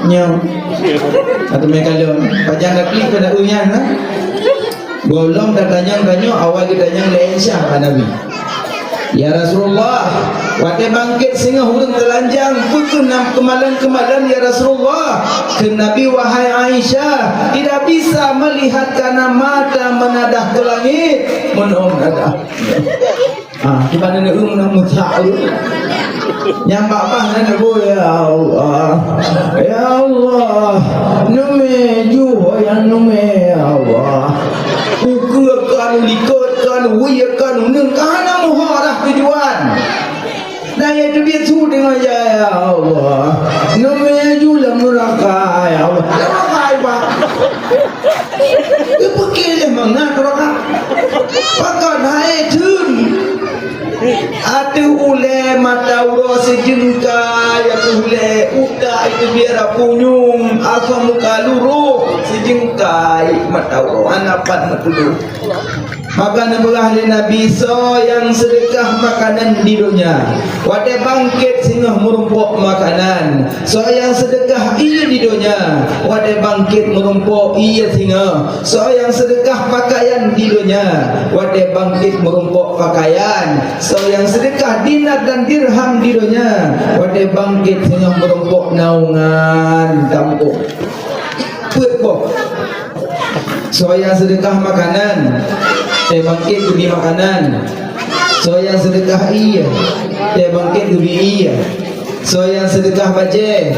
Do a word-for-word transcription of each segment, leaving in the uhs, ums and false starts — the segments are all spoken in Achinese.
Nyoe. Atau meukalon. Pajan dak klik pada uyan lah. Gohlom tatanyong-tanyong awai geutanyong lé Aisyah bak Nabi. "Ya Rasulullah, watée bangkét singoh ureuëng teulanjang, peue keuh na keumalon-keumalon, ya Rasulullah?" Kheun Nabi, "Wahai Aisyah, tidak bisa melihat karena mata menadah ke langit." Meunoe menadah. Ah, di mana nak um nak mutak tu? Nyang bak bah nak, "Ya Allah, ya Allah, neumé ju, ya neumé, ya Allah." Ukeue kan, likot kan, wie kan, uneun kan, hana meuho arah tujuan. Nah, ya teubiet su deungon, "Ya, ya Allah, neumé ju lam neuraka, ya Allah." Lam neuraka, Pak. Geupeuke lé mangat neuraka. Pakon hai theun. Ateueh ulée mata uroe sijeungkai, ateueh ulée utak itu biara punyueng, asai muka lurôh sijeungkai mata uroe, hana pat meutudoh. Maka neupeugah lé Nabi, "Soe nyang seudeukah makanan di donya, watée bangkét singoh meurumpok makanan. Soe nyang seudeukah ié di donya, watée bangkét meurumpok ié singoh. Soe nyang seudeukah pakaian di donya, watée bangkét meurumpok pakaian. Soe nyang seudeukah dinar dan dirham di donya, watée bangkét singoh meurumpok naungan gampông." Peuet boh. Soe nyang seudeukah makanan, tée bangkét geubri makanan. Soe nyang seudeukah ié, tée bangkét geubri ié. Soe nyang seudeukah bajée,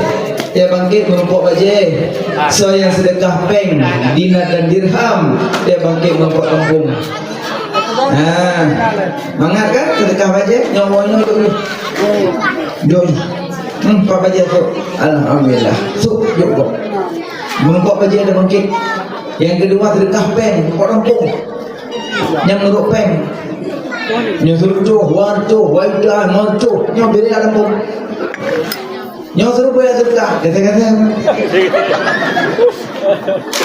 tée bangkét meurumpok bajée. Soe nyang seudeukah péng, dinar dan dirham, tée bangkét meurumpok gampông. Ha, mangat kan? Seudeukah bajée, nyoe, nyoe, nyoe, nyoe. Jom. Hmm, pat bajée tu. Alhamdulillah. Su, jok kok. Meurumpok bajée dah bangkét. Nyang keudua seudeukah péng, meurumpok gampông. Nyang meurok péng. Nyoe seurucoh, dua rucoh, dua ida, lima rucoh. Nyoe biri lam gampông. Nyoe seurucoh ya seudeukah, kata-kata.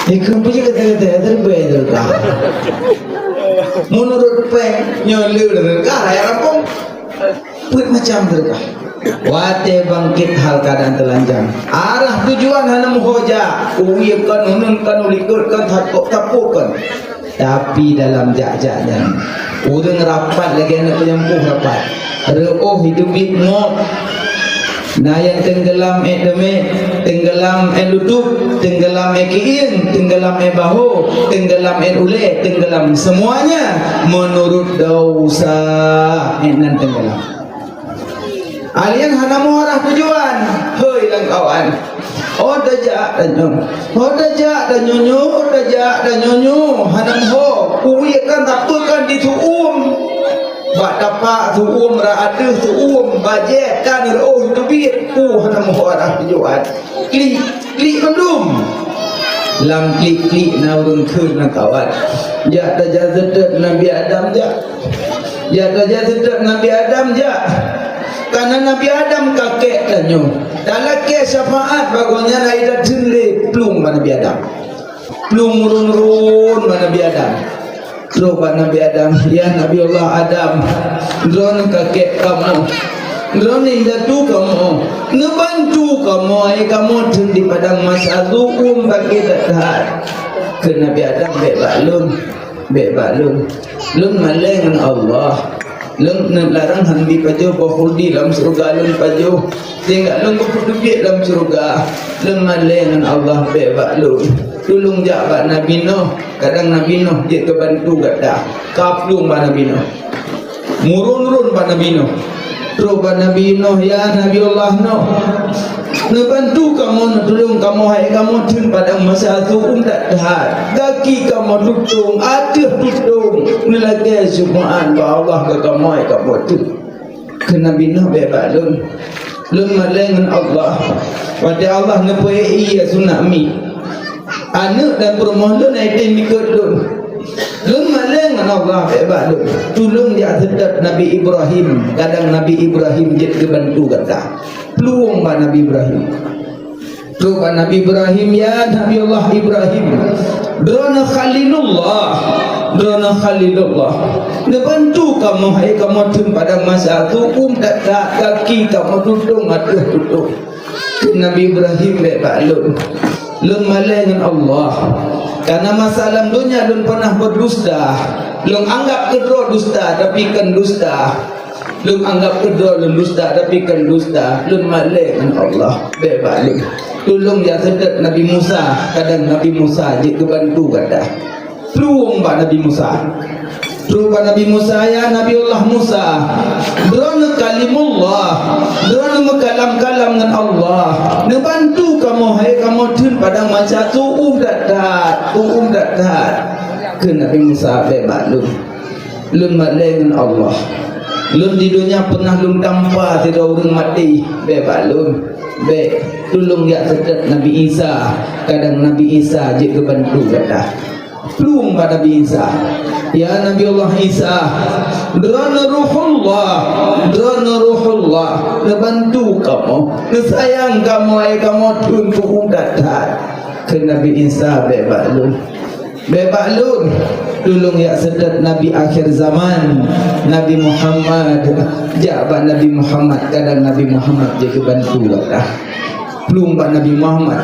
Ikut puji kata-kata, seurucoh ya seudeukah. Meunurot péng, nyoe le seudeukah, raya gampông. Peuet macam seudeukah. Watée bangkét hal keuadaan teulanjang. Arah tujuan hana meuho jak. Uwie kon, uneun kon, ulikot kon, takok tapok kon. Tapi dalam jak-jak nyan, ureuëng rapat lagée aneuëk meunyampôh rapat. Reuôh iteubiet ngop. Na nyang teunggelam ék teumé, teunggelam ék lutôk, teunggelam ék kiéng, teunggelam ék bahô, teunggelam ék ulée, teunggelam. Semuanya menurut dosa ék nan teunggelam. Alien hana meuarah tujuan. Hei lam kawan. Oh tajak tanyoe. Oh tajak tanyoe, oh tajak tanyoe. Hana meuho. Uwie kan tapeukan di su'um. Bak tapak su'um, rot ateueh su'um, bajée kan reuôh teubiet. Uh, hana meuho arah tujuan. Klik, klik mandum. Lam klik-klik na ureuëng kheun lam kawan. Jak tajak seutôt Nabi Adam jak. Jak tajak seutôt Nabi Adam jak. Karena Nabi Adam kakek tanyoe. Talakée syafaat bagoe nyan ai tateun lé plueng bak Nabi Adam. Plueng run-run bak Nabi Adam. Trok bak Nabi Adam, "Ya Nabi Allah Adam, droeneuh kakek kamoe, droeneuh indatu kamoe, neubantu kamoe, hai kamoe teun di padang mahsyar, su'um sakét that-that." Kheun Nabi Adam, "Bék bak lôn, bék bak lôn. Lôn malée ngon Allah. Lôn neularang han bi pajoh boh khuldi lam syeuruga lôn pajoh. Tinggai lôn keupeuteubiet lam syeuruga. Lôn malée ngon Allah, bék bak lôn. Tulông jak bak Nabi Nuh. Kadang Nabi Nuh jeuet keu bantu gata." Ka plueng bak Nabi Nuh. Murun-run bak Nabi Nuh. Trok bak Nabi Nuh, "Ya Nabi Allah Nuh, neubantu kamoe, neutulông kamoe, hai kamoe teun padang mahsyar su'um that-that. Gaki kamoe tutông, ateueh tutông. Neulakée syafaat bak Allah keu kamoe, hai kamoe teun." Kheun Nabi Nuh, "Bék bak lôn. Lôn malée ngon Allah. Watée Allah neupeuék ié tsunami, aneuëk dan peurumoh lôn ai tém ikot lôn. Lôn malée ngon Allah, bék bak lôn." Tulông jak seutôt Nabi Ibrahim, kadang Nabi Ibrahim jeuet keu bantu gata. Plueng bak Nabi Ibrahim. Trok bak Nabi Ibrahim, "Ya Nabi Allah Ibrahim, droeneuh Khalilullah, droeneuh Khalilullah. Neubantu kamoe, hai kamoe teun padang mahsyar su'um that-that, gaki kamoe tutông ateueh tutông. Nabi Ibrahim, "Bèk bak lôn. Lôn malèe ngon Allah. Karena masa lam donya lôn pernah berdusta. Lôn anggap keudroe dusta, tapi kon dusta. Lôn anggap keudroe lôn dusta, tapi kon dusta. Lôn malèe ngon Allah. Bèk bak lôn." Tulông jak seutôt Nabi Musa, kadang Nabi Musa jeuet geubantu gata. Plueng bak Nabi Musa. Plueng bak Nabi Musa, "Ya Nabi Allah Musa, droeneuh Kalimullah, droeneuh meukalam-kalam ngon Allah. Neubantu kamoe, hai kamoe theun padang mahsyar, tu'uh that-that, tu'uh that-that." Kheun Nabi Musa, "Bèk bak lôn. Lôn malèe ngon Allah. Lôn di donya pernah lôn tampa sidroe ureueng maté, bèk bak lôn. Bèk, tulông jak seutôt Nabi Isa, kadang Nabi Isa jeuet geubantu gata." Plueng bak Nabi Isa. "Ya Nabi Allah Isa, droeneuh Ruhullah, droeneuh Ruhullah, neubantu kamoe, neusayang kamoe, hai kamoe theun tu'uh that-that." Kheun Nabi Isa, "Bèk bak lôn. Bèk bak lôn." Tulông jak seutôt Nabi akhir zaman, Nabi Muhammad. Jak bak Nabi Muhammad, kadang Nabi Muhammad jeuet geubantu gata. Plueng bak Nabi Muhammad.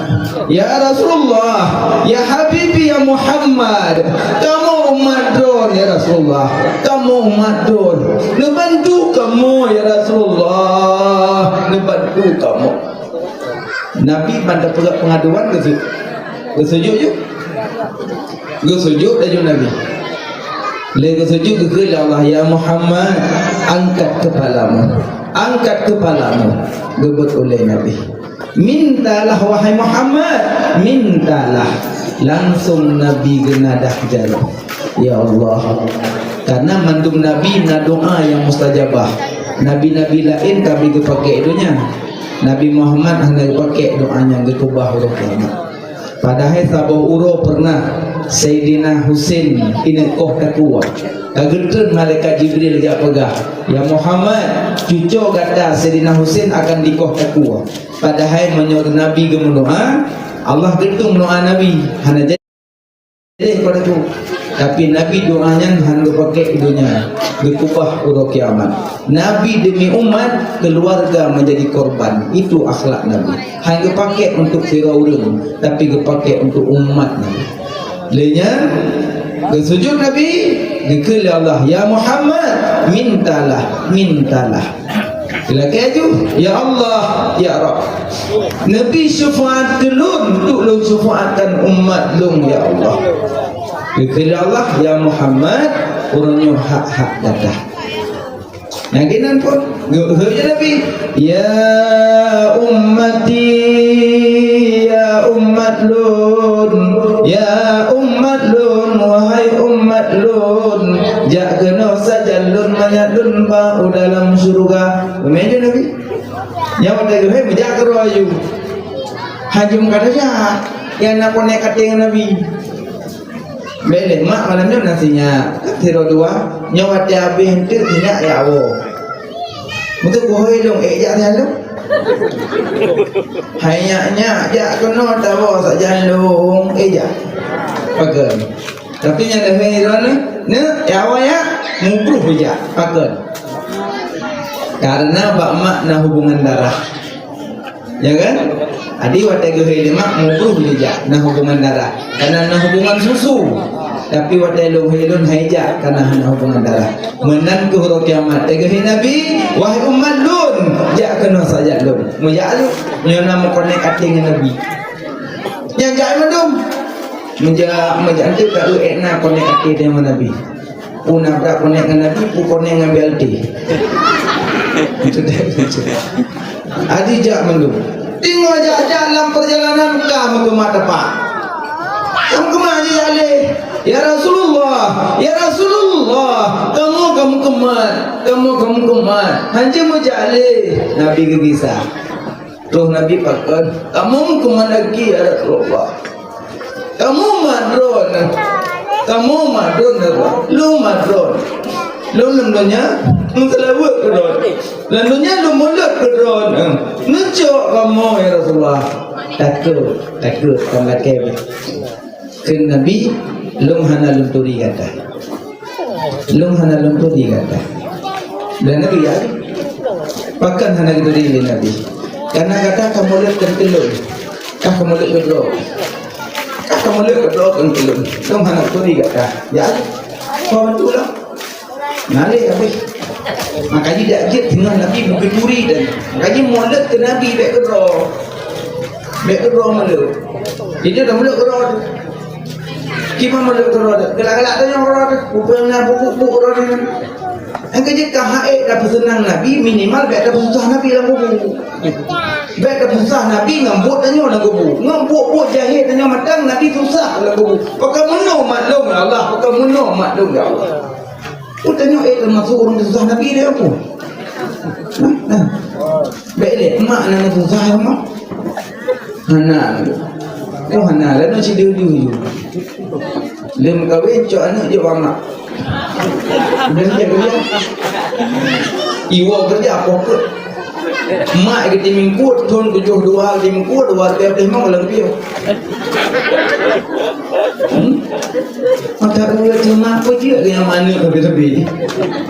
"Ya Rasulullah, ya Habibi, ya Muhammad, kamoe umat droeneuh, ya Rasulullah, kamoe umat droeneuh. Neubantu kamoe, ya Rasulullah, neubantu kamoe." Nabi ban tapeugah pengaduan geusu-, geusujut ju. Geusujut laju Nabi. Lé geusujut geukheun lé Allah, "Ya Muhammad, angkat kepalamu. Angkat kepalamu." Geubeuet ulèe Nabi. "Mintalah, wahai Muhammad, mintalah." Langsung Nabi geunadah jaroe. Ya Allah. Karena mandum nabi na doa nyang mustajabah. Nabi-nabi laén ka geupakèk donya. Nabi Muhammad hana geupakèk doa nyan, geukeubah uroe kiamat. Padahai saboh uroe pernah Saidina Husein ineuk koh takue. Ka geutreun malaikat Jibril jak peugah, "Ya Muhammad, cucoe gata Saidina Husein akan dikoh takue." Padahai meunyoe Nabi geumeudoa, Allah geutueng doa Nabi. Hana jadi Jadi pada tu. Tapi Nabi doa nyan hana geupakèk donya, geukeubah uroe kiamat. Nabi demi umat, keluarga menjadi korban. Itu akhlak Nabi. Hana geupakèk untuk sidroe ureueng, tapi geupakèk untuk umat Nabi. Lé nyan, geusujut Nabi, geukheun lé Allah, "Ya Muhammad, mintalah, mintalah." Geulakèe laju, "Ya Allah, ya Rabb, neubri syeufaat keu lôn, untuk lôn syeufaatkan umat lôn, ya Allah." Geukheun lé Allah, "Ya Muhammad, uroe nyoe hak-hak gata." Nyang keunan pun, geuhôi lé Nabi, "Ya ummati, ya umat lôn, ya umat lôn, wahai umat lôn, jak keunoe sajan lôn, mangat lôn ba u dalam syeuruga." Beumeu'en Nabi. Nyan watèe geuhôi, meujak keudroe laju. Hana jeuet meukadoe jak, nyang na keuneuk até ngon Nabi. Bèk lé mak malam nyoe na sinyak. Sidroe dua, nyoe watèe abéh eunteuk sinyak jak woe. Beutôi geuhôi lôn, ék jak sajan lôn. Hai nyak-nyak, jak keunoe tawoe sajan lôn, ék jak. Pakon. Tapi nyang lheueh droeneuh, neuk, ya awai ya, mubruh jak. Pakon. Karena bak mak na hubungan darah. Ya kan? Jadi watèe geuhôi lé mak, mubruh jak, na hubungan darah. Karena na hubungan susu. Tapi watèe lôn hôi lôn hai jak, karena hana hubungan darah. Meunan keuh uroe kiamat. Teuh geuhôi Nabi, "Wahai umat lôn, jak keunoe sajan lôn." Meujak laju, nyoe na meukonek até ngon Nabi. Nyang jak mandum. Meujak, meujak eunteuk ka eu ék na konek até deungon Nabi. Peue na brat konek ngon Nabi, peue konek ngon B L T. Adi jak mandum. Teungoh jak-jak lam perjalanan ka meukeumah teumpat. Ka meukeumah jak lé. "Ya Rasulullah, ya Rasulullah, kamoe ka meukeumah, kamoe ka meukeumah. Hanjeuet meujak lé." Nabi geugisa. Roh Nabi pakon, "Kamoe meukeumah lagèe, ya Rasulullah. Kamoe mat droeneuh. Kamoe mat droeneuh, lôn mat droeneuh. Lôn lam donya meuseulaweuet keu droeneuh. Lam donya lôn mulod keu droeneuh. Neucok kamoe, ya Rasulullah." Takot, takot, kon lakèe. Kheun Nabi, "Lôn hana lôn turi gata. Lôn hana lôn turi gata." Dan Nabi ya, pakon hana geuturi lé Nabi. Karena gata ka mulod keu lôn. Ka mulod keu droe. Ka mulod keu droe keu lôn. Dong hana turi gata. Ya. Kau bantu lah. Nah, lé habéh. Makanya dak jeuet singoh Nabi bukon turi dan makanya mulod keu Nabi bèk keu droe. Bèk keu droe mulod. Jadi dah mulod keu droe tu. Kiban mulod keu droe tu. Galak-galak tanyong keu droe tu. Peue na bubuk-bubuk keu droe tu. Nyang keujeuet ka hak ék tapeuseunang Nabi, minimal bèk tapeususah Nabi lam kubu. Bèk tapeususah Nabi ngon buet tanyoe lam kubu. Ngon buet-buet jahé tanyoe mantong Nabi susah lam kubu. Pakon meunoe maklum ya Allah, pakon meunoe maklum ya Allah. Peue tanyoe ék teumasuk ureueng susah Nabi dia apa? Nah, nah. Bèk lé, mak na susah ya mak. Hana. Oh, hana. Lalu si dulu-dulu. Dia meukawen, cok aneuk jok bak mak. Udah dia kerja. Iwa kerja apa pun. Mak geuti mingkut, thon tujoh dua geuti mingkut, dua tiap lima malam piôh. Hmm? Maka ureueng cuma apa je yang mana lebih-lebih.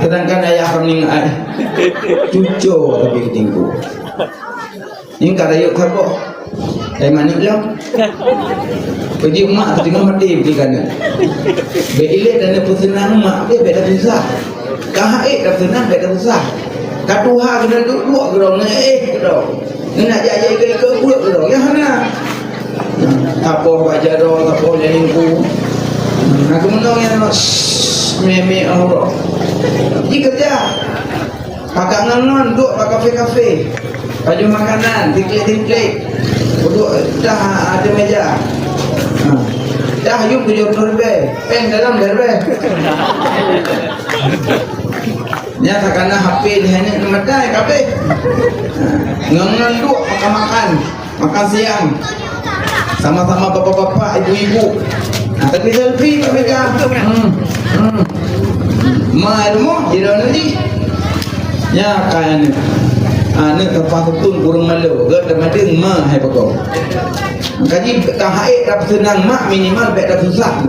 Sedangkan ayah kami ai. Cucu tapi geuti mingkut. Nyan ka rayeuk saboh. Ai manéh lom. Peujeuet mak teutinggai maté beuti kana. Bèk ilèe dan peuseunan mak bèk, bèk tapeusah. Ka hak ék tapeuseunan bèk tapeusah. Ka tuha keunan duek-duek keudroe, ngon éh keudroe. Ngon nak jak-jak ikeu-ikeu buet keudroe. Ya hana. Saboh bak jaroe, saboh lam lingku. Nah, keumeunong nyan, mé-mé uroe. Ji keureuja. Pakat ngon-ngon duek bak kafe-kafe. Pajoh makanan, tiklik-tiklik. Duek dah ateueh meja. Ha. Dah yum tujoh ploh ribèe. Péng dalam dua ribèe. Nyan takana H P lhèe neuk meutai kabeh. Ha. Ngon-ngon duek makan-makan. Makan siang. Sama-sama bapak-bapak, ibu-ibu. Nah, tapi selfie kat meja. Hmm. Hmm. Ma ilmu, di dalam negeri. Ya, kan. Aneuk teupah beutôi kurang malu. Gata madeng ma hai pokok. Kaji ka hak ék tapeuseunan mak minimal bèk tapeusah.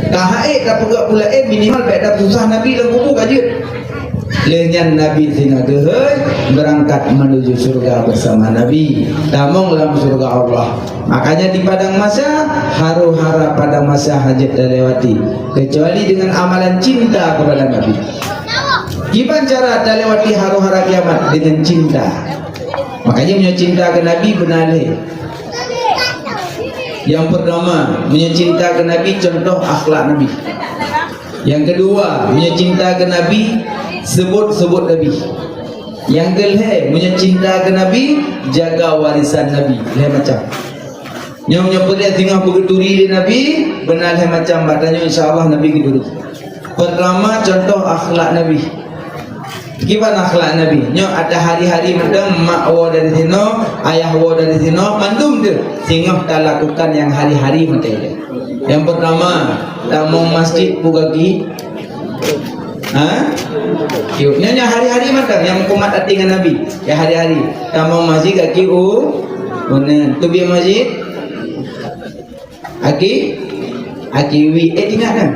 Ka hak ék tapeugah pula éh minimal bèk tapeusah Nabi lam kubu ka jeuet. Lé nyan Nabi singoh geuhôi beurangkat menuju syurga beusama Nabi. Tamong lam syurga Allah. Makanya di padang mahsyar, haru-hara padang mahsyar hana jeuet talewati, kecuali dengan amalan cinta kepada Nabi. Kiban cara talewati haru-hara kiamat? Dengan cinta. Makanya meunyoe cinta keu Nabi beuna lhèe. Nyang peurtama, meunyoe cinta keu Nabi, contoh akhlak Nabi. Nyang keudua, meunyoe cinta keu Nabi, seubut-seubut Nabi. Nyang keulhèe, meunyoe cinta keu Nabi, jaga warisan Nabi. Lhèe macam. Nyoe, nyoe peudeh singoh beugeuturi lé Nabi, beuna lhèe macam bak tanyoe, insya Allah Nabi geuturi. Peurtama, contoh akhlak Nabi. Kiban akhlak Nabi. Nyoe ata hari-hari mantong mak woe dari sinoe, ayah woe dari sinoe, mandum teuh singoh talakukan nyang hari-hari mantong. Nyang peurtama, tamong masjid peue gaki? Ha? Yuk, nyoe nyang hari-hari mantong nyang meukumat até ngon Nabi. Nyang hari-hari. Tamong masjid gaki u, uneuen. Teubiet masjid? Aki, aki wie, éh, teuingat kan?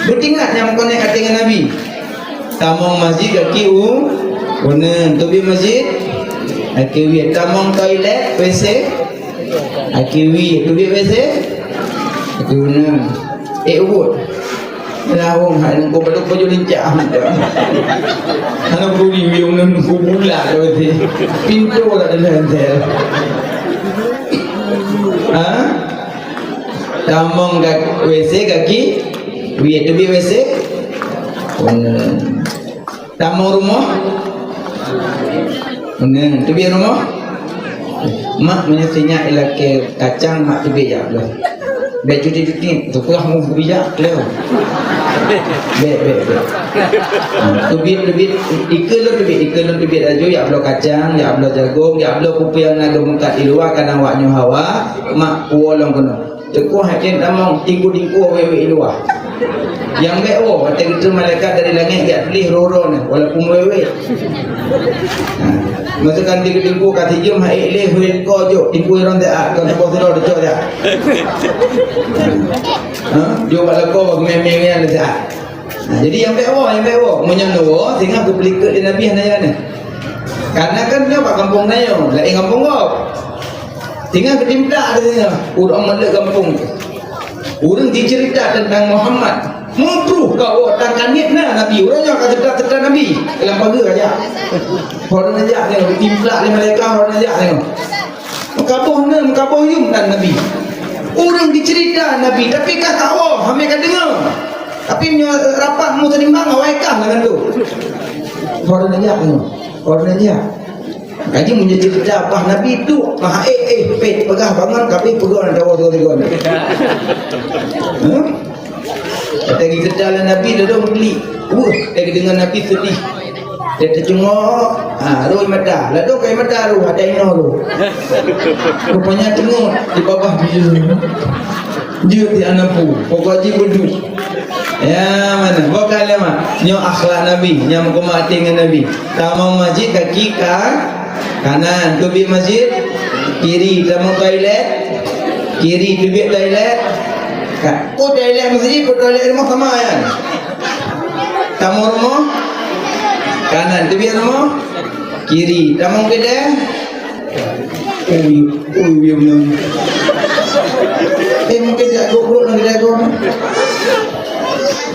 Beutingat nyang meukonek até ngon Nabi. Tamong masjid aki u, uneuen. Teubiet masjid, aki wie. Tamong toilet, W C, aki wie. Teubiet W C, aki uneuen. Éh, ubit. Lawong hai nungku baduk baju lincah. Hana buri wie uneuen nungku bula tu. Pintu dah ada. Ha? Tamong gak W C gaki, wie teubiet W C. Uneuen. Tamong rumoh. Uneuen. Teubiet rumoh. Mak meunyoe sinyak ilakée kacang mak teubiet jak bloe. Bèk cuti-cuti, teupeugah mu bijak, kleu. Bèk, bèk, bèk. Teubiet, teubiet, ikeue lôn teubiet, ikeue lôn teubiet laju, jak bloe kacang, jak bloe jagong, jak bloe peue-peue nyang na geumeukat di luwa, kana awak nyoe hawa, mak puwoe lom keunoe. Teukoh hase tamong tingku-tingku awé-awé di luwa. Nyang bèk woe, watèe geutreun malaikat dari langèt geujak tuléh ro-ro nyan, walaupun wèwèt. Ha. Masa kan tingku-tingku ka sijeuem hai lé huén ko jok, tingku iron teuak, kon saboh sidroe teucok jak. Ha? Jok bak lakoe bak mé-mé nyan teuak. Ha, jadi nyang bèk woe, nyang bèk woe. Meunyoe woe, singoh geupeulikot lé Nabi hana nyan. Karena kan nyoe bak gampông nyoe, laén gampông gob. Tinggai geutimplak di sinan, ureueng maleuek gampông. Ureueng jiceurita teuntang Muhammad. Muprooh keu awak tan kaniet na Nabi. Ureueng nyoe ka teuta-teuta Nabi. Lam pageue aja. Orang aja ni, geutimplak lé malaikat, orang aja ni. Meukaboh na, meukaboh yum tan Nabi. Ureueng jiceurita Nabi, tapi ka kawoe, hana ka deungoe. Tapi meunyoe rapat meuseudimbang, awai kah ngon tu. Orang aja ni. Orang aja. Kaji meunyoe ceurita bah Nabi tu, bah éh, éh, pet, peugah bangon, kabeh peugah lam tawa tiga-tiga. Hah? Kata geuceurita lé Nabi, ladôm geulik. Weueh, kata geudeungoe Nabi seudeh. Dia teucungok, ha, roi mata. Ladôm kai mata roi, ada inoe roi. Rupanya teungeut di babah dia. Jeuet di aneuk pu, pokok jih beudôh. Ya, mana? Bukan lé mak. Nyoe akhlak Nabi, nyang meukeumah até ngon Nabi. Tamong masjid kaki ka kanan, teubiet masjid kiri, tamong toilet kiri, teubiet toilet ka-, oh, toilet masjid, oh, toilet rumoh sama, ya. Tamong rumoh kanan, teubiet rumoh kiri, tamong keudè. Ui, ui, ui, ui. Eh, mungkin jak goblok lagi dah kau.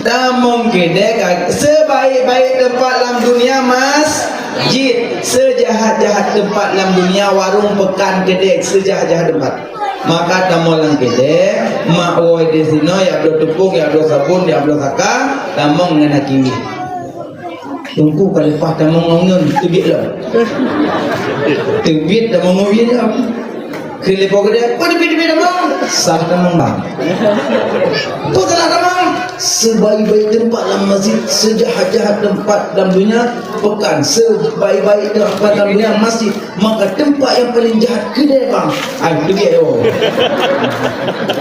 Tamong keudè ka, sebaik-baik tempat lam dunia masjid, sejahat-jahat tempat lam dunia warung, pekan, keudè, sejahat-jahat tempat. Maka tamong lam keudè, mak woe di sinoe, ya bloe tupông, ya bloe sabon, ya bloe saka, tamong ngon aki. Teungku ka leupah tamong ngon ngon, teubiet lom. Teubiet tamong ngon ngon. Keu leupah keudè, "Peue teubiet-teubiet tamong?" "Salah tamong, Bang." "Peue salah tamong?" "Sebaik-baik teumpat lam masjid, sejahat-jahat teumpat lam dunia, pekan, sebaik-baik teumpat lam dunia, masjid, maka teumpat nyang paleng jahat keudè, Bang." Ai, teubiet, oh.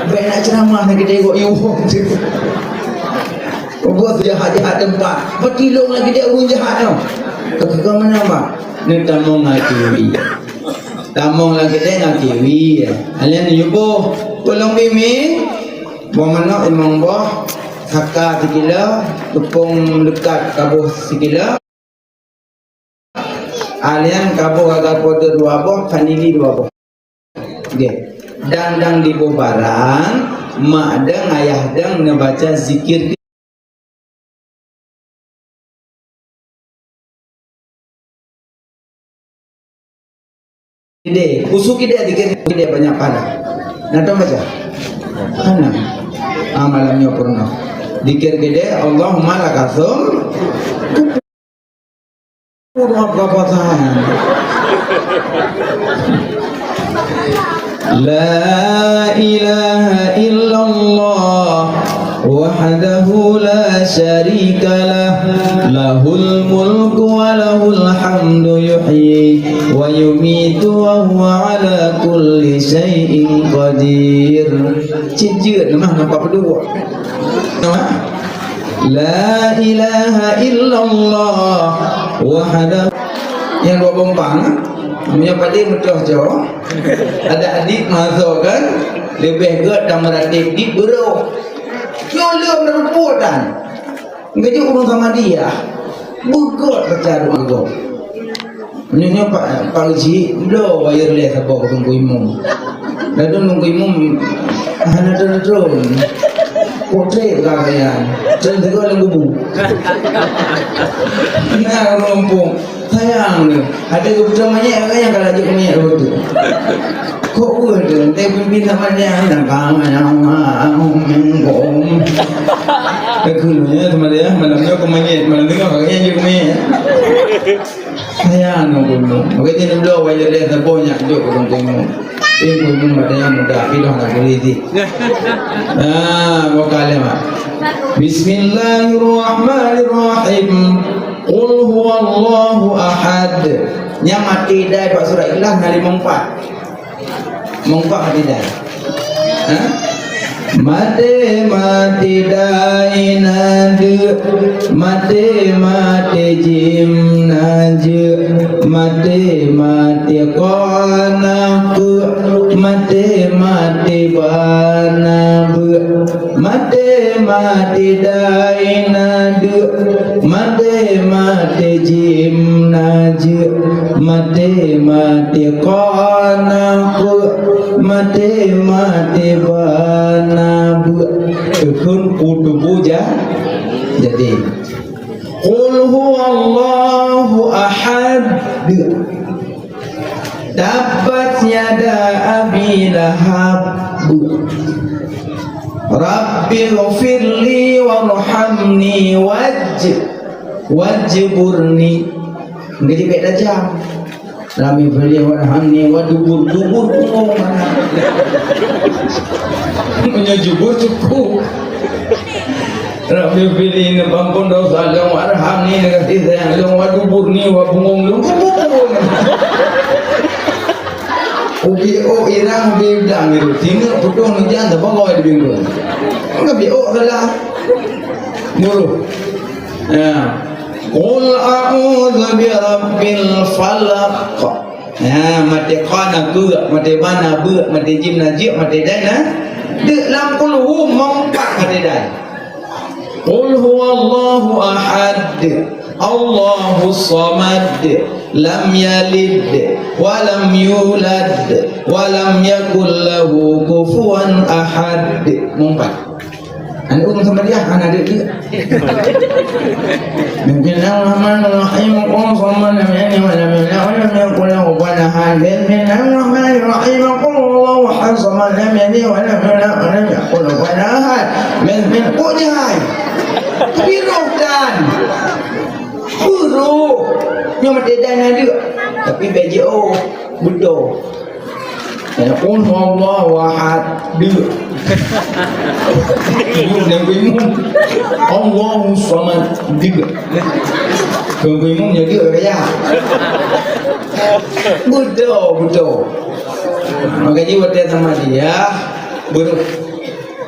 Bèk na ceuramah na keudè kok, yue. Bos jahat-jahat teumpat. Peutilông lagèe dia ureueng jahat nyoe. Keu, keu, keu meunan, Mak? Neutamong ngon kiwi. Tamong lagèe dia ngon kiwi. Alèh nyoe boh. Peulông bimi. Boh manok limong boh. Saka sikilo. Tupông leukat kaboh sikilo. Alèh nyan kaboh gagal poteue dua boh, khanili dua boh. Oke. Dang-dang diboh barang, mak dang, ayah dang neubaca zikir. Kidée, khusus kidée, zikir kidée banyak pahala. Nah, tahu baca? Hana. Ah, malam nyoe pernah. Zikir kidée, Allahumma lakasum. Udah apa pasangan? La ilaha illallah wahdahu la syarika lah, lahul mulku wa lahul hamdu, yuhyi wa yumitu wa huwa ala kulli syai'in qadir. Cit jeuet mah nampak peudua. Nampak? La ilaha illallah wahdahu. Nyang dua bompang, meunyoe padé meutoh jo, ada adik mazo kan, leubeh gét dan meuratéb di beurôh. Nyoe leuem rumput dan. Ngeujok ureueng sama dia. Beugét baca doa gob. Nyoe, nyoe Pak, Pak Haji, bloe wireless saboh keu Teungku Imum. Lalu Teungku Imum hana tron-tron. Kok trép ka kaya. Tron teuka lam kubu. Nah, rompong. Sayang ni. Ada kebutuhan manyét, orang yang kalau jok manyét tu. Kok ureueng tu, entah pimpin sama dia, nak kama yang mau mengkom. Kekulunya sama dia, malam ni aku manyét, malam ni aku manyét. Sayang dong kuno. Maka jadi dulu wajah dia sepuh nyak juk kudong kuno. Ini kuno ada yang muda, pidah nak berhenti. Ah, bukan lewat. Bismillahirrahmanirrahim. Qul huwallahu ahad. Nyang maté dai bak surat Ikhlas na limong pat. Mongkok maté dai. Ha? Maté, maté dai na deuk, maté, maté jim na jeuek, maté, maté kon na keuk, maté, maté ba na beuk, maté, maté dai na deuk, Maté-maté jim na jeuet, maté-maté kon na kuek, maté-maté ban na beuet. Teukheun ku tuboh ja-, jadi. Qul huwallahu ahad. Tabbat yada Abi Lahab. Rabbi ghfirli warhamni waj-, wajburni. Jadi bèk tajam. Rabbi ghfirli warhamni wadubur. Dubur bungong mana? Meunyoe jubur cukup. Rabbi ghfirli, neupeuampôn desya lôn, warhamni, neukasih sayang lôn, waduburni, wabungong lôn. Ubi ôk irang, ubi udang gitu. Singeuk putôh neujan, teubangoi di bingkong. Enggak bi ôk salah. Muruh. Ya. Qul a'udzu birabbil falaq. Ya, maté kon na kuek, maté ban na beuet, maté jim na jeuet, maté dai na deuek. Lam qul hu meuempat maté dai. Qul huwallahu ahad, Allahus samad, lam yalid wa lam yulad, wa lam yakul lahu kufuwan ahad. Meuempat. Aneuk um sama dia, aneuk adik dia. Bismillahirrahmanirrahim. Qul huwallahu ahad, lam yalid wa lam yulad, wa lam yakul lahu kufuwan ahad. Bismillahirrahmanirrahim. Qul huwallahu ahad, lam yalid wa lam yulad, wa lam yakul lahu kufuwan ahad. Bismillah. Kok jai? Tapi roh dan. Roh. Nyoe maté dan ada. Tapi bèk jiôh. Beutôi. Qul huwallahu ahad. Dua. Dua dan bingung. Allahus samad. Dua. Keu bingung jadi kaya. Beutôi, beutôi. Maka jiwa dia sama dia. Beutôi.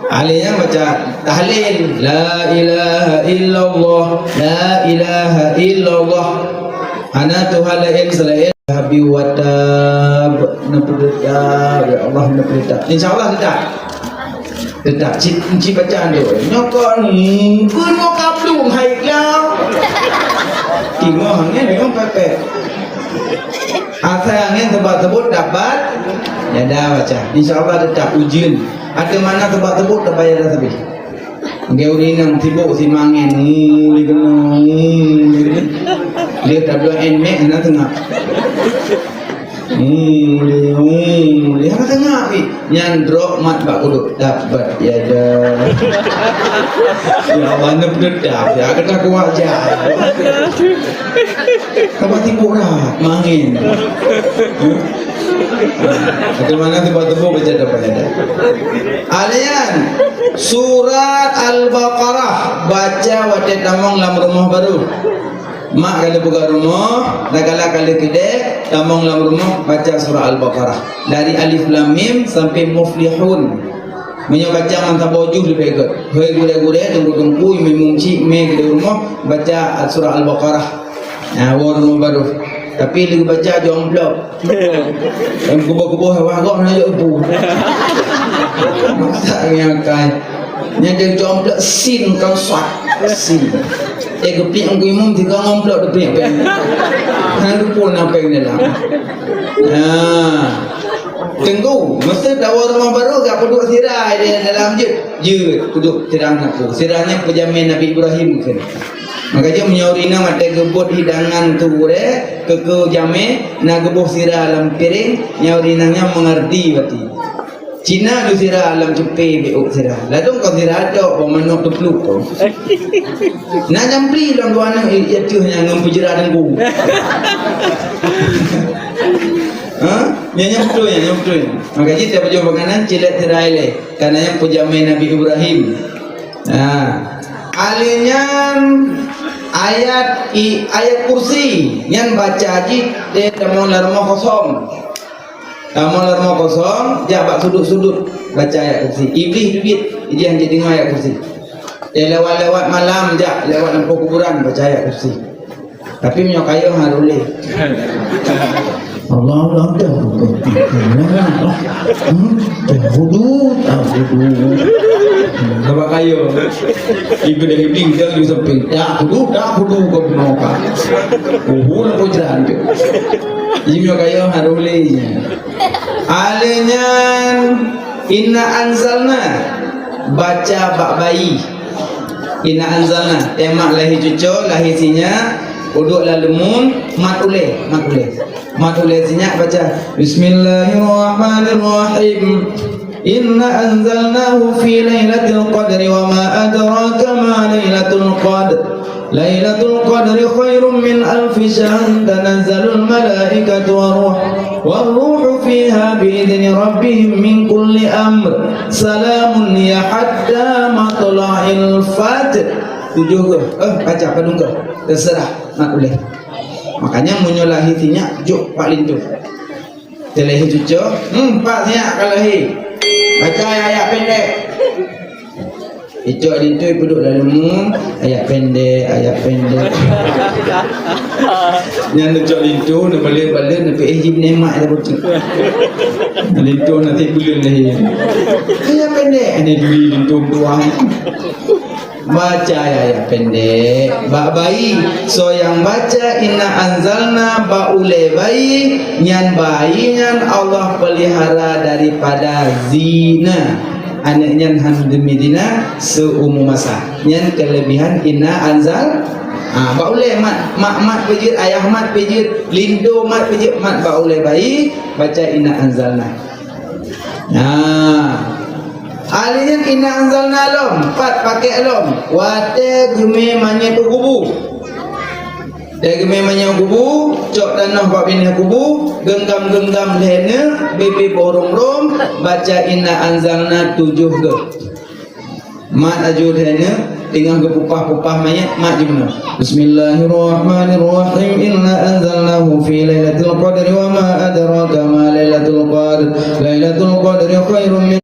Ahli nyan baca tahlil, la ilaha illallah, la ilaha illallah. Hana Tuhan laén seulaén Habib Watab, neupeuteutab, ya Allah, neupeuteutab. Insya Allah teutap. Teutap, cit, cit baca tu. Nyoe kon, kon nyoe kablung hai kau. Timoh angén, timoh pepet. Asai angén teubat-teubat dapat, ya dah baca. Insya Allah teutap ujeuen. Ateueh mana teubat-teubat tabayar dah sabé. Geu ureueng inong sibok si mangén, nguli keunoe, nguli keunoe. Dia tak dua en mek hana teungak. Nguli, nguli, hana teungak pi. Nyan drop mat bak kuduk. Dapat ya dah. Ya Allah, neupeudeudah ya, kata kuat aja. Kamu tipu dah, mangin. Bagaimana tipu-tipu baca dapat ada? Alian, surat Al-Baqarah baca watèe tamong lam rumoh baru. Mak ka lheueh peugah rumoh, dan galak ka lheueh keudè, tamong lam rumoh baca surah Al-Baqarah dari Alif Lam Mim sampai Muflihun. Meunyoe baca ngon saboh juh leubeh gèt. Hei gurèe-gurèe, teungku-teungku, imeum-imeum chik, mè keudè rumoh baca surah Al-Baqarah. Nah, woe rumoh baru. Tapi lheueh baca jomplok. Nyang kuboh-kuboh wah gob na jok bu. Masa ngiakai. Nyan dia jomplok sin kon sat. Sin. Eh, geupiek Teungku Imum tiga ngomplok geupiek péng. Hana luput na péng dalam. Nah. Teungku, masa tawoe rumoh baru gak peuduek sira di dalam jeuet. Jeuet, peuduek sira anakku. Sira nyan peujamé Nabi Ibrahim kheun. Maka jeuet meunyoe ureueng inong watèe geubot hidangan keu gurèe, keu, keu jamé, na geuboh sira lam piréng, nyoe ureueng inong nyan meungerti berarti. Cina geu sira lam cupé bék ôk sira. Ladôm kon sira tok, bak manok teupluk tu. Na nyang bri lam dua aneuk i-, i ateueh nyan ngon peujra deungku. Ha? Nyan, nyan beutôi nyan, nyan beutôi nyan. Maka jih tiep pajoh makanan cilek sira ilèe. Karena nyan peujamé Nabi Ibrahim. Ha. Alèh nyan ayat i-, ayat kursi nyan baca jih di tamong lam rumoh kosong. Tamong lam rumoh kosong, jak bak sudut-sudut baca ayat kursi. Iblih duit, ijih hanjeuet deungö ayat kursi. Dia lewat-lewat malam jak lewat lampôh kuburan baca ayat kursi. Tapi meunyoe kayôh harôh lé. Allah Allah dah. Hmm, dah hudud, dah hudud. Sabab kayô. Ibu dah ibu dah di samping. Tak kudu, tak kudu kau bunoe ka. Uhu nak kau jalan tu. Ibu kayô harus lé. Alèh nyan, inna anzalna, baca bak bayi. Inna anzalna, teuma lahé cuco, lahé sinyak, uduk lam leumon, mat ulèe, mat ulèe. Mat ulèe sinyak baca, "Bismillahirrahmanirrahim. Inna anzalnahu fi lailatul qadri wa ma adraka ma lailatul qadr." Lailatul qadri khairum min alfi syahr, tanazzalul malaikatu war ruh, war ruhu fiha bi idzni rabbihim min kulli amr. Salamun hiya hatta matla'il fajr. Tujoh geuh, eh, baca padum geuh. Terserah, mat ulèe. Makanya meunyoe lahé sinyak, jok bak linto. Teulahé cuco, hmm, pat sinyak ka lahé. Baca ayat-ayat pendek. Icok linto ipeuduek dalam leumon, ayat pendek, ayat pendek. Nyan neucok linto, neubalet-balet, neupeuéh jih neumat dah beutôi. Linto nanti buleuen lahé. Ayat pendek, ini duri linto tuang. Baca ayat-ayat pendek bak bayi. Soe nyang baca inna anzalna bak ulèe bayi, nyan bayi nyan Allah peulihara daripada zina. Aneuk nyan han demi zina seumu masa. Nyan keuleubihan inna anzal. Ha, bak ulèe mat, mak mat peujeuet, ayah mat peujeuet, linto mat peujeuet, mat bak ulèe bayi, baca inna anzalna. Nah, alèh nyan inna anzalna lom, pat pakèk lom. Watèe geumè manyèt u kubu. Watèe geumè manyèt u kubu, cok tanoh bak binéh kubu, geunggam-geunggam lhèe neuk, bibi boh rôm-rôm, baca inna anzalna tujoh geuh. Mat aju lhèe neuk, teungoh geupupah-pupah manyèt, mat jimeunoe. Bismillahirrahmanirrahim. Inna anzalnahu fi lailatul qadri wa ma adraka ma lailatul qadr. Lailatul qadri khairum min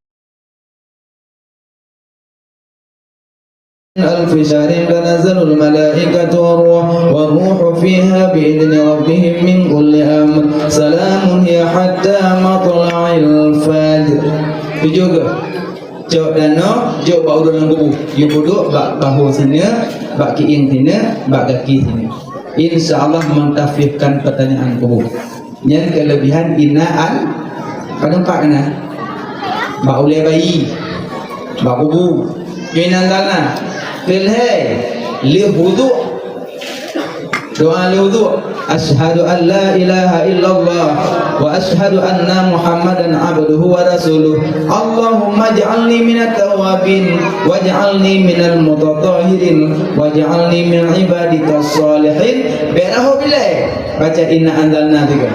alfi syahrin, tanazzalul malaikatu war ruh, war ruhu fiha bi idzni rabbihim min kulli amr. Salamun hiya hatta matla'il fajr. Tujoh geuh. Cok tanoh, jok bak ureueng lam kubu. Yue peuduek bak bahô sineuk, bak kieng sineuk, bak gaki sineuk. Insya Allah mentafsirkan pertanyaan kubu. Nyan keuleubihan inna an-, padum pat na? Bak ulèe bayi, bak kubu. Inna anzalna. Keulhèe, lheuh wudhu. Doa lheuh wudhu. Asyhadu an la ilaha illallah wa asyhadu anna Muhammadan abduhu wa rasuluh. Allahumma ij'alni minat tawabin waj'alni minal mutatahhirin waj'alni min ibadikas shalihin. Bèk rahô bilèe. Baca inna anzalna tiga.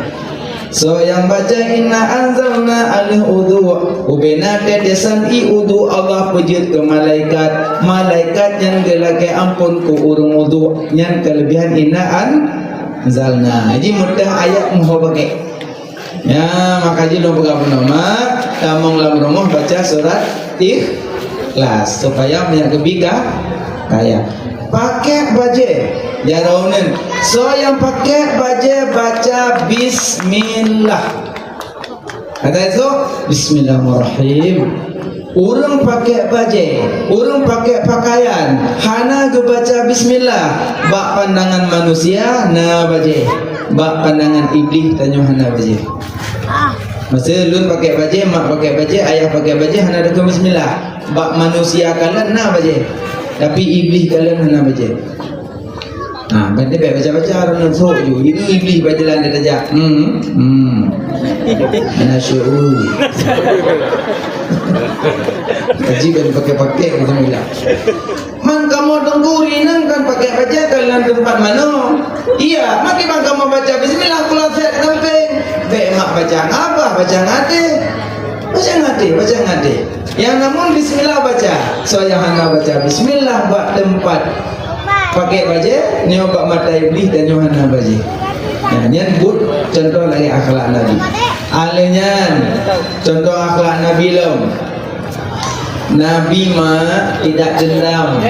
Soe nyang baca inna anzalna alheuh udhu, ubena tetesan ié udhu Allah peujeuet keu malaikat. Malaikat nyan geulakèe amphon keu ureueng udhu. Nyan keuleubihan inna anzalna. Jadi, meuteuh ayat meuho bagèe. Ya, maka jih lôn peugah bunoe, mak, tamong lam rumoh baca surat Ikhlas, supaya meunyo geubi ka kaya. Pakèk bajèe, jaroe uneun. Soe nyang pakèk bajèe baca bismillah. Kata esok, bismillahirrahmanirrahim. Ureueng pakèk bajèe, ureueng pakèk pakaian, hana geubaca bismillah, bak pandangan manusia na bajèe, bak pandangan Iblih tanyoe hana bajèe. Masa lôn pakèk bajèe, mak pakèk bajèe, ayah pakèk bajèe, hana takheun bismillah. Bak manusia kalon na bajèe, tapi Iblih kalon hana bajèe. Ha, ban teubiet baca-baca, ureueng nyan sôk ju. Itu Iblih bak jalan dia tajak. Hmm, hmm. Hana syu'ur. Haji kan pakèk-pakèk, bismillah. Man kamoe teungku rinang kan pakèk bajèe kan lam teumpat manoe. Iya, maki ban kamoe baca bismillah, kulasek sampéng. Bèk mak baca ngabah, baca ngaté. Baca ngaté, baca ngaté. Nyang namong bismillah baca. Soe nyang hana baca bismillah bak teumpat pakèk bajèe, nyoe bak mata Iblih dan nyoe hana bajèe. Nah, nyan buet contoh lagèe akhlak Nabi. Alèh nyan, contoh akhlak Nabi lom. Nabi ma tidak dendam.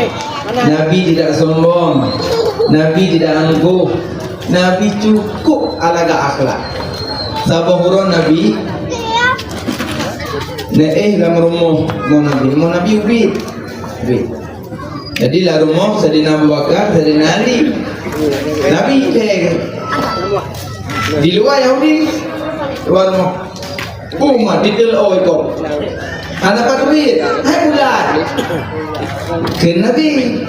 Nabi tidak sombong. Nabi tidak angkuh. Nabi cukup alaga akhlak. Saboh uroe Nabi neuéh lam rumoh mo Nabi. Mo Nabi ubit. Jadi lam rumoh Saidina Abu Bakar, Saidina Ali, Nabi lhèe. Di luwa Yahudi, luwa rumoh. Umat diteul oi kok. Hana pat duit, hai bulat. Kheun Nabi,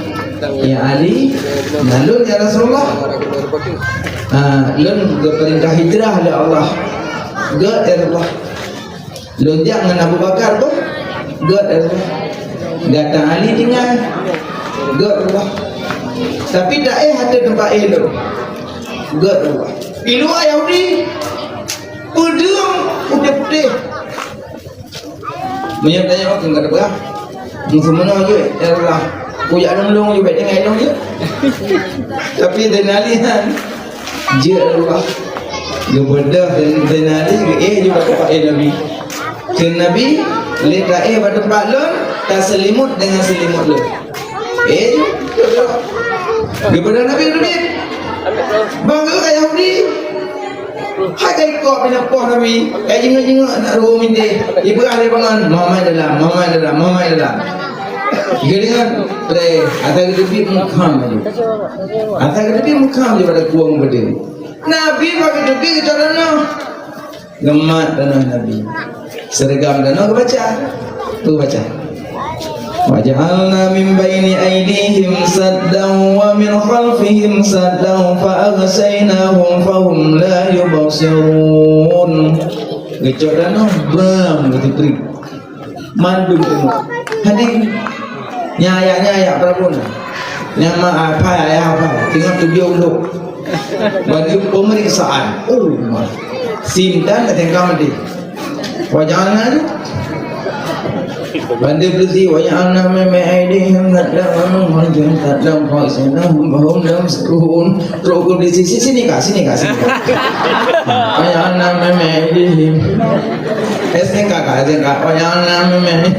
"Ya Ali, na lôn ya Rasulullah." Ah, lôn geupeurintah hijrah lé Allah. Gèt ya Rasulullah. Lôn jak ngon Abu Bakar pun gèt ya Rasulullah. Gata Ali tinggai gèt ya Rasulullah. Tapi taéh ateueh teumpat éh lôn gèt ya Rasulullah. Di luwa Yahudi, peudeueng putéh-putéh. Meunyoe tanyoe keu gata peugah, meuseumeunoe jeuet, ya Allah, kujak lôn-lôn jeuet, bèk tinggai lôn jeuet. Tapi Saidina Ali nyan, jeuet Allah. Geubeudôh Saidina Ali, geuéh jeuet bak teumpat éh Nabi. Kheun Nabi, "Lé taéh bak teumpat lôn, taseulimut deungon seulimut lôn." Éh jeuet. Geubeudôh Nabi teubiet. Bang geuh ka Yahudi. Hai ka ikot pinah poh Nabi, ka jingeuk-jingeuk nak ruweueng minteh. Ipeugah lé pangan, "Muhammad dalam, Muhammad dalam, Muhammad dalam." Geudeungoe, lé, ata geuteubiet meukham laju. Ata geuteubiet meukham laju pada kuweueng beudeueng. Nabi bak geuteubiet geucok tanoh. Geumat tanoh Nabi. Seureugam tanoh geubaca. Geubaca. "Waja'alna min baini aidihim saddan wa min khalfihim saddan fa aghshaynahum fahum la yubsirun." Geucok tanoh, bram, geuteupriek. Mandum teungoh. Hadi, nyan ayat, nyan ayat peurabon. Nyan ma, apai, ayah apai. Teungoh tujoh ulok. Bagi pemeriksaan. Oh, ma. Sim dan datang ka mati. Waja'alna tu. Bantu polisi, "Waja'alna min baini aidihim saddan wa min khalfihim saddan fa aghshaynahum fahum la yubsirun." Trok ke polisi, "Sini, Kak, sini, Kak, sini, Kak." "Waja'alna min baini aidihim." Eh, sini, Kak, Kak, sini, Kak. "Waja'alna min baini."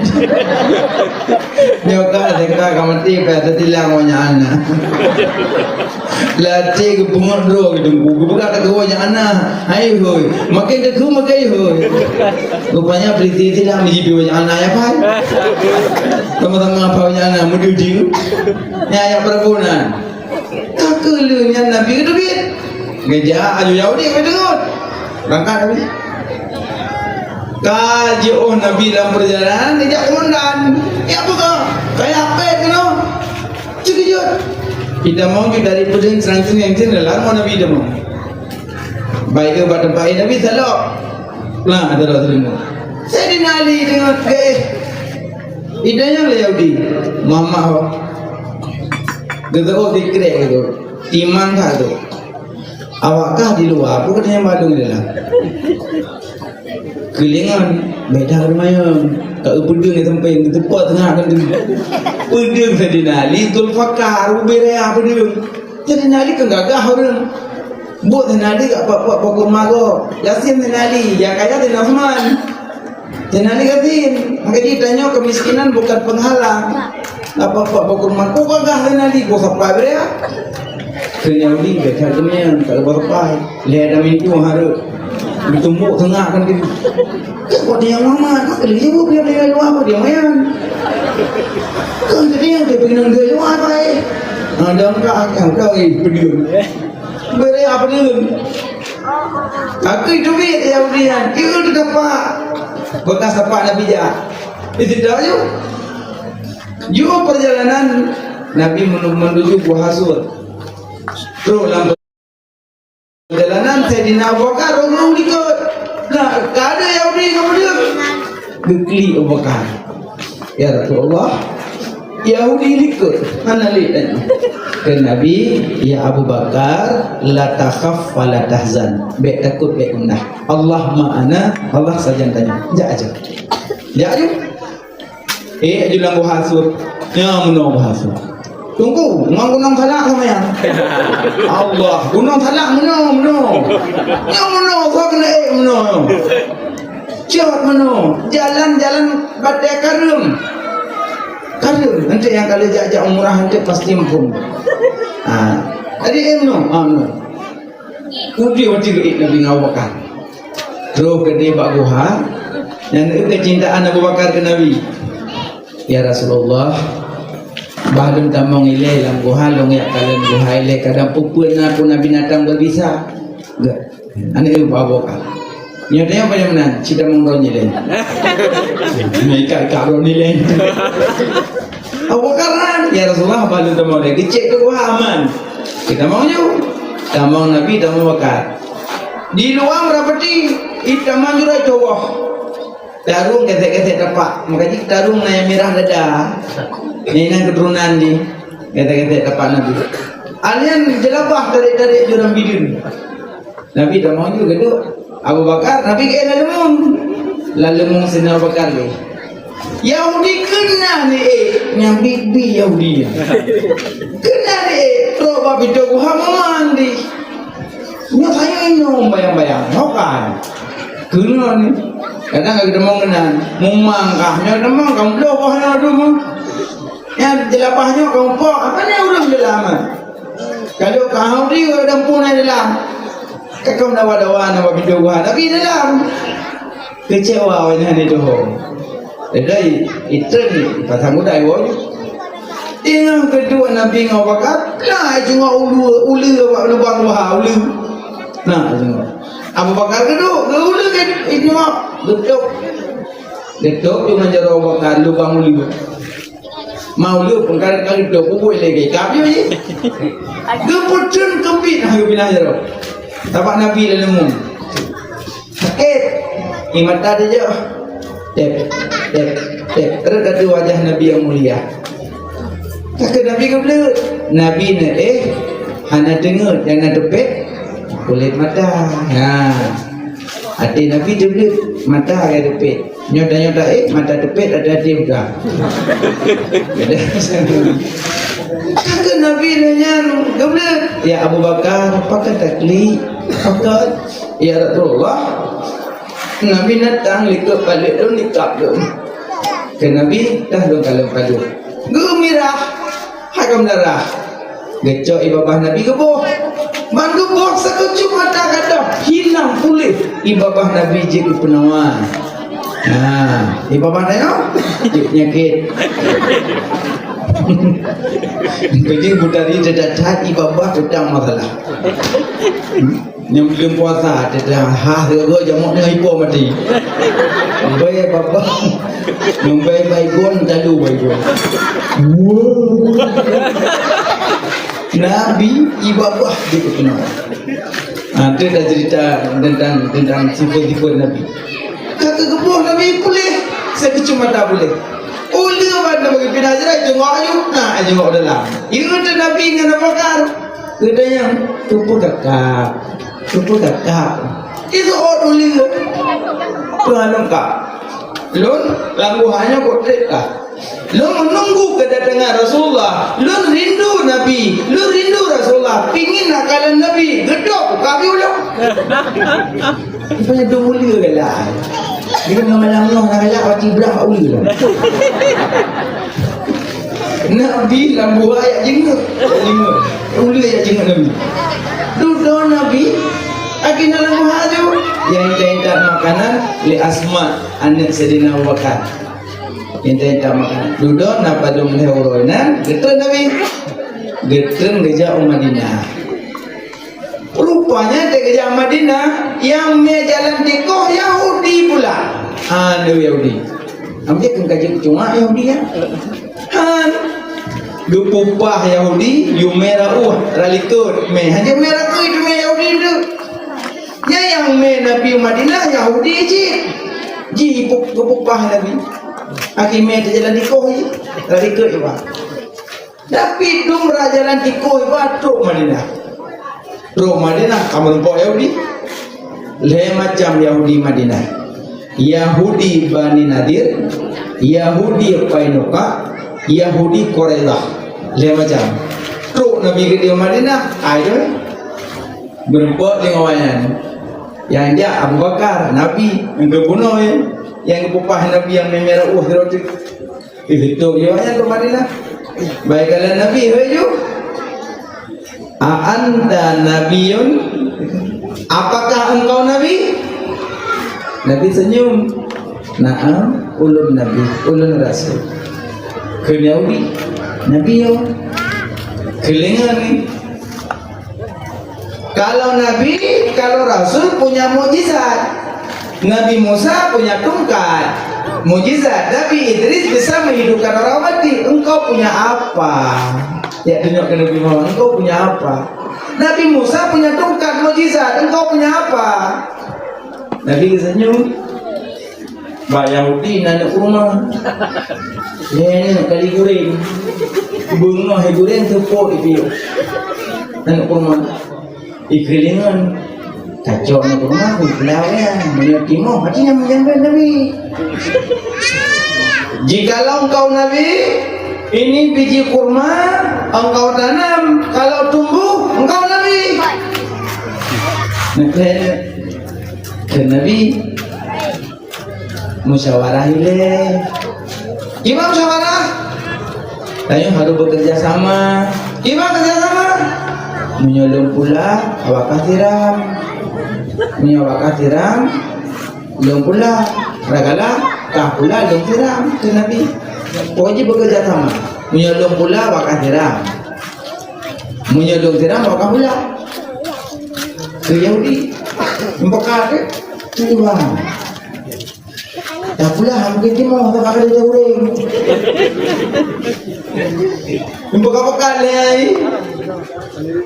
Nyoe ka, ka mati, ka teulang, "Waja'alna." Latih geupeungét droe geuteungku, geupeugah keu "Waja'alna." Hai hôi, makin teungku makin hôi. Rupanya peliti sila meujipi "Waja'alna" ya, Pak. Sama-sama apa "Waja'alna" meudeuh jih. Nyan ayat peurabon nyan. Ka keuh lheueh nyan Nabi geuteubiet. Geujak aju Yahudi geuteungeut. Berangkat Nabi. Ka jiôh Nabi lam peurjalanan, geujak keumandan. Ya, peugah, "Kaya pét keunoe." Ceukeujot. Itamong ju dari peudeueng seurang sini, sini lalu Nabi itamong. Baik ke bak teumpat Nabi salok. Nah, ada lah terima. Saidina Ali deungon geuéh. Idanya lé Yahudi. Muhammad ho. Geuteuôh dikrek gitu. Timang that tu. Awak kah di luwa, apa katanya malu di dalam? Keulingan, beda lumayan. Ka peudeueng di sampéng, teupot teungoh kan tu. Peudeueng Saidina Ali, Zulfikar, ubé raya peudeueng. Saidina Ali kan gagah ureueng. Buet Saidina Ali gak pak-pak pokok mago. Yasin Saidina Ali, ya kaya Saidina Utsman. Saidina Ali yatim. Maka ditanyoe kemiskinan bukan penghalang. Apa-apa bak rumah, kok gagah Saidina Ali, boh sapai bri ah. Keu Yahudi, bèk that keumian, tak boh sapai. Lhèe dah mintu hareup. Ditumbok teungoh kan gitu. Kok dia Muhammad, kok dia ibu, dia, dia luar, kok dia mayan. Kok dia, dia, dia pergi nang dia luar, pai. Ha, dah engkau, engkau, engkau, eh, pedih. Beri apa dia? Aku itu duit Yahudi nyan. Kira tu dapat. Bekas dapat Nabi jah. Itu dah yuk. Ju perjalanan Nabi menu-, menuju Gua Sur. Trok lam perjalanan Saidina Abu Bakar rhung-rhung likot. Nah, ka ada Yahudi kemudian. Geuklik Abu Bakar. "Ya Rasulullah, Yahudi likot." Hana lé tanya. Kheun Nabi, "Ya Abu Bakar, la takhaf wa la tahzan." Bèk takot, bèk gundah. Allah ma'ana, Allah sajan tanyoe. Jak aja. Jak aja. Eh, aju lam Gua Sur. Nyan meunoe Gua Sur. Teungku, ngon Gunong Salak sama nyan. Allah, Gunong Salak meunoe, meunoe. Nyan meunoe, soe keuneuk ék meunoe. Cot meunoe, jalan-jalan batèe kareueng. Kareueng, eunteuk nyang ka lheueh jak-jak umrah eunteuk pasti muphom. Ha, jadi ék meunoe, ha, meunoe. Udeb watèe geuék Nabi ngon Abu Bakar. Troh keudéh bak guha, nyan keuh keucintaan Abu Bakar keu Nabi. "Ya Rasulullah, Bah lôn tamong ilée lam guha, lôn jak kalon guha ilée, kadang peue-peue na pun na binatang berbisa. Geuh. Aneuk ibu bawa ka. Nyoe teuh apa nyang meunan? Ci tamong droeneuh ilée. Nyoe ikat-ikat droeneuh ilée. Abu Bakar, "Ya Rasulullah, bah lôn tamong ilée." Geucék keu guha aman. Ci tamong ju. Tamong Nabi, tamong Bakar. Di luwa meurapati, itamong jurah cowok. Tarông gesek-gesek tapak. Maka jih tarông na nyang mirah dada. Nyan inan keuturonan jih. Gesek-gesek tapak Nabi. Alien jeulabah tarék-tarék jurang bideun. Nabi tamong ju geuduek. Abu Bakar, Nabi keu laleumun. Laleumun Saidina Abu Bakar lé. Yahudi keuna ni, eh, nyang bibi Yahudi nyan. Keuna ni, eh, trok bak pintoe guha meumandi. Nyoe sayoe inong bayang-bayang, nyoe kan. Keunoe ni. Kadang ka geutamong keunan, mumang kah, nyoe tamong ka meubloe boh nyoe dum. Nyan jeulabah nyoe ka mupok, apa ni ureueng dalam? Kalau ka Yahudi ureueng dampung na dalam. Ka kau dawa-dawa na bak pintoe guha, tapi dalam. Keucewa awaknyan itu ho. Jadi, itu ni pasang gudai woe. Ingat kedua Nabi ngon Abu Bakar, nah, cuma ulu, ulu bak lubang luha, ulu. Nah, cuma. Abu Bakar kedua, ke ulu ke, itu mah, betul. Betul, cuma jaroe Abu Bakar, lubang ulu. Mau lé peungkari-kari dok bubui lé gé kap yo ye. Geupeuteun keumbit nah geupinah jaroe. Tabak Nabi laleumun. Sakét. Di mata dijak. Tep, tep, tep. Terus kata wajah Nabi yang mulia. Kata Nabi geubleut. Nabi na eh hana teungeut nyang na teupet kulét mata. Ha. Até Nabi teubleut mata nyang teupet. Nyoe tanyoe taék mata teupet, até-até peugah. Ka kheun Nabi lheueh nyan geubleut, "Ya Abu Bakar, pakon taklik? Pakon, ya Rasulullah?" Nabi neutang likot paleuet lôn, likap lôn. Kheun Nabi, "Dah lôn kalon padub." Geumirah. Hai ka meudarah. Geucok ié babah Nabi geuboh. Ban geuboh sakeujeup mata gadôh hilang puléh ié babah Nabi jeuet keu peunawa. Ha, ié babah tanyoe jeuet peunyakét. Jadi budari teutat-that ié babah teutang masalah. Nyang buleuen puasa, teudah hah sigoe jamok ngon ipo mati. Bai babah. Nyang bai Baygon, talu Baygon. Nabi ié babah di keupeunong. Ha, tu dah cerita tentang, tentang sifat-sifat Nabi. Ka geuboh Nabi puléh, sakeujeup mata puléh. Uleue ban Nabi pinah jaroe, jengok aju, na jengok dalam. Ieu teu Nabi ngon Abu Bakar. Geutanyong, "Keupeue kakak? Keupeue kakak?" Iseuôt uleue. Peue hana kak? Lôn lam guha nyoe kok trép kah? Lôn meununggu keudatangan Rasulullah. Lôn rindu Nabi. Lôn rindu Rasulullah. Pingin na kalon Nabi. Geudok ka geuyue lôn. Rupanya dong uleue galak. Dia ngon malam nyoe na galak, pati blah uleue. Nabi lam buah jak jinguk. Jak jinguk. Uleue jak jinguk Nabi. Dudoe Nabi, lagi na lam buah tu. Nyang intat-intat makanan lé Asma, aneuk Saidina Abu Bakar. Nyang intat-intat makanan. Dudoe na padum lhèe uroe nyan, geutreun Nabi. Geutreun geujak u Madinah. Rupanya, teuk geujak Madinah, nyang mé jalan tikoh Yahudi pula. Ha, nyoe Yahudi. Amjek keu kaji cuma Yahudi nyan. Ha. Geupupah Yahudi, yue mé rauh, ralikot, mé. Hana mé rakeut, mé Yahudi tu. Nyan nyang mé Nabi Madinah, Yahudi cit. Ji geupupah Nabi. Akhé mé teujalan tikoh ji. Ralikot ji, Pak. Tapi dum rajalan tikoh iba trok Madinah. Trok Madinah ka meurumpok Yahudi. Lhèe macam Yahudi Madinah. Yahudi Bani Nadir, Yahudi Qainuqa, Yahudi Quraidah. Lhèe macam. Trok Nabi keudéh Madinah, ai tu. Meurumpok deungon awaknyan. Nyang jak Abu Bakar, Nabi, nyang geubunoe, nyang geupupah Nabi nyang mé-mé rauh sidroe teuk. Ih, beutôi, ya, nyan keu Madinah. Baik, kata Nabi, "Hai, yu. A anta nabiyun? Apakah engkau nabi?" Nabi senyum. "Na'am, ulôn nabi, ulôn rasul." Kheun Yahudi. Nabi yo. Keulingan ni. Kalau nabi, kalau rasul punya mukjizat. Nabi Musa punya tungkat. Mukjizat. Nabi Idris bisa menghidupkan orang mati. Engkau punya apa? Ya, tunjuk ke Nabi Muhammad. Engkau punya apa? Nabi Musa punya tungkat mukjizat. Engkau punya apa? Nabi senyum. Bak Yahudi na aneuk kurma. Lhèe aneuk kali gurèng. Beungoh gurèng seupôt ipiôh. Aneuk kurma. Ikeulingon. Kacok aneuk kurma, peulau ya. Meunyoe timoh, hati nyang meujaweueb Nabi. Jikalau engkau Nabi, ini biji kurma engkau tanam, kalau tumbuh, engkau Nabi. Nah, keu Nabi, musyawarah ilèe. Kiban musyawarah? Tanyoe harôh bekerja sama. Kiban kerja sama? Meunyoe lôn pula, awak kah siram. Meunyoe awak kah siram, lôn pula. Kadang-kadang kah pula lôn siram, kheun Nabi. Pokokjih bekerja sama. Meunyoe lôn pula, awak kah siram. Meunyoe lôn siram, awak kah pula. Keu Yahudi. Meupeugah, "Tuhan, dah pula mungkin timoh, tak ada orang." Meupeugah-peugah lé.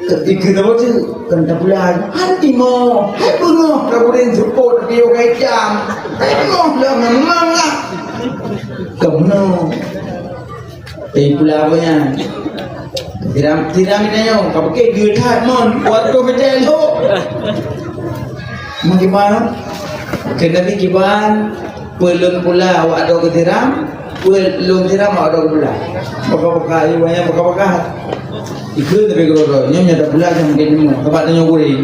Ketika tu, kan tak pula. Hai timoh, hai beungoh, tak boleh jemput, tapi orang jam. Hai timoh, dah memang lah. Kamu. Eh, pula apa nyan? Tiram, tiram tanyoe, ka bukét geue that mon, kuat keu beutôi lhok. Bagaimana? Keu Nabi kiban, peue lôn pula awak droe geutiram, peue lôn tiram awak droe geupula. Baka-baka, ayo banyak baka-baka. Ikeu tapi keudroe-droe, nyoe nyata pula nyang mungkin nyoe, sabab tanyoe gurèe.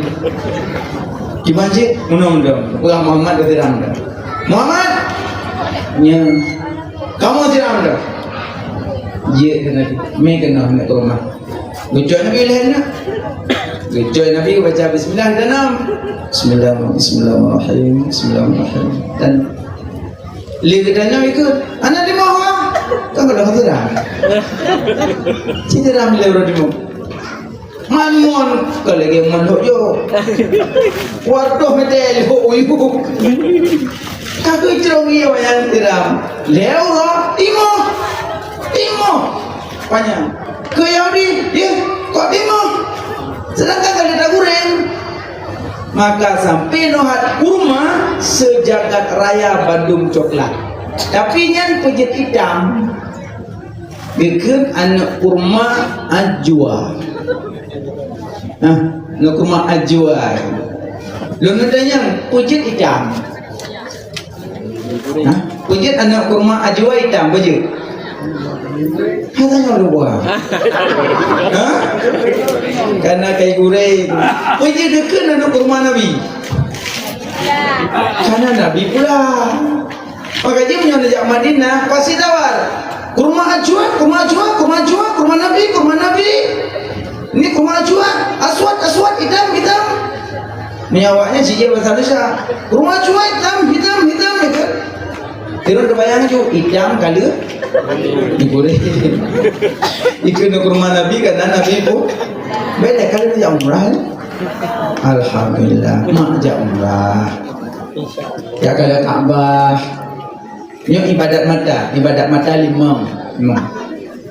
Kiban cit, meunoe meunoe, peugah Muhammad geutiram. Muhammad! Nyoe. Kamoe siram dah. Jeuet keu Nabi. Mé keunoe aneuk kurma. Geucok Nabi lhèe aneuk. Geucok Nabi baca bismillah, ditanam. Bismillah, bismillahirrahmanirrahim. Bismillahirrahmanirrahim. Dan lé geutanyoe ikut. Aneuk timoh ha? Kan kalau siram. Siram lé ureueng timoh. Man mon, ka lagèe mon lhok jok. Wadoh, meuteulhok uyuek. Ka geucrong ie wayang siram. Lhèe uroe, timoh. Timoh. Panyang. Keu Yahudi, yeh, kok timoh? Sedangkan ka lheueh tagurèng. Maka sampoe neuhat kurma sejagat raya bandum coklat. Tapi nyan peue jeuet itam. Geukheun aneuk kurma ajwa. Hah, aneuk kurma ajwa. Lôn tanyong, peue jeuet itam? Hah? Peue jeuet aneuk kurma ajwa itam, peue jeuet? Hah, tanyong luwa. Hah? Karena kai gurèe. Peue jeuet geukheun aneuk kurma Nabi? Karena Nabi pula. Maka jih meunyoe neujak Madinah, pasti tawar. Kurma ajwa, kurma ajwa, kurma ajwa, kurma Nabi, kurma Nabi. Ni kurma ajwa, aswad, aswad, hitam, hitam. Ni awaknya sijil bahasa Indonesia. Kurma ajwa, hitam, hitam, hitam, gitu. Terus kebayang tu, hitam, kala digoreng. Itu nak kurma Nabi, karena Nabi pun. Beda kali dia umrah. Alhamdulillah, mak jak umrah. Ya, kalon Ka'bah. Nyoe ibadat mata, ibadat mata limong. Limong.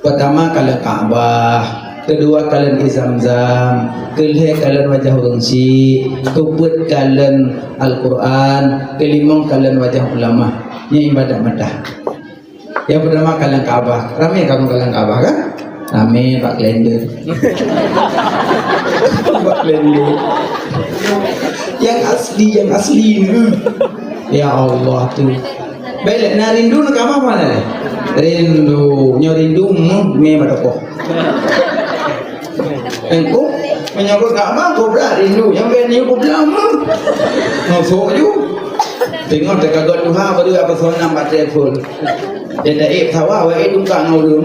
Pertama kalon Ka'bah, kedua kalon Zamzam, keulhèe kalon wajah ureueng syik, keupeuet kalon Al-Quran, keulimong kalon wajah ulama. Nyoe ibadat mata. Yang pertama kalon Ka'bah. Ramé kamoe kalon Ka'bah kan? Ramé bak klender. Bak klender. Yang asli, yang asli. Ya Allah tu. Bèk lé, na rindu na Ka'bah mana lé? Rindu, nyoe rindu meuh mé bak toko. Engkau menyangkut Ka'bah, kau berat rindu. Yang bèk nyoe kau belah meuh. Masuk ju. Tengok dekat tuha baru apa soal nampak telepon. Dia tak eh pesawat, awak eh tungkak ngon ulun.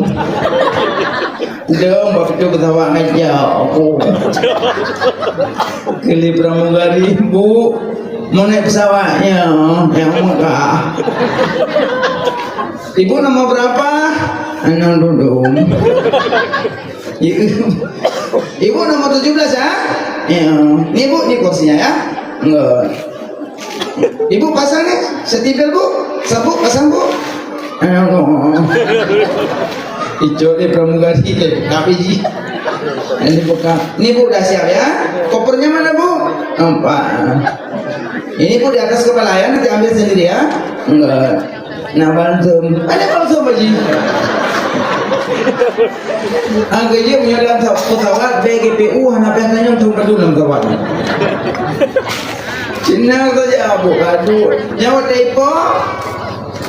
Dong, bak pintu pesawat ngajak aku. Keli pramugari, "Bu, mau naik pesawatnya yang megah." "Ibu nomor berapa?" Anang dudum. Ibu nomor tujuh belas, ya? Ya. Ni, Bu, ni kursinya, ya. Enggak. Ibu pasang ni, setibel, Bu. Sabuk pasang, Bu. Anang dudum. Icok di pramugari deh, tapi ji. Ini bukan. Ni, Bu, dah siap, ya. Kopernya mana, Bu? Nampak. Ini, Bu, di atas kepala, ya. Nanti ambil sendiri, ya. Enggak. Nah, balsem. Ada balsem, Pak Ji. Angka je meunyoe dalam sa-, pesawat, B G P U, hana payah tanyong, thon padum lam pesawat. Cina saja, Bu, kadu. Nyawa taipo.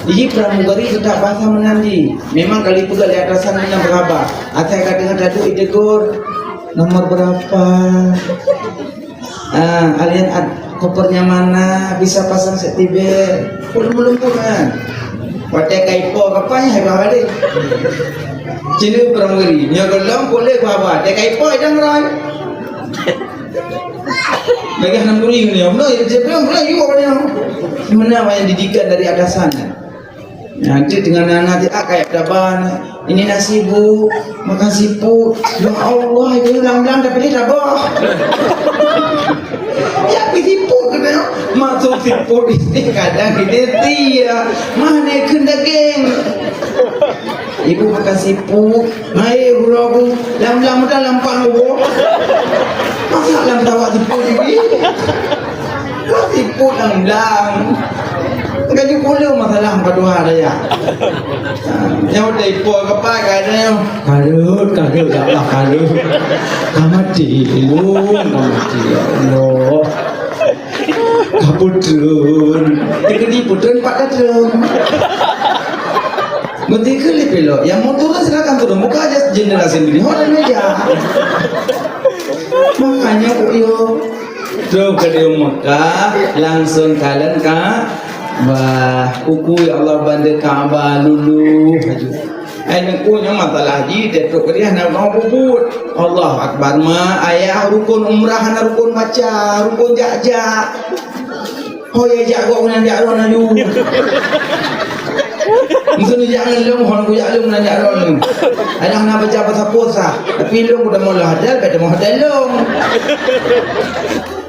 Jadi, pramugari tetap bahasa menanti. Memang kali peugah lé atasan nyang berhaba. Asai ka deungoe tadu ditegur, "Nomor berapa?" Ah, alien ad-, kopernya mana? Bisa pasang safety belt. Ulun-ulun pun, kan. Watèe ka ipo kapal, hai bah balik. Cina pramugari. Nyoe golom boleh bah bah. Watèe ka ipo, idang rai. Lagèe enam puluh ribu ni. Benar, dia bilang, benar, you apa dia? Mana yang didikan dari atasan? Nah, nanti dengan anak dia, ah, kayak taban. Ini nasi, Bu. Makan siput. Ya Allah, itu lam-lam tapi dia tabah. Ya, pergi siput kena. Masuk siput ini kadang kita tia. Mana kena daging? Ibu makan siput. Hai, guru aku. Lam-lam dah lampang, Bu. Masa lam tawak siput ini? Kok siput lam-lam? Gaji pula masalah empat dua raya. Nyau dai po kapai ka ada nyau. Karut, karut, ya Allah, karut. Ka mati, ilung, ka mati, ya Allah. Ka putreun. Dikedi putreun pat datang. Meutika lé pilot, yang mau turun silakan turun. Buka aja jendela sendiri. Hot dan meja. Makanya kok yo. Trok ka di Mekah, langsung kalon Ka'bah. Uku ya Allah banda Ka'bah lulu haju. Ai nengku nyang masalah ji, tetrok ka dia nak mau bubut. Allahu Akbar ma, ayah rukun umrah na rukun baca, rukun jak-jak. Ho ya jak gok nan jak ron aju. Mungkin jak ngelong, hon ku jak lom nan jak ron. Anak na baca bahasa puasa, tapi lom udah mau hadal, pada mau hadal lom.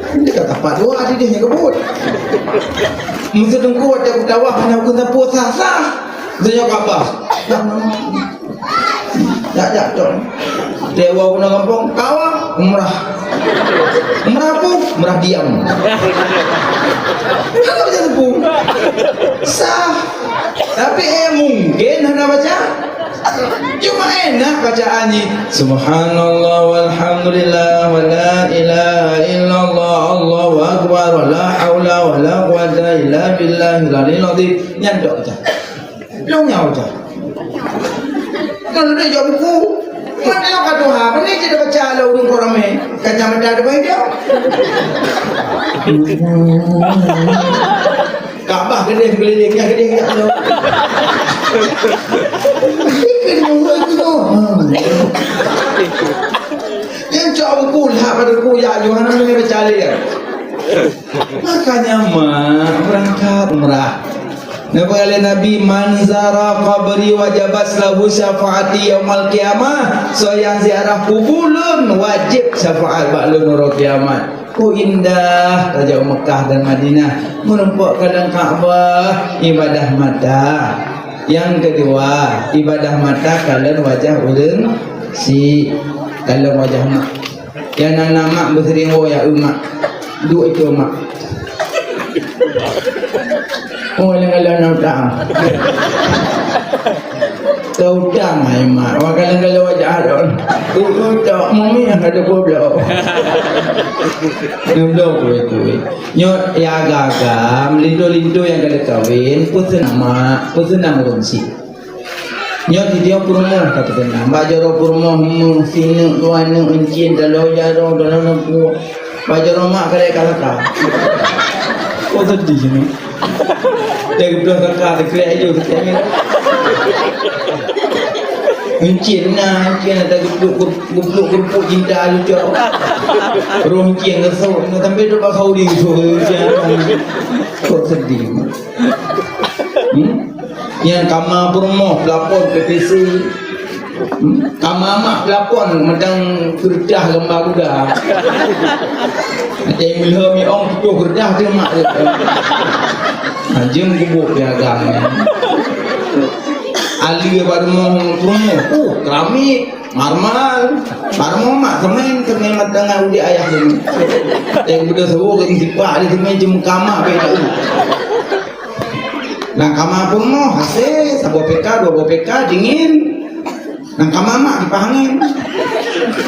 Ini kata Pak Dua tadi dia nyebut. Mesti tunggu ada ketawa hanya aku tak puasa sah. Dia kata, "Dah, dah, dah, dah." Dia bawa guna kampung, kawa, umrah. Umrah apa? Umrah diam. Kenapa baca tepung? Sah. Tapi eh mungkin hana baca. Cuma enak bacaan ni. Subhanallah walhamdulillah wa la ilaha illallah Allahu akbar wa la haula wa la quwwata illa billahil aliyil azim. Nyan tok baca. Long nyawa baca. Kalau dia jawab buku, mana yang kata ha, mana je dia baca lah urang ramai. Kacamata ada baik dia. Kaabah keudeh keuliling, nyang keudeh jak lom. Nyang cok buku lah pada buku ya, Yohanes ni baca dia. Makanya mak berangkat umrah. Napa kata Nabi, "Man zara qabri wajabat lahu syafaati yaumal qiyamah." Soe nyang ziarah kubu lôn wajib syafaat bak lôn uroe kiamat. Ku indah tajak Mekah dan Madinah, meurumpok kalon Ka'bah, ibadah mata. Yang kedua, ibadah mata kalon wajah ulun si kalon wajah mak. Yang nan nama beuseuring woe ya umat. Duek itu mak. Oh, yang kalau nak utang. Kau utang ai mak. Wah kalau kalau wajah adon. Itu tak mami yang ada goblok. Goblok itu. Nyo ya gaga, melinto-linto yang kada kawin, pesan mak, pesan nang urung si. Nyoe di dia peurumoh ka teukeunang. Bak jaroe peurumoh mu sineuk dua neuk euncien dalam jaroe dalam neuk. Bak jaroe mak keureuk ka laka. Oh sedih ni. Dia geubloe laka teukrek aju teukrek ni. Euncien na, euncien na geubloe geubloe geubloe cinta alu cok. Roh euncien geusok, sampai tu bak Saudi geusok. Kok sedih. Hmm? Nyan kama peurumoh, plafon P V C. Hmm? Kama mak plafon, meudang keureutah gambar kuda. Ada yang meuliha mi ong putôh keureutah tu mak tu. Ha, jeuem gubuk piagam nyan. Alue bak rumoh peurumoh, uh, keramik, marmal. Bak rumoh mak semen, semen meudang udép ayah tu. Yang udah subuh ke sipak dia semen cuma kama baik tu. Nang kama peurumoh, hase, saboh P K, dua boh P K, dingin. Nang kama mak kipas angin.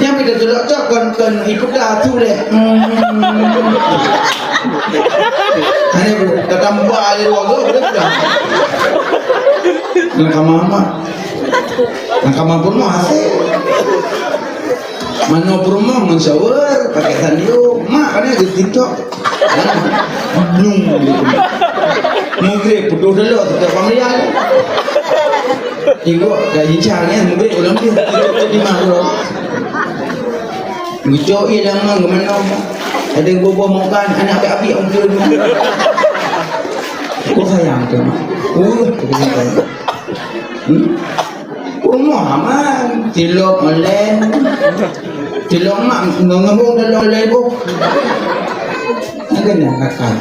Nyang pih teucok-cok kon, kon ikuda tu deh. Hmm. Hanya tatamba aja dua go, udah, udah. Nang kama mak. Nang kama peurumoh, hase. Manoe peurumoh ngon shower, pakai sandiu, mak kan di TikTok. Blung. Maghrib putôh dulu, tetap pamrial. Ibu dah hincang ya, maghrib ulang dia. Di mana? Ngucok iya dah mang, ke mana? Ada boboh makan, anak abi-abi ongkul. Kok sayang tu, mak? Uh, hmm? Rumoh aman, tilok online. Tilok mak ngon-ngon dalam online boh. Nak kena makan.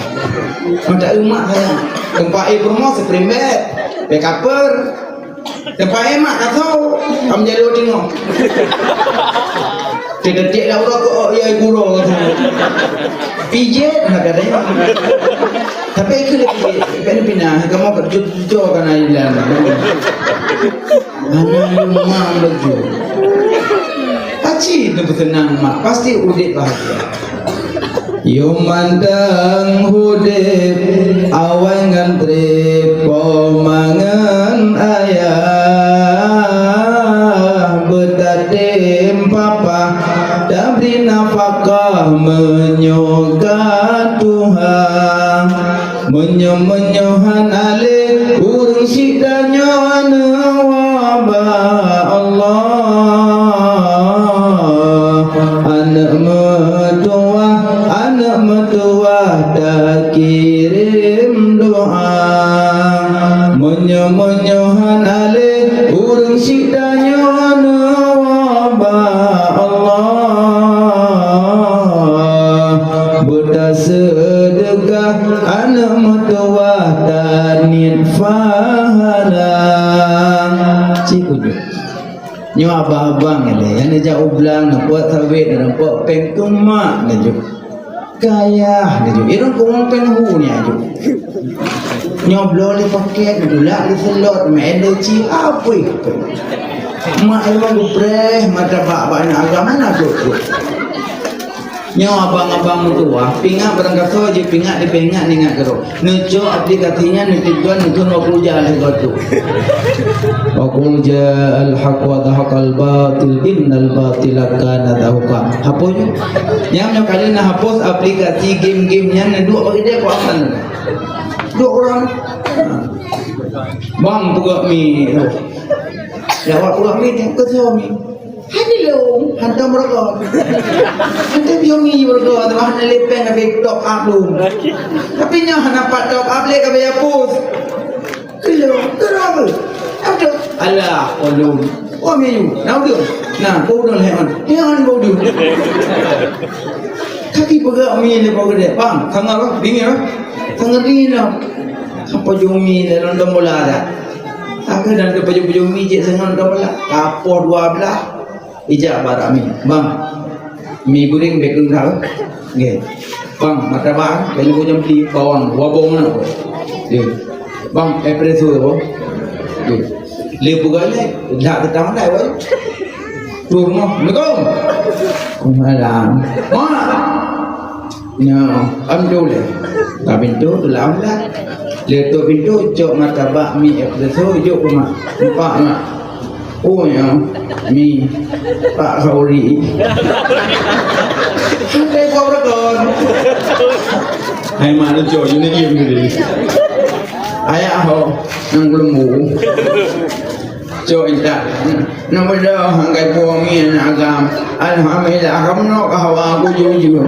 Mata umak saya. Tempat air rumoh spring bed, bed cover. Tempat air mak kasau, am jalo tengok. Tiap-tiap dah udah ke oh ya guru. Pijet nak kata. Tapi itu dia pijet. Kan pindah, kamu kerja-kerja kan air dalam. Hana leumah laju. Aci teupeuseunang mak, pasti udép bahagia. Yum mantong udép awai ngon trép, po ma ngon ayah, beutatem papa, tabri nafakah meunyoe ka tuha. Meunyoe-meunyoe hana lé ureueng sita nyoe neuwoe bak Allah. Aneuk meutuwah, aneuk meutuwah takirém doa. Meunyoe-meunyoe hana lé ureueng sita nyoe neuwoe bak Allah. Beutaseudeukah aneuk meutuwah taniet pahala. Cit ujoe. Nyoe abang-abang ilée, nyang neujak u blang, neupok sawét, neupok péng tu mak neujok. Kayah neujok. Irong kuwong péng hu ni ajok. Nyoe bloe lé paket, neutulak lé seulot, meu'en lé ci, apui. Mak irong geupreh, mata bak-bak na agama na jok-jok. Nyoe abang-abang meutuwah, pingat barangkasoe jih pingat dipeuingat ningat keudroe. Neucok aplikasi nyan, neutip tuan, neutun wakul jah lheueh gotu. Wakul ja'al haq wa zahaqal batil, innal batila kana zahuqa. Hapus nyoe. Nyang nyoe kali na hapus aplikasi game-game nyan, neuduek bak idéh keu aman. Duek urang. Bang, peugah mi. Ya, awak peugah mi, nyan keu suami. Hai lôn, hantom rokok. Hantom yomi rokok, teuma hana lé péng, tapi top up lôn. Tapi nyoe hana pat top up lé, ka bayar pos. Keu lôn, keu apa? Aduh, alah, oh lôn. Oh, miyueb, na udeueng. Nah, kau udeueng lé on. Lé on kau udeueng. Tapi peugah mi lé pok geude, bang, sangat bah, bingit bah. Sangat bingit bah. Apa jomi lé nonton bola dah. Aku dan ke baju-baju mi cek sangat nonton bola. Kapoh dua belah. Ijak bak mi, "Bang, mi goreng bèk keu lôn." "Nggih." "Bang, martabak, bèk lôn jam beli bawang, wabong na." "Nggih." "Bang, espresso, bang." "Nggih." Lé peugah lé, dak teutang dai, wai. Tur noh, "Assalamualaikum." "Waalaikumsalam." "Mak." Nyoe, am tu lé. Ka pintoe teulam lah. Lé tu pintoe, cok martabak, mi espresso, jok keu mak. Empat mak. Oh, ya. Mi. Pak Sauri. Sampai kau berakon. Hai mak lucu, ini diam dulu. Ayah ho, nang belum bu. Cok intat. Nang beudôh angkai puang mi aneuk agam. Alhamdulillah, kamoe nyoe ka hawa aku jujur.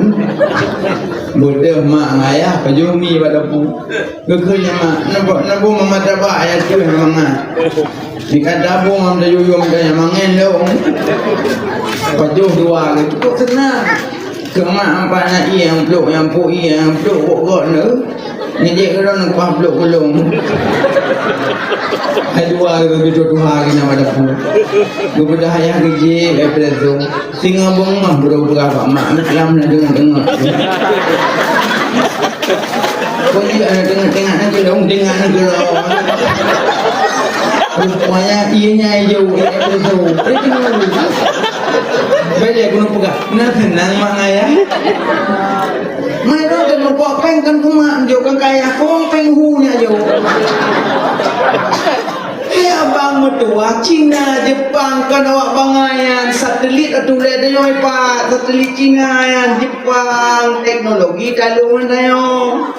Beudôh mak ngon ayah pajoh mi bak dapu. Geukheun nyan mak, "Neuba, neuba mama tabak ayah tuh mangat." Di kata bu mam tayuyuem tanya mangen lom. Pajoh dua ke cukup senang. Keu mak ampat na ié nyang plôk, nyang pok ié nyang plôk gok-gok neu. Nijek keudroe neu kuah plôk gulong. Hai dua ke begitu tuha ke nama dapu. Geubeudôh ayah geujek espresso. Singoh beungoh brôk peugah bak mak, lam na deungoe-deungoe. Kok jeuet na deungoe-deungoe na geulong, deungoe na geulong. Rupanya ié nyan ijô, ié ijô. Eh, deungoe. Bèk lé keuneuk peugah, na seunang mak ngon ayah. Mai droe dan meupok péng kan kumak jôk kan kaya kong péng hu nyan jôk. Hai abang meutuah, Cina, Jepang, kon awak bangai nyan, satelit atuh lé tanyoe pat, satelit Cina nyan, Jepang, teknologi taleueng tanyoe.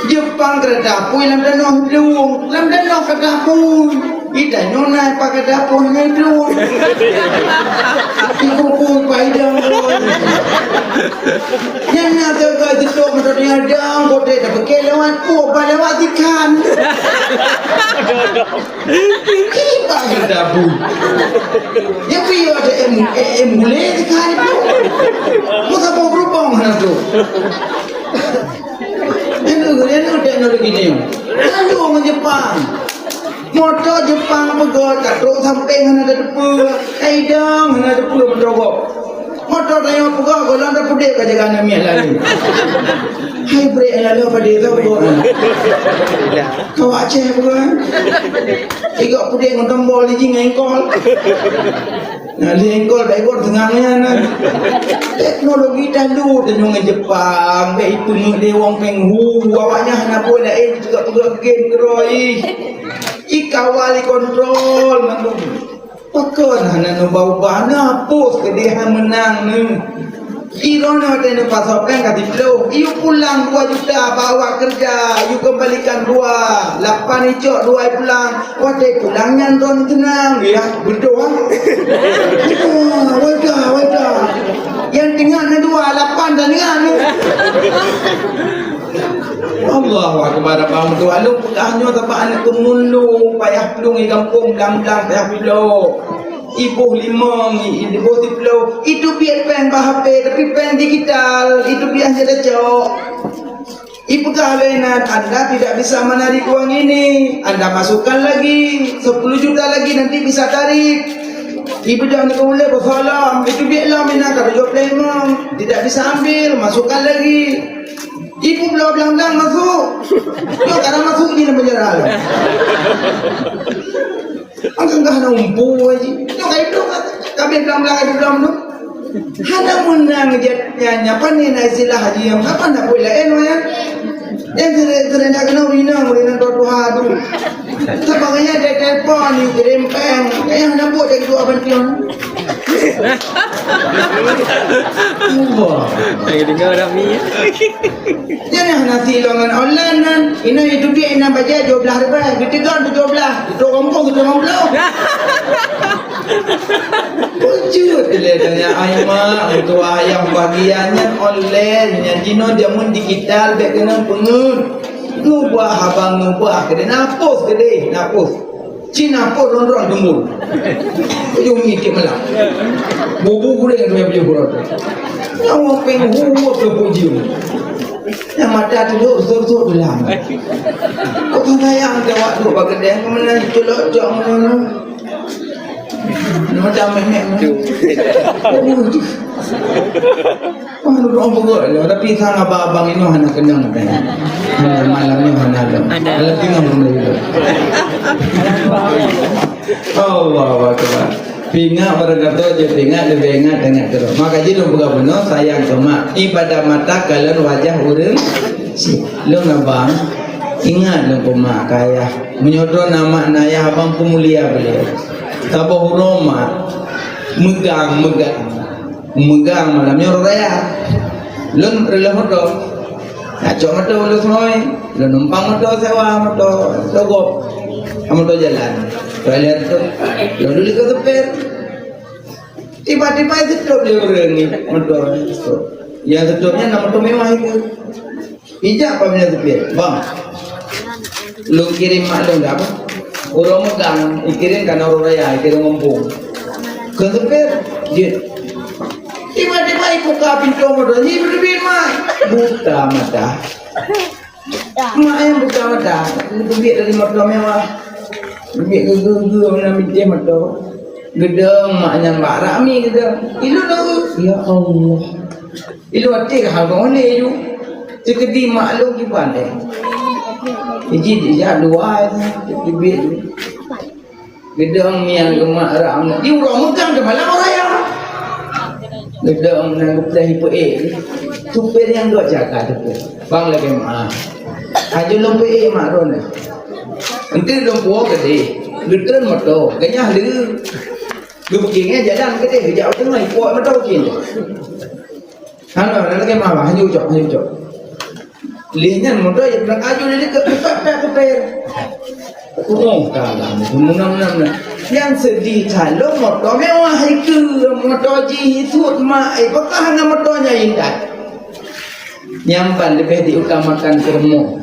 Jepang keureuta apui lam tanoh lông, lam tanoh keureuta apui. Di tanyoe na pat keureuta apui hana lông. Ikuku paidong. Nyan na teuka jeutok meutot nyan dang, kote tapike lewat pu, ba lewat ikan. Kiban dabu. Ya pi ada em, em gule sekali tu. Musa pun berubah mana tu. Ini, ini teknologi ni. Lalu orang Jepang. Motor Jepang peugah, katrok sampeng hana ada depa. Kaidang hana ada depa motor gop. Motor tanyoe peugah, gohlom dah pudek ka jaga aneuk miet lalu. Hai brek lalu pada itu peugah. Kau Aceh peugah. Tiga pudek ngon tombol lagi ngon engkol. Nah, di engkol baik gor tengah nyan. Teknologi dah lu tanyong ngon Jepang, baik ipeungeut lé wong penghu, awaknyan hana buet laén peugah-peugah game keroe. Ikawal, ikontrol mandum. Pakon hana neuba-uba, neuhapus keudeh han meunang neu. Iroh nyoe watèe neupasoe péng ka siplôh, iyue pulang dua juta bak awak keureuja, iyue keumbalikan dua, lapan icok dua ipulang. Watèe pulang nyan droeneuh teunang, ya, beudôh. Wah, wada, wada. Nyang teungoh na dua, lapan dan nyan. Allahu Akbar, abang tu. Along peugah nyoe sabab aneuk keumuen lôn payah plueng di gampông, blang-blang payah plueng. Iboh limong, iboh siplôh. Itu biet péng bak H P, tapi péng digital, itu biet hana tacok. Ipeugah lé nan, "Anda tidak bisa menarik uang ini. Anda masukkan lagi sepuluh juta lagi, nanti bisa tarik." Ibeudôh ngon ulèe beusoe lom, itu biet lom inan ka tujoh ploh limong. Tidak bisa ambil, masukkan lagi. Ibu bloe blang-blang masuk. Nyoe kadang masuk di dalam penjara. Angkang dah na umpu aja. Nyoe kai bloe, kabeh blang-blang ibu bloe tu. Hana meunang jeuet nyan, nyan pane na istilah haji nyang kapan dak buet laén wayang. Nyang sering-sering dak keunoe ureueng inong, ureueng inong tuha-tuha tu. Sabab nyan dak telepon, yue kirim péng. Kayang hana buet dak dua bantuan. Allah. Lagi dengar Rami. Jangan hana silongan online nan. Ina itu dia ina baca dua belas ribu, kita kan tujuh belas, itu rompong kita rompong. Kunci tu le tanya ai mak, tu ayam bagian nyan online, nyan jinoe jameun digital, bèk keuneuk peungeut. Nubah abang nubah keudeh, napus keudeh, napus. Cina pun ron-ron teumbul. Ujong mi tiep malam. Bubu gureng tu yang bujur tu. Nyawa penghu tu bujur. Yang mata tu duk sur-sur dalam. Kok sayang dia waktu bagadang mana itu locok mana. Nama dah mehek mana. Oh, tu. Wah, duduk orang pukul je. Tapi sang abang-abang ini hana kenyang, kan? Hana malam ni hana ada. Ada. Dalam tengah belum lagi tu. Allahu Akbar. Pingat barang kata je pingat, lebih ingat, ingat terus. Maka jih lôn peugah bunoe, sayang keu mak. Ibadah mata kalon wajah ureueng. Si, lôn abang, ingat lôn keu mak keu ayah. Meunyoe droe na mak na ayah abang peumulia beliau. Saboh uroe mak, meugang, meugang. Meugang malam nyoe raya. Lôn reuloh moto. Nak cok moto lôn seumai. Lôn numpang moto sewa moto. Logop. Moto jalan. Toilet tu. Lôn dulu ke seper. Tiba-tiba itu truk dia ureueng ni moto. Nyang seutôt nyan na moto mewah itu. Ijak pabila supir, "Bang, lôn kirém mak lôn dah, Bang." Uroe meugang, ikirim ka na uroe raya, ikirim mumpung. Keu supir, jeuet. Tiba-tiba ibuka pintoe moto, nyan beuteubiet mak. Buta mata. Mak nyang buta mata, geuteubiet dari moto mewah. Geuteubiet geu-geu-geu meunan bitéh moto. Geudong mak nyan bak rak mi geudong. Ilôn lôn, ya Allah. Ilôn até ka haba ulée ju. Teukeudi mak lôn kiban deh. Iji dijak dua, teubiet ju. Geudong miang geumak rak meunan. Di uroe meugang teumalam raya. Geudong meunan geupeuleh ipeuék. Supir nyang gok jaga supir. Bang lagée meuah. Ajo lôn peuék mak droeneuh. Enteuk lôn puwoe keudeh. Geutreun moto. Geunyan lé. Geubukingée jalan keudeh. Geujak u teungoh ipok moto keu Hana, hana lagée mawah, hana ucok, hana ucok. Lé nyan moto ya bilang aju lé ke tempat tak keper. Oh, kalah, meunan-meunan. Nyang seudeh calon moto mewah itu, moto jih itu mak, eh, pakah hana moto nyan intat. Nyang ban leubeh diutamakan keu rumoh.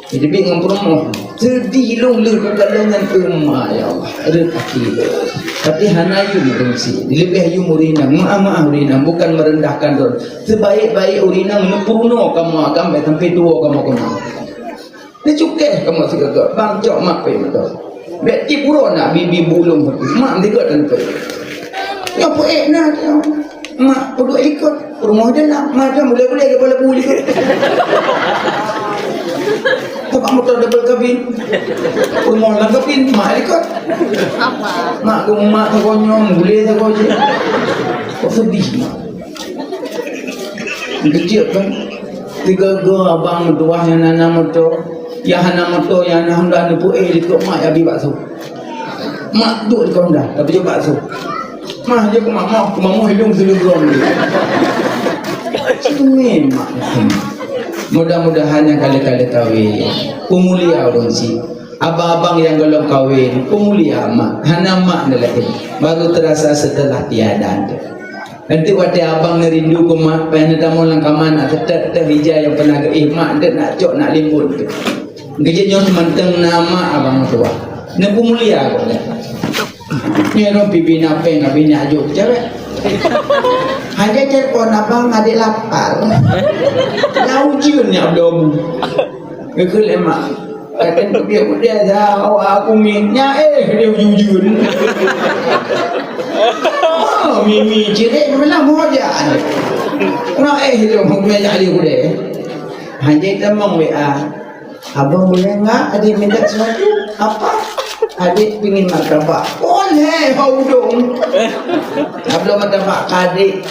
Jadi bingung peurumoh. Seudeh lôn leuh keu kalon nyan, euma, ya Allah, reuet até lôn. Tapi hana yum ureueng sie. Leubeh yum ureueng inong. Meu'ah-meu'ah ureueng inong, bukan merendahkan droe. Sebaik-baik ureueng inong neupeurunoe kamoe agam, bèk sampai tuwoe kamoe keunong. Neucukéh kamoe sigoe-goe. Bang, cok mak payah meudoh. Bèk tiep uroe na bibi bulong sapeue. Mak meusigoe dan peuék. Nyoe peuék na, nyoe. Mak peuduek likot. Rumoh je na. Mak dah mulai-mulai kepala bu likot. Tempat motor double kabin. Rumoh lam kabin, mak likot. Mak ke mak sagoe nyoe, mulai sagoe je. Kok sedih, mak. Kejeuet kan? Tiga-tiga abang meutuah nyang hana moto, nyang hana moto, nyang hana Honda neupeuék likot mak ya bi bakso. Mak duek likot Honda, tapi jok bakso. Mah jok mak, mak, mak, mak, hidung seuleubrom. Cumi mak. Mudah-mudahan nyang kali-kali kawin, peumulia ureueng sie. Abang-abang nyang gohlom kawin, peumulia mak. Hana mak neulakée. Baru terasa setelah tiada tu. Enteuk watée abang neurindu keu mak, payah neutamong lam kama nak teutet-teuh ija nyang pernah geuéh mak, enteuk nak cok nak limbot. Geujeuet nyoe seumantong na mak abang meutuah. Neupeumulia gobnyan. Nyoe rhom pipi na péng, abih nyak jok cewek. Hana telepon abang, adek lapar. Nya ujeuen nyak bloe bu. Geukheun lé mak. Kata keubiet udeh dah awak aku mi. Nya éh dia ujeuen-ujeuen. Oh, mimi cirek meulah moja. Nak éh dia mau meja dia udeh. Hanya tamong W A. Abang boleh enggak adik minta sesuatu? Apa? Adik pingin martabak. Boleh, hau dong. Abang martabak ka adik.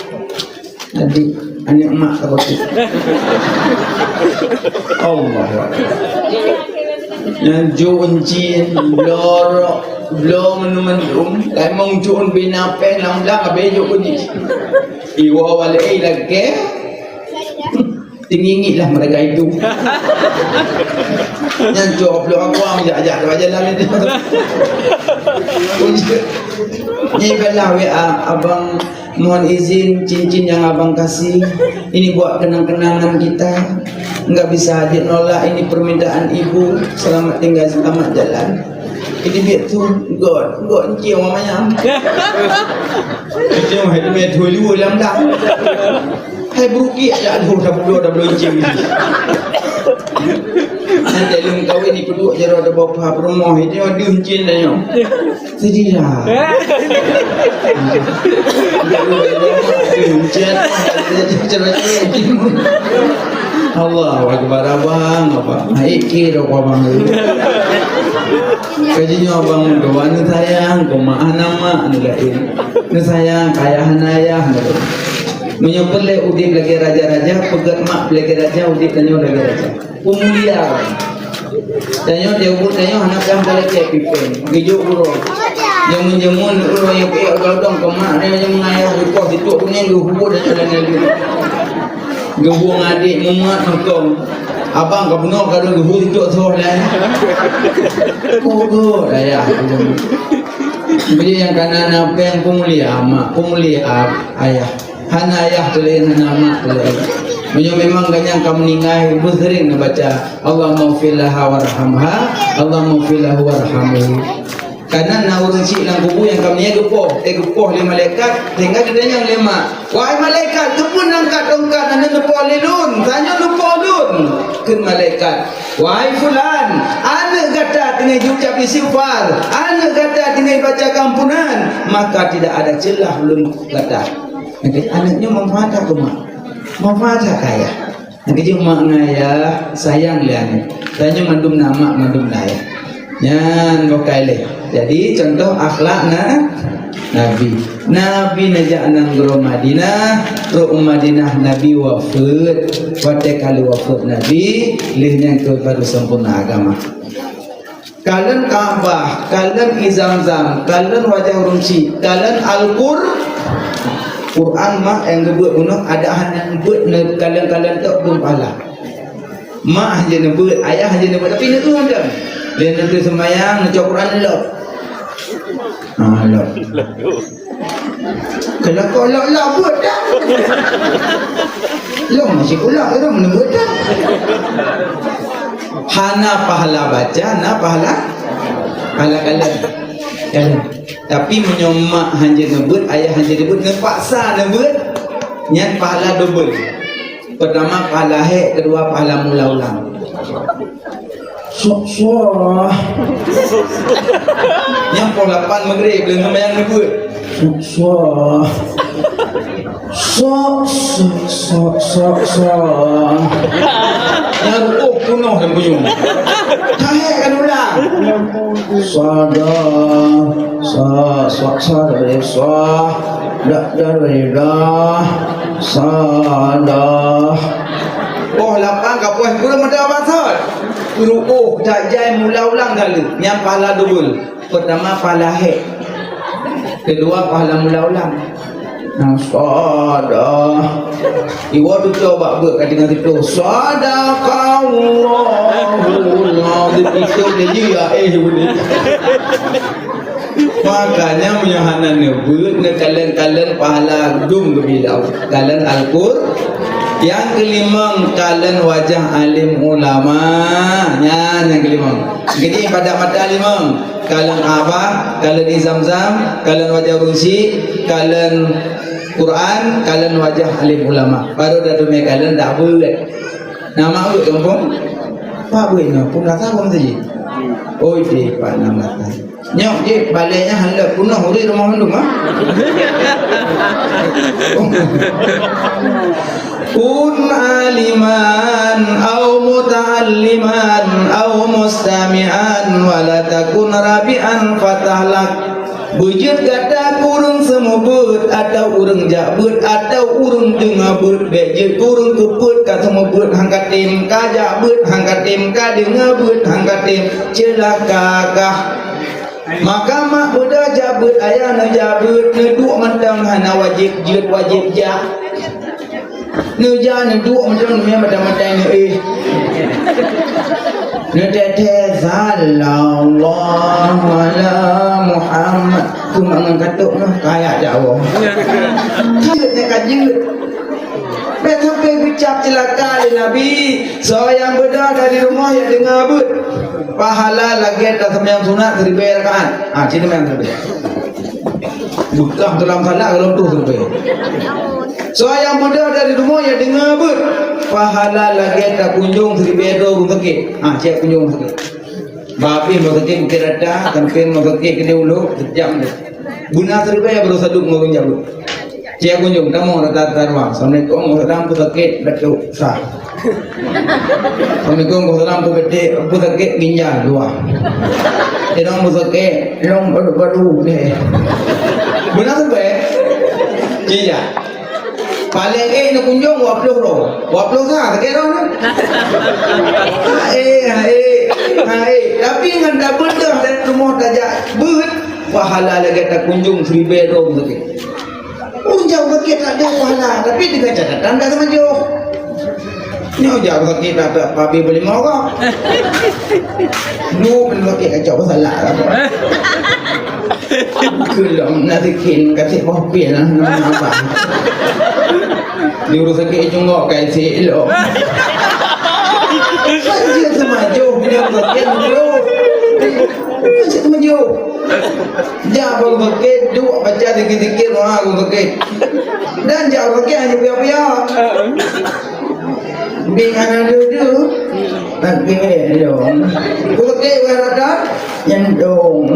Adik, aneuk mak ka bacut. Allahu Akbar. Nyang jok euncien, bloe rok, bloe mandum-mandum, lamong jok bina péng lam blang, abéh jok kunyi. Iwoe walek, eh, lagèe. Teungingit lah mereka itu. Nyan cok bloe awam jak-jak lewat jalan itu. Ni balah W A, abang. Mohon izin, cincin yang abang kasih, ini buat kenang-kenangan kita. Enggak bisa adik nolak, ini permintaan ibu. Selamat tinggal, selamat jalan. Ini biar tu, god, god, cium mamanya. Cium, hai, tu biar tu, lu lam dah. Hai, beruki, ada, aduh, dah belum, dah belum cium. Nanti lu kawin ni, kedua, jarak ada bawa paham rumah, itu ada cincin dah, nyok. Sedih lah. Allahu Akbar, abang, abang. Naik ke rokok abang dulu. Kajinya abang dua, nu sayang, kau mak hana mak, nu lain. Nu sayang, kaya hana ayah, nu lain. Meunyoe peureulèe udép lagèe raja-raja, peugöt mak lagèe raja, udép tanyoe lagèe raja. Peumulia. Tanyoe, tanyoe hana peugah lagèe pipéng. Geujok uroe. Jameun-jameun uroe nyang peuék odong-odong keu mak, tanyoe nyang meungayah rukoh sitok kunéng geuhubot dan jalan lalu. Geuhubot ngon adék mumat mantong. Abang ka bunoe ka lheueh geuhubot sitok soh laén. Kok geuh ayah. Jadi nyang kana na péng peumulia mak, peumulia ayah. Hana ayah teuh laén, hana mak teuh laén. Meunyoe memang ganyang ka meuninggai, beuh sering neubaca, "Allahummaghfir laha warhamha, Allahummaghfir lahu warhamhu." Kareuna na ureuëng syiek lam kubu nyang ka meuninggai geupoh, eh, geupoh lé malaikat, sehingga geutanyong lé mak, "Wahai malaikat, keupeue neuangkat tongkat aneuk neupoh lé lôn? Tanyoe neupoh lôn." Kheun malaikat, "Wahai fulan, aneuk gata teungoh jiucab istighfar, aneuk gata teungoh jibaca keampunan, maka tidak ada celah lôn gata." Jadi, aneuk nyoe manfaat that keu mak? Manfaat that keu ayah? Nyang keujeuet mak ngon ayah sayang lé aneuk. Tanyoe mandum na mak, mandum na ayah. Nyan bukai lé. Jadi, contoh akhlak na-, Nabi. Nabi neujak nanggroe Madinah, trok u Madinah Nabi wafeuet. Watée ka lheueh wafeuet Nabi, lheueh nyan kheueh baru sempurna agama. Kalon Ka'bah, kalon Ie Zamzam, kalon wajah ureuëng syiek, kalon Al-Qur-, Quran mak nyang geubeuet bunoe, ada hana geubeuet neu-, kalon-kalon tok dum pahala. Mak hana geubeuet, ayah hana geubeuet, tapi neueu mantong. Lé neueu seumayang, neucok Quran lop. Ah, lop. Kalau kau lok-lok buet dah. Long masih pula orang mana buet dah. Hana pahala baca, na pahala, pahala kalon. Kalon. Tapi meunyoe mak hana geubeuet, ayah hana geubeuet, neupaksa neubeuet, nyan pahala dobel. Pertama pahala hék, kedua pahala mula ulang. Sok-sok. Nyang poh lapan Maghrib, lheueh seumayang neubeuet. Sok-sok. Sok, sok, sok, sok, sok. Nyang reuôh peunoh dan buyung. Tahék kan ulang. Sada, sa, sa, sa, sa, da, da, da, da. Sadah. Poh lapan ka poh sepuluh meuda basot. Rukoh tajai mula ulang kali. Nyang pahala double. Pertama pahala hek. Kedua pahala mula ulang. Nah, sadah. Iwa tu coba buat kat dengan situ. Sadaqallahul azim. Itu dia ya eh boleh. Makanya meunyoe hana neubeuet, neukalon-kalon pahala dum geubilang. Kalon Al-Qur-, nyang keulimong, kalon wajah alim ulama. Nyan nyang keulimong. Jadi pada mata limong, kalon Ka'bah, kalon Ie Zamzam, kalon wajah ureuëng syiek, kalon Quran, kalon wajah alim ulama. Baru dah teumé kalon dak beuet. Nama beuet gampông? Pak beuet nyoe, pun rasa pun saja. Oi deh, Pak nama. Nyok jih, balai nyan hana peunoh ureuëng rumoh mandum, ha? Kun aliman au muta'alliman au mustami'an wa la takun rabi'an fatahlak. Beujeuet gata keu ureuëng seumeubeuet atawa ureuëng jak beuet atawa ureuëng deungoe beuet, bék jeuet keu ureuëng keu peuet ka seumeubeuet han ka tem, ka jak beuet han ka tem, ka deungoe beuet han ka tem, ceulaka kah. Maka mak beudoh jak beuet, ayah neujak beuet, neuduek mantong hana wajéb jeuet, wajéb jak. Neujak neuduek mantong, neumé mata-mata neuéh. Neuteuntèe, "Sallallahu ala Muhammad." Keu mak ngon katok nyoe kaya jak Allah. Jeuet nyan ka jeuet. Bèk sampai geucap ceulaka lé Nabi. Soe nyang beudoh dari rumoh jak deungoe beuet, pahala lagèe taseumayang sunat siribèe rakaat. Ah, cit seumayang siribèe. Beukah dalam salat golom troh siribèe. Soe nyang beudoh dari rumoh jak deungoe beuet, pahala lagèe takunjong siribèe droe ureuëng sakét. Ah, cit kunjong sakét. Babeh meuseukét bukét rata, sampéng meuseukét keudéh ulo, seujam deh. Beuna siribèe baru sadub ngon ureuëng jak beuet. Cit kunjong, tamong rata-rata ruang. Assalamualaikum, waalaikumsalam, peusakét, batuk, sah. Assalamualaikum, waalaikumsalam, peubeutek, peusakét, ginjal, luwah. Inong peusakét, inong badu-badu, deh. Beuna siribèe? Cit jak. Paléng ék neukunjong dua ploh droe. Dua ploh sa, sakét droe nyoe. Hai, hai, hai. Tapi ngon tabeuet dah dari rumoh tajak beuet, pahala lagèe takunjong siribèe droe sakét. Ureuëng jak sakét tak ada pahala, tapi dengan catatan tak sama jauh. Nyoe jak sakét tak ada pabe boleh marah. Duek pun sakét kacau salah. Keu lom na sikit, ka cit boh pih lah, na abang. Di ureueng sakét cunggok ka isek lom. Saja seumajoh, bila sakét, bro. Saja seumajoh. Jak bang sakét, duek baca sikit-sikit, wah, bang sakét. Dan jak bang sakét hanya piak-piak. Bing hana dudu. Nak bing lom. Bang sakét, wah, rada. Nyentong.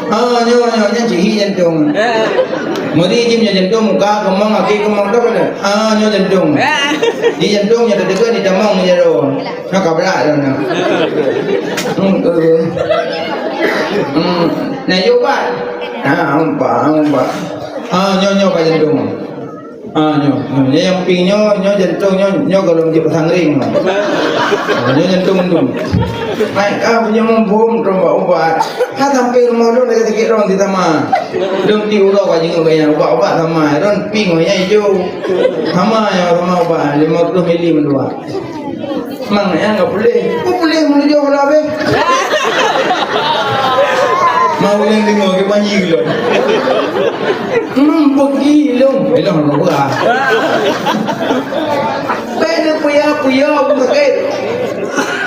Ha, nyoe, nyoe, nyoe ciri nyentong. Meuri jih nyoe nyentong, muka keumang, kaki keumang, dah pada. Ha, nyoe nyentong. Di nyentong nyoe teudeungoe di tamong nyoe jaroe. Nyoe kabrak dah nyoe. Hmm, eh. Hmm. Nah, yuk, Pak. Ha, empat, empat. Ha, nyoe, nyoe, Pak nyentong. Ah, nyoe, nyoe, nyoe nyang ping nyoe, nyoe jantong nyoe, nyoe gohlom jeuet pasang ring nyoe. Ah, nyoe jantong mandum. Hai, ah, punya mumpung, dong bak ubat. Ha, sampai rumoh lôn lagèe sakét rong di sama. Dong ti uroe ka jinguk gaya ubat-ubat sama. Ron ping nyoe ijo. Sama nyoe, sama ubat, lima puluh mili mandua. Mang, nyan ka puléh. Kok puléh meunurot keu lôn abéh? Mau nyang deungö ke panji lôn. Hmm, peugi lôn. Eh, lôn, lôn, ah. Bèk neupeuya-peuya peusakét.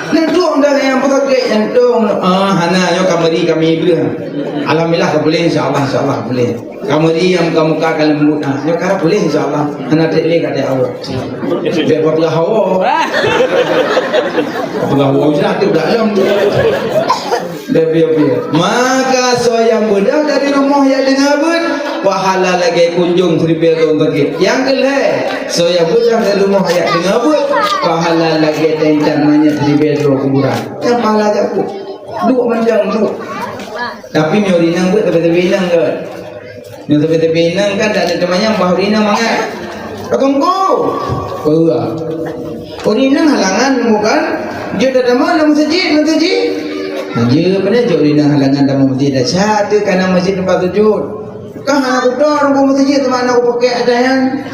Neudong dan nyang peusakét nyang dong. Ah, hana, nyoe ka meuri kami beuh. Alhamdulillah, ka puléh, insya Allah, insya Allah, ka puléh. Ka meuri nyang muka-muka ka leumbot, ha. Nyoe ka puléh, insya Allah. Hana trép lé ka trép awak. Bèk peugah hawa. Peugah hawa, usah tu dak lom. Bèk, bèk, bèk. Maka soe nyang beudôh dari rumoh jak deungö beuet, pahala lagèe kunjong siribèe droe sakét. Nyang keu lhèe, soe nyang beudôh dari rumoh jak deungö beuet, pahala lagèe teuintat manyét siribèe droe kuburan. Nyan pahala jak beuet. Duek mantong, duek. Tapi meunyoe rinang beuet, tapi, tapi rinang kan. Nyang teupeu-teupeu inong kan, dak ada teumanyong bah ureueng inong mangat. Pakon ko? Peue? Ureueng inong halangan bukan? Jeuet tatamong lam masjid, masjid. Jeuet, pane jeuet ureueng inong halangan tatamong masjid, dah satu kana masjid tempat sujud. Kah aneuk kuto nunggu masjid teuma aneuk kupakèk ata nyan.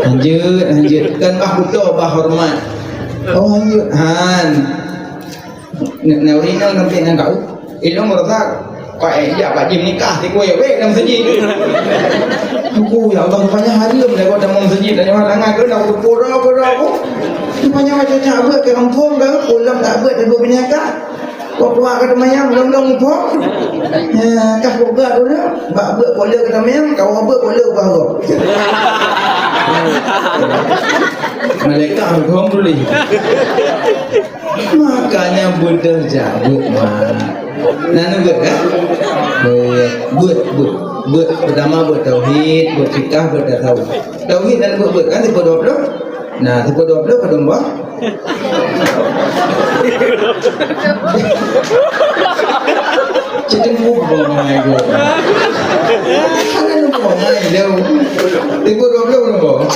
Lanjut, lanjut. Kan bah kuto, bah hormat. Oh, lanjut. Han. Nak, nak ureueng inong sampai ngon kau. Ilong meurasa, kau, eh, jak bak jim nikah, di kue weh dalam masjid. Aku, ya Allah, rupanya haram dah kau dalam masjid, dan nyawa tangan kau dah pura-pura aku. Rupanya macam tak buat ke kampung ke, pulang tak buat, dah buat penyakit. Kau keluar ke temayang, belum-belum muphom. Ya, kah kau gak dulu, bak buat pola ke temayang, kau buat pola ubah kau. Malaikat hukum boleh. Makanya beudôh jak beuet, mak. Nah, nu beuet, kan? Beuet, beuet, beuet. Beuet pertama beuet tauhid, beuet fikah, beuet tasawuf. Tauhid dan beuet, beuet, kan? Sipa dua puluh? Nah, sipa dua puluh, padum bah? Cedeng bubong aja. Hana lupa ngai dah. Sipa dua puluh, padum bah?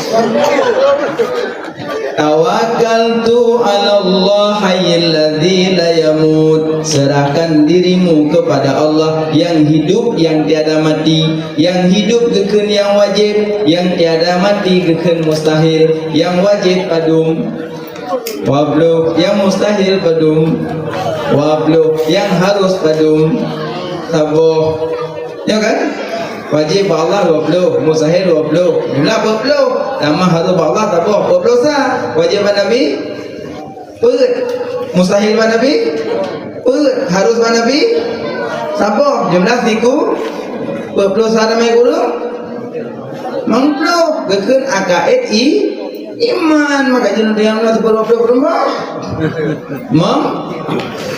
Tawakkaltu 'alallah hayyil ladzi la yamut. Serahkan dirimu kepada Allah yang hidup, yang tiada mati. Yang hidup geukheun yang wajib, yang tiada mati geukheun mustahil. Yang wajib padum? Dua puluh. Yang mustahil padum? Dua puluh. Yang harus padum? Saboh. Ya kan? Wajib bak Allah dua puluh, mustahil dua puluh. Jumlah dua puluh. Tamah harus bak Allah saboh, dua puluh sa. Wajib bak Nabi? Peuet. Mustahil bak Nabi? Peuet. Harus bak Nabi? Saboh. Jumlah siku? Dua puluh sa tamah guru? Limong puluh. Geukheun akaid i-, iman. Maka jeuneuh yang na sepuluh puluh berubah. Limong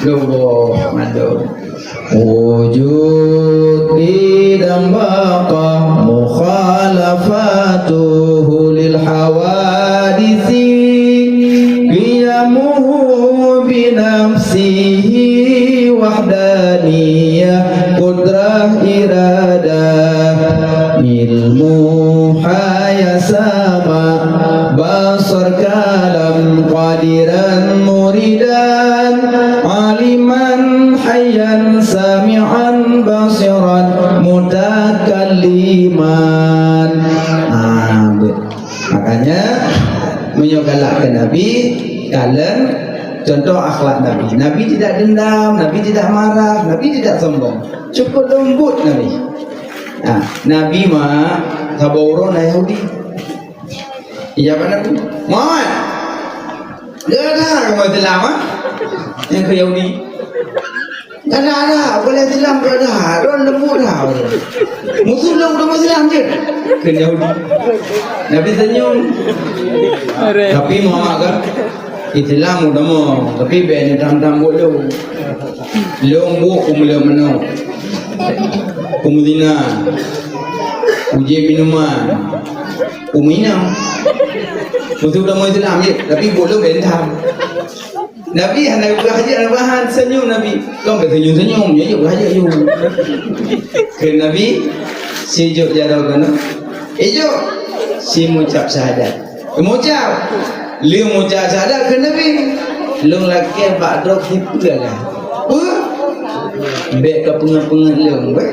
puluh. Mantap. Wujud di dan baqa mukhalafatuhu lil hawadisi, qiyamuhu bi nafsihi wahdaniyah, qudrah iradah, ilmu hayasama, basar kalam qadiran muridan, aliman hayyan sami'an basiran mutakalliman. Ah, beuet. Makanya, meunyoe galak keu Nabi, kalon Contoh akhlak Nabi. Nabi tidak dendam, Nabi tidak marah, Nabi tidak sombong. Cukup lembut Nabi. Nah, Nabi ma saboh uroe na Yahudi. Iya, apa Nabi? Muhammad. Gak ada agama Islam, ah? Yang ke Yahudi. Gak ada, ada. Boleh Islam, gak ada. Ron lembut dah. Musuh lom udah Islam je. Ke Yahudi. Nabi senyum. Tapi Muhammad kan? Islam udah mau, tapi bèk ni tam-tam buat lom. Lom buat kumulai mana? Kumuzina. Uji minuman. Kuminum. Musuh udah mau Islam je, tapi buat lom bèk tam. Nabi hana geupeugah hajat, hana geupeugah han, senyum Nabi. Kong bèk senyum-senyum, ya, ya, geupeugah hajat, ya. Keu Nabi, sijok jaroe keunoe. Ijok, si mucab syahadat. Mucab, lé mucab syahadat keu Nabi. Lôn lakèe bak droe sipeue lah. Peue? Bèk ka peungeut-peungeut lôn, bèk.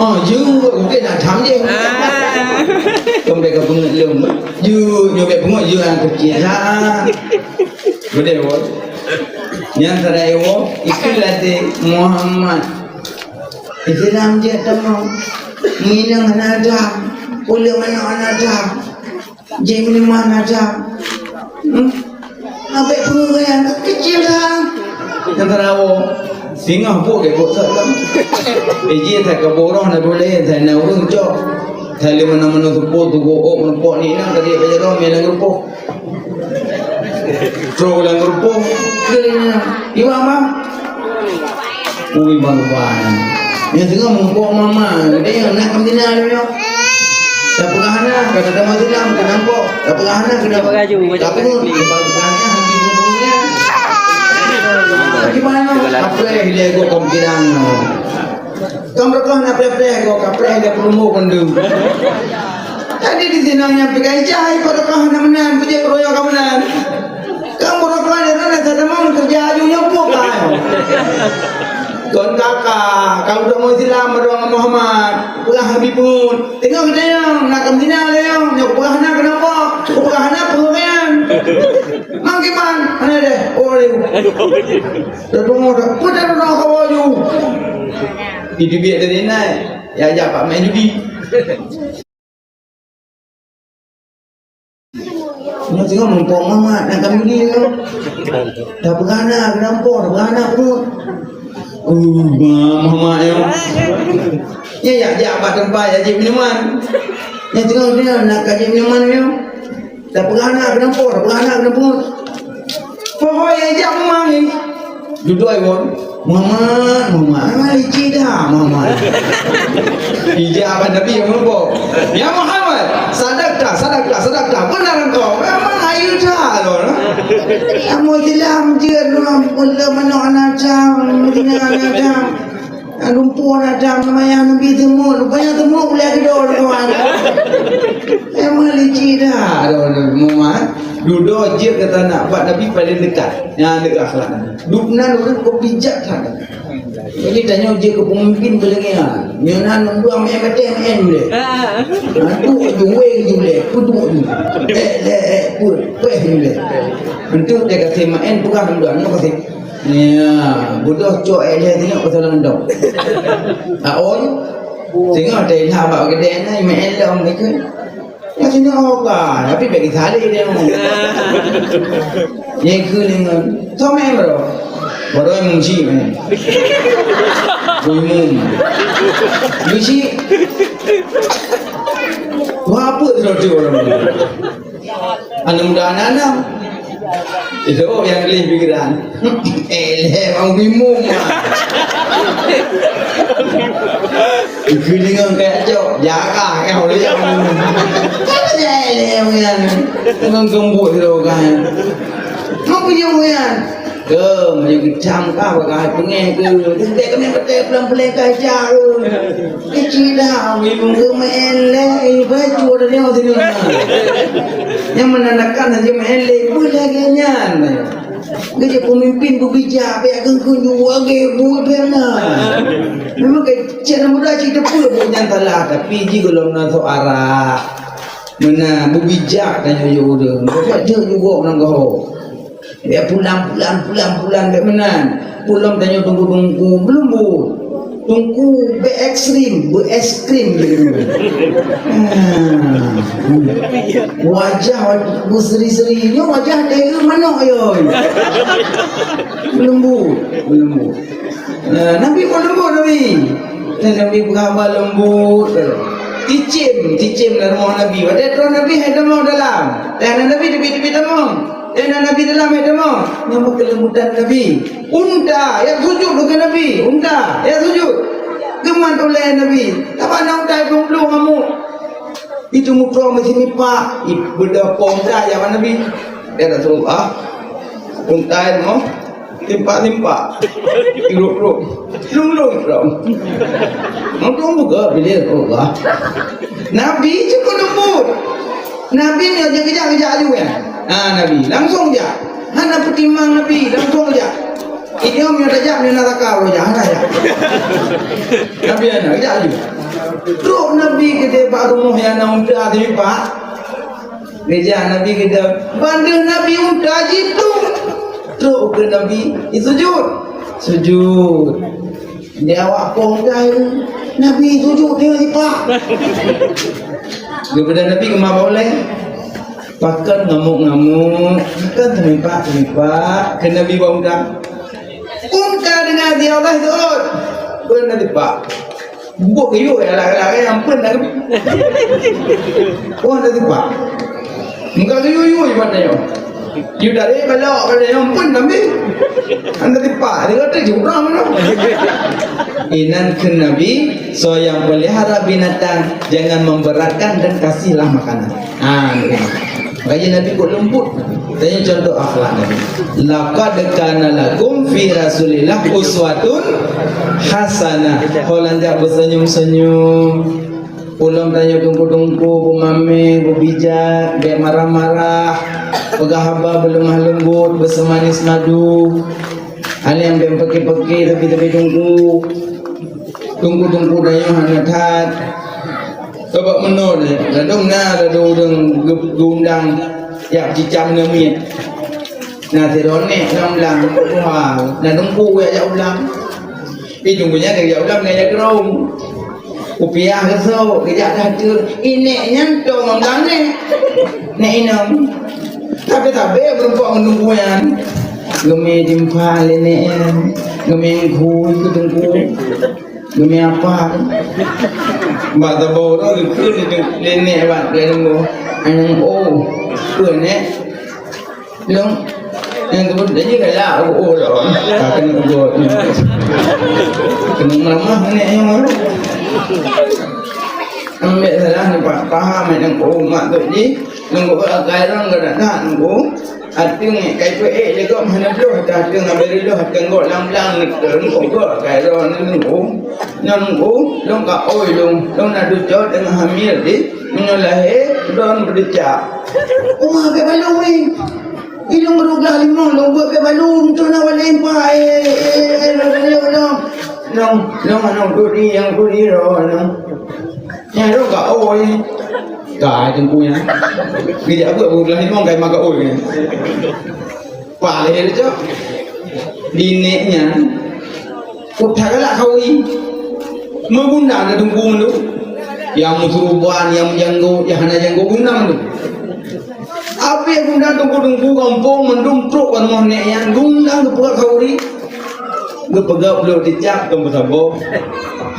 Oh, jeuet, mungkin nak tham je. Ah. Kong bèk ka peungeut lôn, bèk. Jeuet, nyoe bèk peungeut, jeuet, aneuk keucil. Ha. Beudeh, woe. Nyang teurai woe, ikeu ladé Muhammad. Islam jeuet tamong. Minong hana dam, puléh manok hana dam, jih minuman hana dam. Hmm? Abék peureuguian keucil dah. Nyang teurai woe, singoh buet gèt buet sot lom. Iji that keu buroh na boleh, that na ureueng cok. That lé meunan-meunan seupôt, tugoe ôk, meureumpok ni na, tadi bak jaroe, mé lam geureupoh. Trok lam geureupoh, keulieng. Iwa, Bang? Ui, Bang, Bang. Nyang singoh mumpok mama, geutanyoe nak keu meutina lom nyoe. Tapeugah hana, kata teuma silam, keu nampok. Tapeugah hana, keu nampok. Tapeugah hana, hana. Bagaimana? Apa yang dia kok kemungkinan? Kong beureukoh na preh-preh goe, ka preh lé peureumbôk mandum. Jadi di sinoe nyang pikai jai beureukoh na meunan, peujeuet keureubeuen ka meunan. Kong beureukoh di na, na sadeungon keureuja aju nyoe pue ka. Kon kaka, ka udong Islam, udong Muhammad, peugah Habib Pun. Teungoh geutanyoe, na keu meutina lé nyoe, nyoe peugah na keunoe po, peugah na peureubeuen. Mang kiban, hana deh, oh lé. Teungoh dah, peue dah, dah, dah, dah, dah. Itu biar dari nai, ya, ya, Pak main judi. Nyoe singoh mumpok mamat, nak kami ni, ya. Dah peugah na, keu nampok, dah peugah na, peue. Uh, ma-, mamat, ya. Ya, ya, ya, bak teumpat, ya, jép minuman. Nyoe singoh dia, nak ka jép minuman, ya. Tapeugah na keunoe po, tapeugah na keunoe po. Poho ya jak meumang ni. Dudoe won. Muhammad, Muhammad. Ai, cit dah, Muhammad. Ija abah Nabi yang meureumpok. Ya Muhammad, sadaqta, sadaqta, sadaqta. Benar engkau. Memang ayu dah, loh. Kamu Islam je, loh. Mula mana anak jam, mula anak jam. Lumpoe na dam, nama nyang Nabi teumut, rupanya teumut ulèe keudroe, kawan. Memang licik dah, aduh, aduh, Muhammad. Dudoe jeuet kata nak bak Nabi paling dekat. Nyang dekat akhlak Nabi. Dubnan ureueng kok bijak that. Jadi tanyoe jeuet keu pemimpin keuleungian. Nyoe na nundong meu'en batèe meu'en ulèe. Ah. Aduh, ujong wei ujong ulèe, puduk ujong. Eh, leh, eh, put, peh ulèe. Untuk dia kasi meu'en peugah nundong, nyoe kasi. Ya, beudôh cok ék lhèe singoh pasal lam dong. Ah, oi. Singoh teuingat bak keudè na, imè lom ikeu. Ya, singoh oka, tapi bagi saleh dia. Nyai keu dengan, "Tomé bro." Baru yang muji, eh. Umum. Muji. Wah, apa tu dia orang? Aneuk muda aneuk-aneuk. Itu yang beli pikiran. Eh, leh, mau bingung, ah. Keulingan kayak cok, jaga, eh, oleh yang. Kan saya leh, yang. Tengah gembut tu, kan. Mau punya, kan? Ke, meunyoe geucam kah bak keuhai peungéh keuh. Teuntèe keumieng beuté pulang-pulang ka ija keuh. Keuci dah, wéh, meunyoe meu'én lé, eh, baju dah nyoe singoh. Nyang meunandakan hana meu'én lé, peue lagèe nyan. Geujak peumimpin beubijak, bèk kheun-kheun ju lagèe buet bèk na. Memang keuh cit na muda cit teupeue buet nyan salah, tapi jih gohlom na soe arah. Meunan beubijak tanyoe yue ureueng. Bèk jeuet ju gok nanggroe. Ya pulang, pulang, pulang, pulang, bèk meunan. Pulang tanyoe teungku-teungku, beuleumbot. Teungku bèk ekstrim, beu es krim. Ah. Wajah, wajah beuseri-seri. Nyoe wajah dèe manok, yo. Beuleumbot, beuleumbot. Nah, Nabi pun leumbot, Nabi. Dan Nabi peugah haba leumbot. Cicém, cicém lam rumoh Nabi. Watèe troh Nabi hai tamong dalam. Dan Nabi teubiet-teubiet tamong. Dan Nabi dalam hai tamong. Nyang meukeuleumbôtan Nabi. Unta, ya sujud keu Nabi. Unta, ya sujud. Geumat ulèe Nabi. Tapi na unta itu belum ngamuk. Itu mutroh meusipat. Ih, beudôh po unta ya Nabi. Ya Rasulullah. Unta itu Timpa-timpa. Iruk-ruk. Lung-lung dong. Untung buka bilik Allah. Nabi cukôp leumbot. Nabi ni aja kejak-kejak aju kan. Ha, Nabi langsung jak. Hana peutimang Nabi, langsung jak. Idiom yang tajak ni neraka roja, hana jak. Nabi hana kejak aju. Trok Nabi ke bak rumoh yang na unta tadi, Pak. Geujak Nabi geudong, bandum Nabi unta jitôp. Trok keu Nabi, disujud. Sujud. Di awak po unta, Nabi sujud di sipak. Geupeugah Nabi keumah boleh. Pakon ngamuk-ngamuk, pakon teumipak-teumipak, keu Nabi bak unta. Unta deungon di Allah sujud. Keu Nabi pak. Bôh yue, alah-alah, eh, ampôn dah. Oh, dah tipak. Muka yue-yue ibarat nyoe. Yue dari balok pada nyoe ampôn dah, Bi. Anda tipak, dia kata jurang mana. Inan keu Nabi, soe nyang pelihara binatang, jangan memberatkan dan kasihlah makanan. Ha, ni. Makanya Nabi kok lembut. Tanya contoh akhlak Nabi. Laqad kana lakum fi Rasulillah uswatun hasanah. Ho lôn jak beusenyum-senyum. Ulôn tanyoe teungku-teungku beumamé, beubijak, bèk marah-marah, peugah haba beuleumah leumbot, beuseumanis madu. Alèh bèk peuké-peuké tapi-tapi teungku. Teungku-teungku tanyoe hana that. Sabab meunoe lé, ladôm na ladôm ureueng geu-, geuundang jak cicam namiet. Na sidroe nèk lam blang, na teungku jak jak u blang. Ih, teungku nyan jak u blang ngon jak keurôm. Kupiah geusok, geujak ka ateueh. Ih, nèk nyan toe ngon blang nèk. Nèk inong. Tapi-tapi meurumpok ngon teungku nyan. Geumè timphan lé nèk nyan. Geumè ngui keu teungku. Demi apa? Bak saboh uroe geukheun lé nèk bak lé teungku. Aneuëk, oh, peue nèk? Long, nyang teupeu tadi galak, oh, oh, long. Ka keuneuk gèt nyoe. Keuneuk meuramah nèk nyoe. Ambek salah ni, Pak, paham, eh, nyan, oh, mak tu ji. Nunggu akai rong geudak that nunggu. Ateueng kai peuék lé gob hana bloh, ateueng abéh reuloh, ateueng gob lam blang neuteueng gob kai rong nunggu. Nyan nunggu, lôn ka oi lôn, lôn na ducok teungoh hamil di. Meunyoe lahé, lôn beudeucak. Uma abéh balum ni. Ilôn beurugah limong, lôn buet abéh balum, tu na walém pa, eh, eh, eh, lôn, lôn, lôn, lôn, lôn, dudi, nyang dudi, lôn, lôn. Nyan lôn ka oi. Ka teungku nyan. Geujak buet beulah limong kai maka oi. Paléh lé cok. Di nèk nyan. Utak galak khauri. Meuguna na teungku mandum. Nyang meusuruban, nyang meujanggo, nyang hana janggo guna mandum. Abéh guna teungku-teungku gampông mandum trok bak rumoh nèk nyan guna geupeugah khauri. Geupeugah bloe teucak keu meusaboh.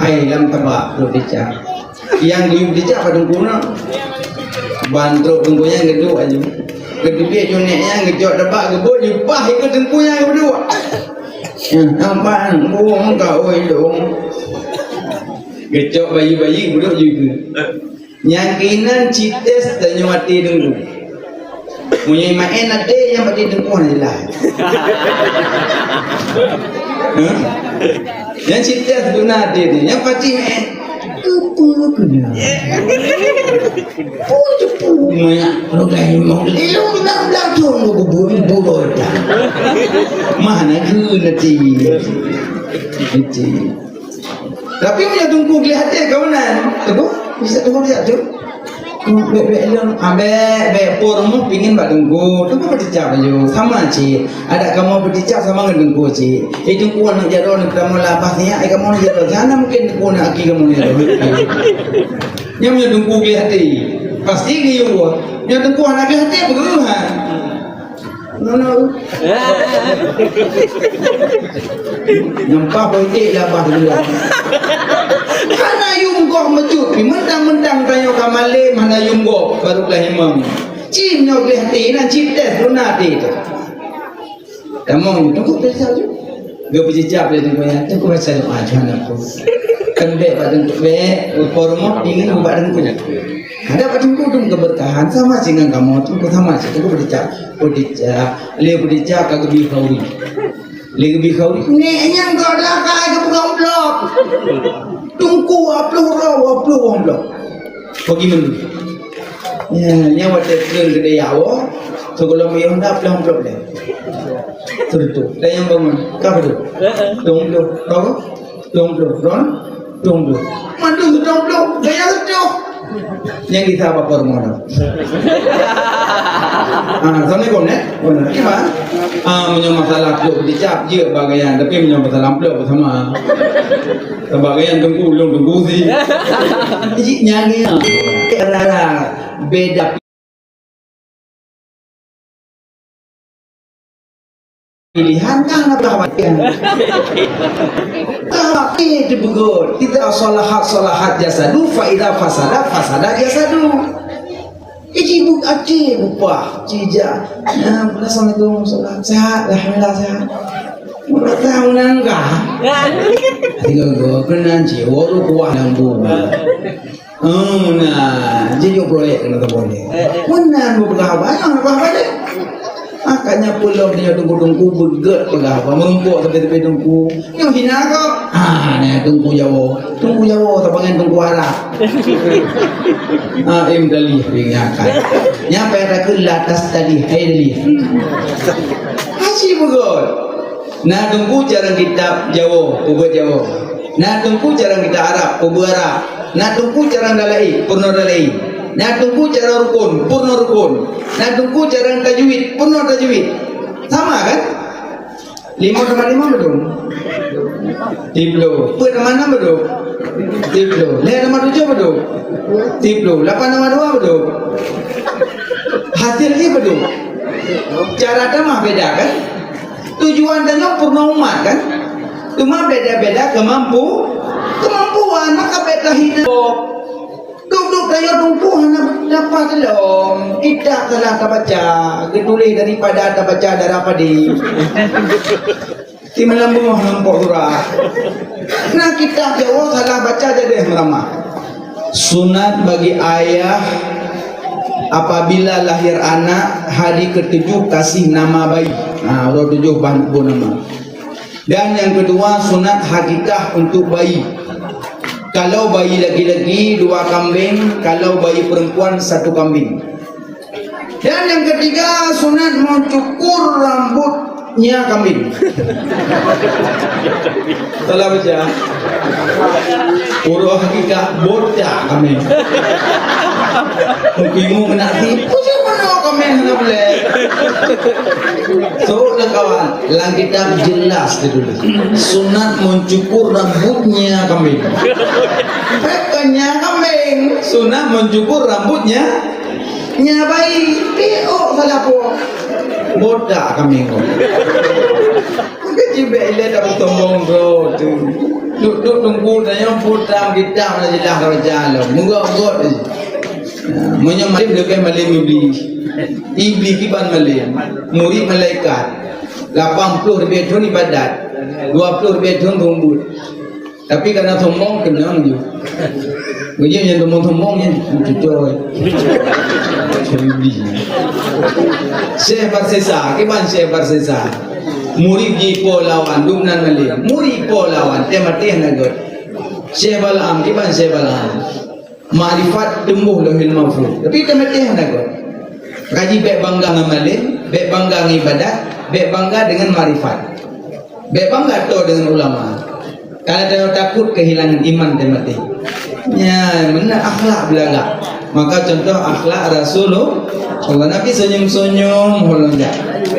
Hai lam tabak bloe teucak. Nyang geuyue dijak bak teungku na. Ban trok teungku nyan geuduek aju. Geuteubiet ju nèk nyan geucok tabak geubeuet ju paih keu teungku nyan geuduek. Nyan, nampak teungku ka oi lôn. Geucok bayi-bayi geuduek ju keu. Nyang keunan cites tanyoe até teungku. Meunyoe maén até nyang bak teungku hana jeulaih. Hah? Nyang cites guna até tu, nyang pacih maén. Apa guna? Pun cepu. Maya roda imong lelong nak belatung gubun buroi dah. Mana guna ti? Ti. Tapi meunyoe teungku gleh até kawanan, teungku bisa teungku bisa tu. Bèk, bèk lôn, ah, bèk, bèk, po rumoh pingin bak teungku. Teungku peuticap laju. Sama cit. Adak kamoe peuticap sama ngon teungku cit. Eh, teungku aneuk jaroe, aneuk tamong labah siat, eh, kamoe aneuk jaroe. Hana mungkin teungku aneuk aki kamoe aneuk jaroe. Nyan meunyoe teungku gleh até, pasti geuyue. Nyoe teungku hana gleh até, peugeuh, ha. Nono. Nyoe pah politik labah dulu. Hana yum gob meucut, pi mentang-mentang tanyoe ka malém hana yum gob, baru ka imam. Cim nyoe gleh até, na cim teh, luna até teh. Tamong, teungku biasa ju. Geupeujijak lé teungku nyan, teungku baca doa, Tuhan aku. Kan bèk bak teungku, bèk, po rumoh pingin bak teungku. Adak bak teungku tu keberkahan, sama cit ngon kamoe, teungku sama cit, teungku peudicak, peudicak, lé peudicak ka geubi khauri. Lé geubi khauri, nèk nyang ka dah ka geupeugah amplop. Teungku, amplop, amplop, amplop. Bagi meunurot. Ya, nyan watèe treun keudéh Jawoe, sigohlom yôh na ploh-ploh lé. Seureutôh. Dan nyang bangun, ka padum? Dong ploh. Ka padum? Dong ploh. Ron? Dong ploh. Mandum dong ploh. Gaya seureutôh. Nyang gisa bak peurumoh. Ah, assalamualaikum, nèk. Gimana? Ah, meunyoe masalah ploh dicap, jeuet bak gaya, tapi meunyoe masalah amplop sama. Sabab nyan teungku, ulôn teungku sih. Jih nyan ni, ah. Rara beda pilihan kan apa bagian. Tapi dipeugah, idza salahat salahat jasadu, fa idza fasada fasada jasadu. Iji bu até bupah, cija. Nah, assalamualaikum, salam. Sehat, alhamdulillah sehat. Mula tahu nangka. Tiga gua kena jiwa lu kuah lampu. Oh, nah, jadi yuk proyek kena tak boleh. Mana lu pegang apa? Yang apa apa deh? Makanya pulau dia tunggu-tunggu beget pegang apa? Merumpok tepi-tepi tunggu. Nyoe hina kok. Ah, nyoe teungku Jawoe. Teungku Jawoe, sabangai teungku Arab. Ah, im dalih ringakan. Nyapa yang takut latas tadi, hai dalih. Haji beugôt. Na teungku carang kitab Jawoe, peubuet Jawoe. Na teungku carang kitab Arab, peubuet Arab. Na teungku carang dalai, peurunoe dalai. Na teungku carang rukun, peurunoe rukun. Na teungku carang tajwid, peurunoe tajwid. Sama kan? Lima tambah lima betul? Tiplôh. Peuet tambah enam betul? Tiplôh. Lhèe tambah tujoh betul? Tiplôh. Lapan tambah dua betul? Hasil jih betul? Cara tamah beda kan? Tujuan tanyoe peurunoe umat kan? Cuma beda-beda kemampu, kemampuan, maka beda hina. Duek-duek tanyoe teungku hana dapat lom. Kitab salah tabaca, geutuléh daripada tabaca darah padé. Di malam bungoh nampak surah. Nah, kitab Jawoe salah baca jadi meuramah. Sunat bagi ayah apabila lahir anak, hari ketujuh kasih nama bayi. Ha, uroe tujoh bah neuboh nama. Dan yang kedua, sunat hakikah untuk bayi. Kalau bayi laki-laki, dua kambing. Kalau bayi perempuan, satu kambing. Dan yang ketiga, sunat mencukur rambutnya kambing. Salah baca. Uroe hakikah botak kambing. Bingung kena si, "Macam mana kambing hana boleh?" So, lah kawan, lam kitab jelas ditulis. Sunat mencukur rambutnya kambing. Bukannya kambing, sunat mencukur rambutnya. Nya bayi, piôh salah po. Botak kambing ko. Maka cibek ilèe dak sombong droe tu. Duk-duk teungku tanyoe putam kitab lah jelas raja lo. Meugot-got. Nah, meunyoe malem leubeh malem iblis. Iblis kiban malem. Murit malaikat. Lapan ploh leubeh thon ibadat. Dua ploh leubeh thon reumbot. Tapi karena sombong, keunong jih. Beujeuet nyang sombong-sombong nyan, cucoe. Syekh Barsisa, kiban Syekh Barsisa. Murit jih po lawan, dum nan malem. Murit po lawan, teuh maté hana göt. Syekh Balaam, kiban Syekh Balaam. Makrifat tumbuh Lauhil Mahfuz. Tapi teuh maté hana göt. Kaji bèk bangga ngon malem, bèk bangga ngon ibadat, bèk bangga dengan makrifat. Bèk bangga toe dengan ulama. Karena tanyoe takut kehilangan iman teuh maté. Nya, meunan akhlak beulagak. Maka contoh akhlak Rasulullah. Nabi senyum-senyum, ulôn jak.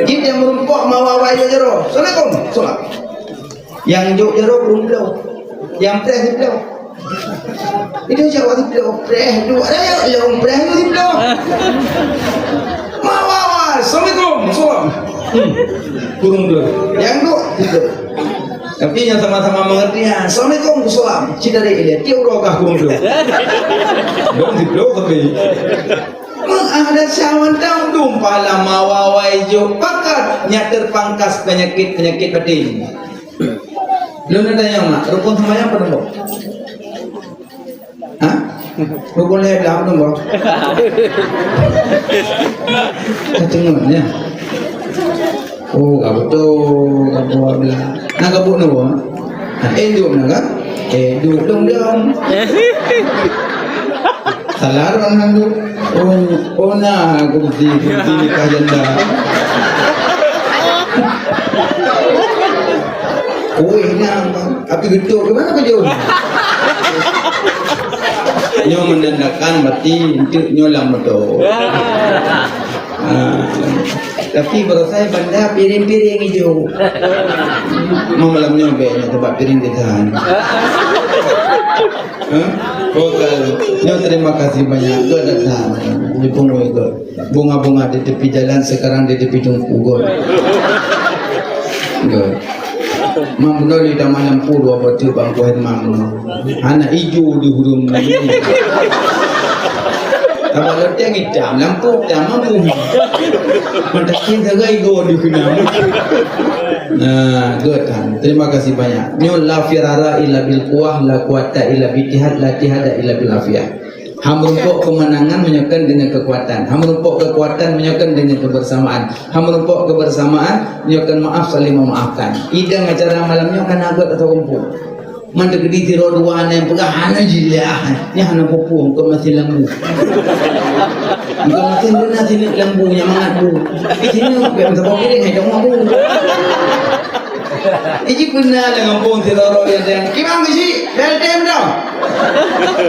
Jih nyang meurumpok mawa-wa jaroe. "Assalamualaikum." Salam. Nyang jok jaroe kureueng bloe. Nyang preh sibloe. Itu jaweueb sibloe, preh dua. Ayo, nyang preh dua sibloe. Mawa-wa, "Assalamualaikum." Salam. Hmm. Kureueng bloe. Nyang duek sibloe. Tapi nyang sama-sama mengerti, ya, "Assalamualaikum." "Salam." Cit dari ilée, tiep uroe kah kureueng bloe. Dong sibloe tapi. Meuadat syawan dong dum pala mawa-wa jok pakat nyak teupangkas penyakit-penyakit batin. Lôn tanyong, Mak, rukun seumayang peunoh? Ha? Rukun lhèe blah peunoh? Ka teungeut, ya. Oh, ka beutôi, ka dua blah. Na ka buet noe? Ha, eh, duek na kan? Eh, duek dong-dong. Salah orang nang tu. Oh, oh, na kursi, kursi nikah janda. Kueh na, tapi betul ke mana kejauh? Nyoe menandakan berarti untuk nyoe lam betul. Ah, tapi baroe saya banda piring-piring ijo. Mau malam nyoe bèk nyoe tempat piring ditahan. Hah? Bukan. Nyoe terima kasih banyak. Gèt datang. Di pungo gèt. Bunga-bunga di tepi jalan sekarang di tepi teungku gèt. Gèt. Mam bunoe di taman lampu dua batu bangku hermam. Hana ijo di hurung. Abang loteng hitam, lampu hitam, mampu. Mantap kita gaya go di kena. Nah, good kan. Terima kasih banyak. Nyoe la firara illa bil quwah, la quwata illa bil ittihad, la ittihada illa bil afiyah. Hana meurumpok kemenangan meunyoe kon dengan kekuatan. Hana meurumpok kekuatan meunyoe kon dengan kebersamaan. Hana meurumpok kebersamaan meunyoe kon maaf saling memaafkan. Idang acara malam nyoe kan agak atau kumpul. Man teukeudi sidroe dua na nyang peugah hana jilah, nyan hana peue-peue, engkau masih lambu. Engkau masih beuna sineuk lambu nyang mangat bu. Di sini bèk meusaboh piring hai dong bu. Iji beuna lam gampông sidroe nyang, "Kimang bisi, bel tem dah."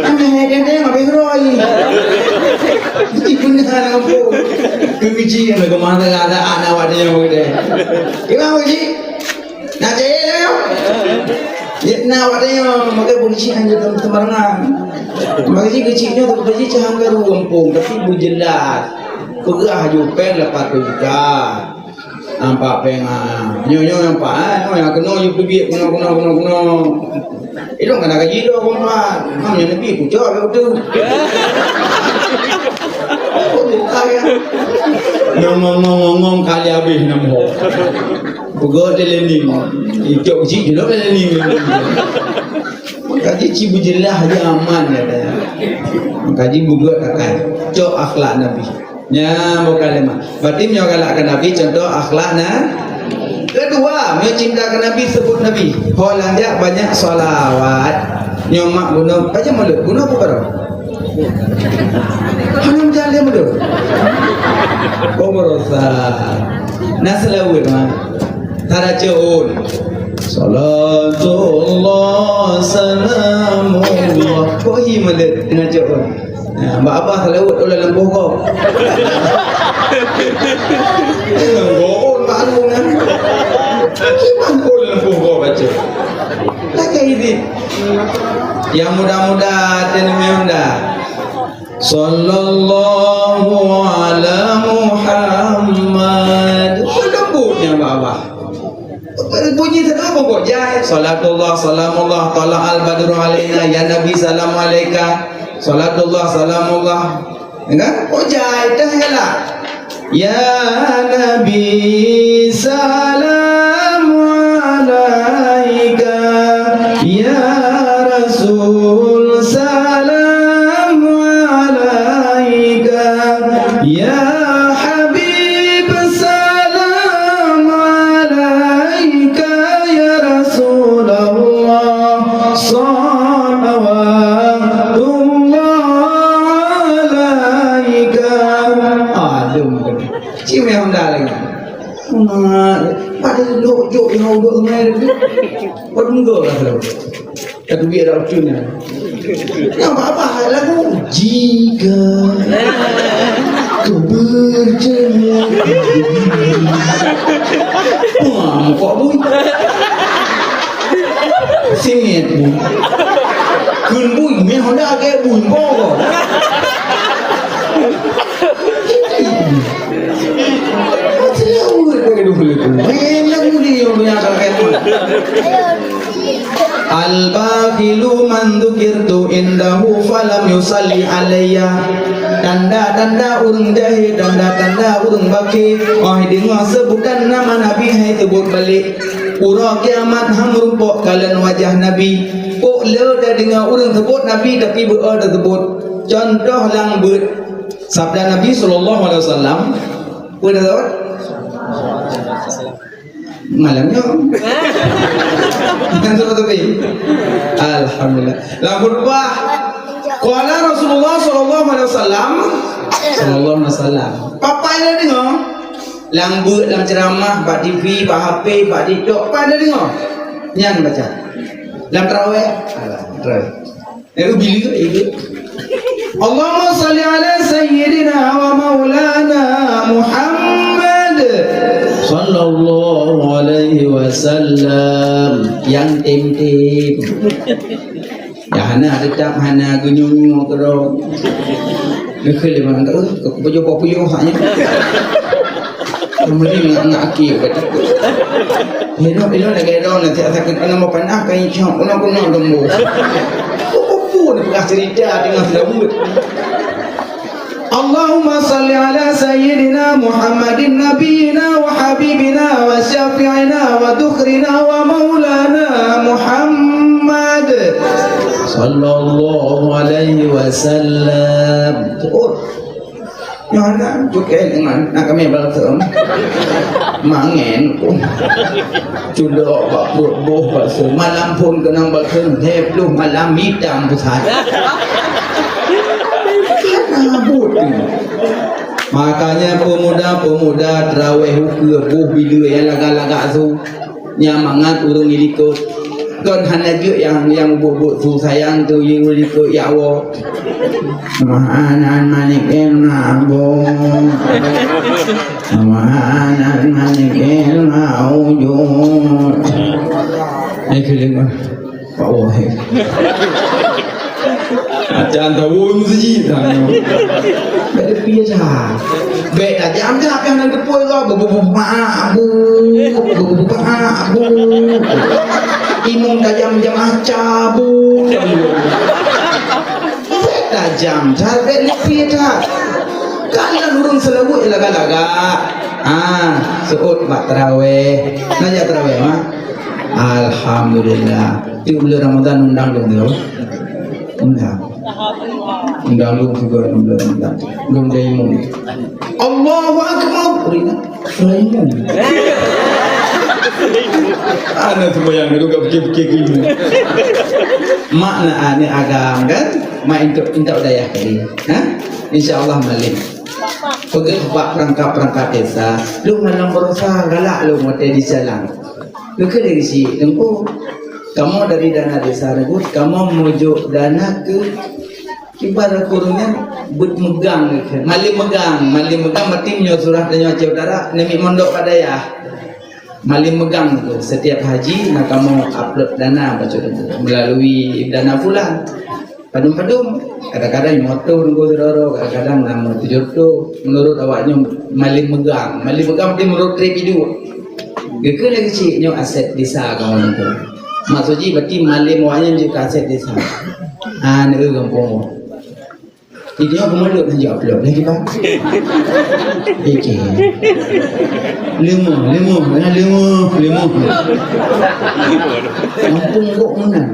Kami hai tem tem habis roi. Iji beuna lam gampông. Keuji nyang geumah teuga-teuga aneuk awak nyan beudeh. "Kimang bisi." Na jih nyoe. Jih na watèe nyoe, maka polisi hana teumarangan. Maka jih keuchik nyoe, tapi jih cahang garu gampông, tapi beujeulaih. Peugah aju péng lapan ratus juta. Nampak péng, ah. Nyoe, nyoe nampak, ah. Nyoe nyang keunoe, yue peubiet, keunoe, keunoe, keunoe, keunoe. Ilôn kana gaji dua puluh empat. Mam nyan leubeh kucok lé uteuen. Ngong, ngong, ngong, ngong, ngong, kali habéh nam ho. Peugöt lé lening. Icok jih jeuet lé lening. Kaji ci beujeulaih aja aman ya. Kaji beugöt akan. Cok akhlak Nabi. Nya bukan lemah. Berarti meunyoe galak keu Nabi contoh akhlak na. Kedua, meunyoe cinta keu Nabi, sebut Nabi. Ho lagèe banyak shalawat. Nyoe mak guna, pajan mulut? Guna apa baroe? Hana meujalan mulut. Oh, barosa. Na seulaweuet mah. Tara ceuôn. Salatullah salamullah. Kok hi mulut na ceuôn. Nah, bak abah lewat ulah lempoh gob. Lempoh bak lu kan. Kiban pun lempoh gob baca. Lagi ini. Yang muda-muda, teuneumé honda. Sallallahu ala Muhammad. Oh, lembutnya bak abah. Bunyi teuka pokok jai. Salatullah, salamullah, tala'al badru alaina, ya Nabi, salamu alaika. Salatullah, salamullah. Ya kan? Oh, jai, dah galak. Ya Nabi, salamu alaika. Ya Rasul, salamu alaika. Ya Habib, salam alaika ya Rasulullah, salawatullah alaika. Adem. Cik meh honda lagi. Mak, pada duduk juk yang duduk semai tu. Pada enggak lah tu. Kata dia dah ucun. Yang apa-apa lagu. Jika Ku bercanda. Wah, muka bui. Singit bui. Kun bui, meh honda ke bui, boh. Macam mana bagi dulu tu? Eh, yang buli yang punya akan kayak tu. Al-bakhilu man dzukirtu indahu falam yusalli alayya. Tanda-tanda ureuëng jahé, tanda-tanda ureuëng bakhé. Wahai deungoe seubutan nama Nabi hai seubut balek. Uroe kiamat han meurumpok kalon wajah Nabi. Kok le tadeungoe ureuëng seubut Nabi tapi beu-o taseubut. Contoh lam beuet. Sabda Nabi sallallahu alaihi wasallam. Peue dah sabda? Malam nyoe. Bukan sama tapi. Alhamdulillah. Lam khutbah. Qala Rasulullah sallallahu alaihi wasallam. Sallallahu alaihi wasallam. Papai dah dengar. Lam beuet, lam ceramah, bak T V, bak H P, bak TikTok, papai dah dengar. Nyan baca. Lam tarawih. Alah, tarawih. Lalu bila itu? Allahumma salli ala sayyidina wa maulana Muhammad sallallahu alaihi wasallam. Yang tim-tim. Ya hana tetap hana genyong-nyong keudroe. Neukheueh lé bang, eh, keu baju apa puyuh haknya. Kemudian ngak-ngak aki kata. Hino, hino lagi dong nanti asal kena mau panah kain cok, kena kena lembu. Apa pun peugah cerita dengan selawat. Allahumma salli ala sayyidina Muhammadin nabiyyina wa habibina wa syafi'ina wa dhukhrina wa maulana Muhammad sallallahu alaihi wasallam. Oh. Nyoe na, cukée deungon, na kami balsem. Mangen ku. Cudok bak pruet boh balsem. Malam phon keunong balsem, lhée ploh malam itam pusat. Kana buet ni. Makanya pemuda-pemuda teurawéh ukeue boh bileue nyang lagak-lagak su. Nyan mangat ureuëng ilikot. Kon hana jeuet nyang, nyang buet-buet su sayang tu, ureuëng ilikot ya Allah. Subhanan malikil ma'bud. Subhanan malikil ma'ujud. Eh, kira Pak Wahid. Acan tahu mesti tanya. Ada biasa. Bek tajam dah yang nak tepui kau. Bu, bu, bu, mak, bu. Bu, bu, bu, mak, bu. Imum tajam jam aca, bu. Bek tajam, cara bek lipi dah. Kan ureuëng seulaweuet lagak-lagak. Ah, seuôt bak tarawéh. Nanya tarawéh, mah. Alhamdulillah. Tiep bulan Ramadan undang lôn tu. Undang. Undang lôn juga bulan Ramadan. Lôn jadi imum. Allahu Akbar. Imum. Ana sembahyang dulu gak pikir-pikir gini. Makna ni agam kan? Mak untuk, untuk dayah tadi. Ha? Insya Allah malik. Peugah bak perangkat-perangkat desa. Lu malam berusaha galak lu mote di jalan. Keukeue dari si Teungku, kamoe dari dana desa tersebut, kamoe meujok dana keu kiban ureuëng nyan beuet meugang, malem meugang, malem meugang, maté meunyoe surah tanyoe Aceh Utara, neumik mondok bak dayah. Malem meugang tu, setiap haji na kamoe upload dana bacut tu melalui dana fulan. Padum-padum, kadang-kadang moto nunggu sidroe, kadang-kadang na meutujoh reutôh. Menurut awak nyoe malem meugang. Malem meugang berarti menurut trep idup. Geukheun lagèe cit nyoe aset desa kamoe nunggu. Maksud jih berarti malem awak nyan jeuet keu aset desa. Ha, neu gampông. Jadi nyoe keumeuleuek nyoe upload lagi, Bang. Oke. Leumoh, leumoh, na leumoh, leumoh. Gampông gok meunan.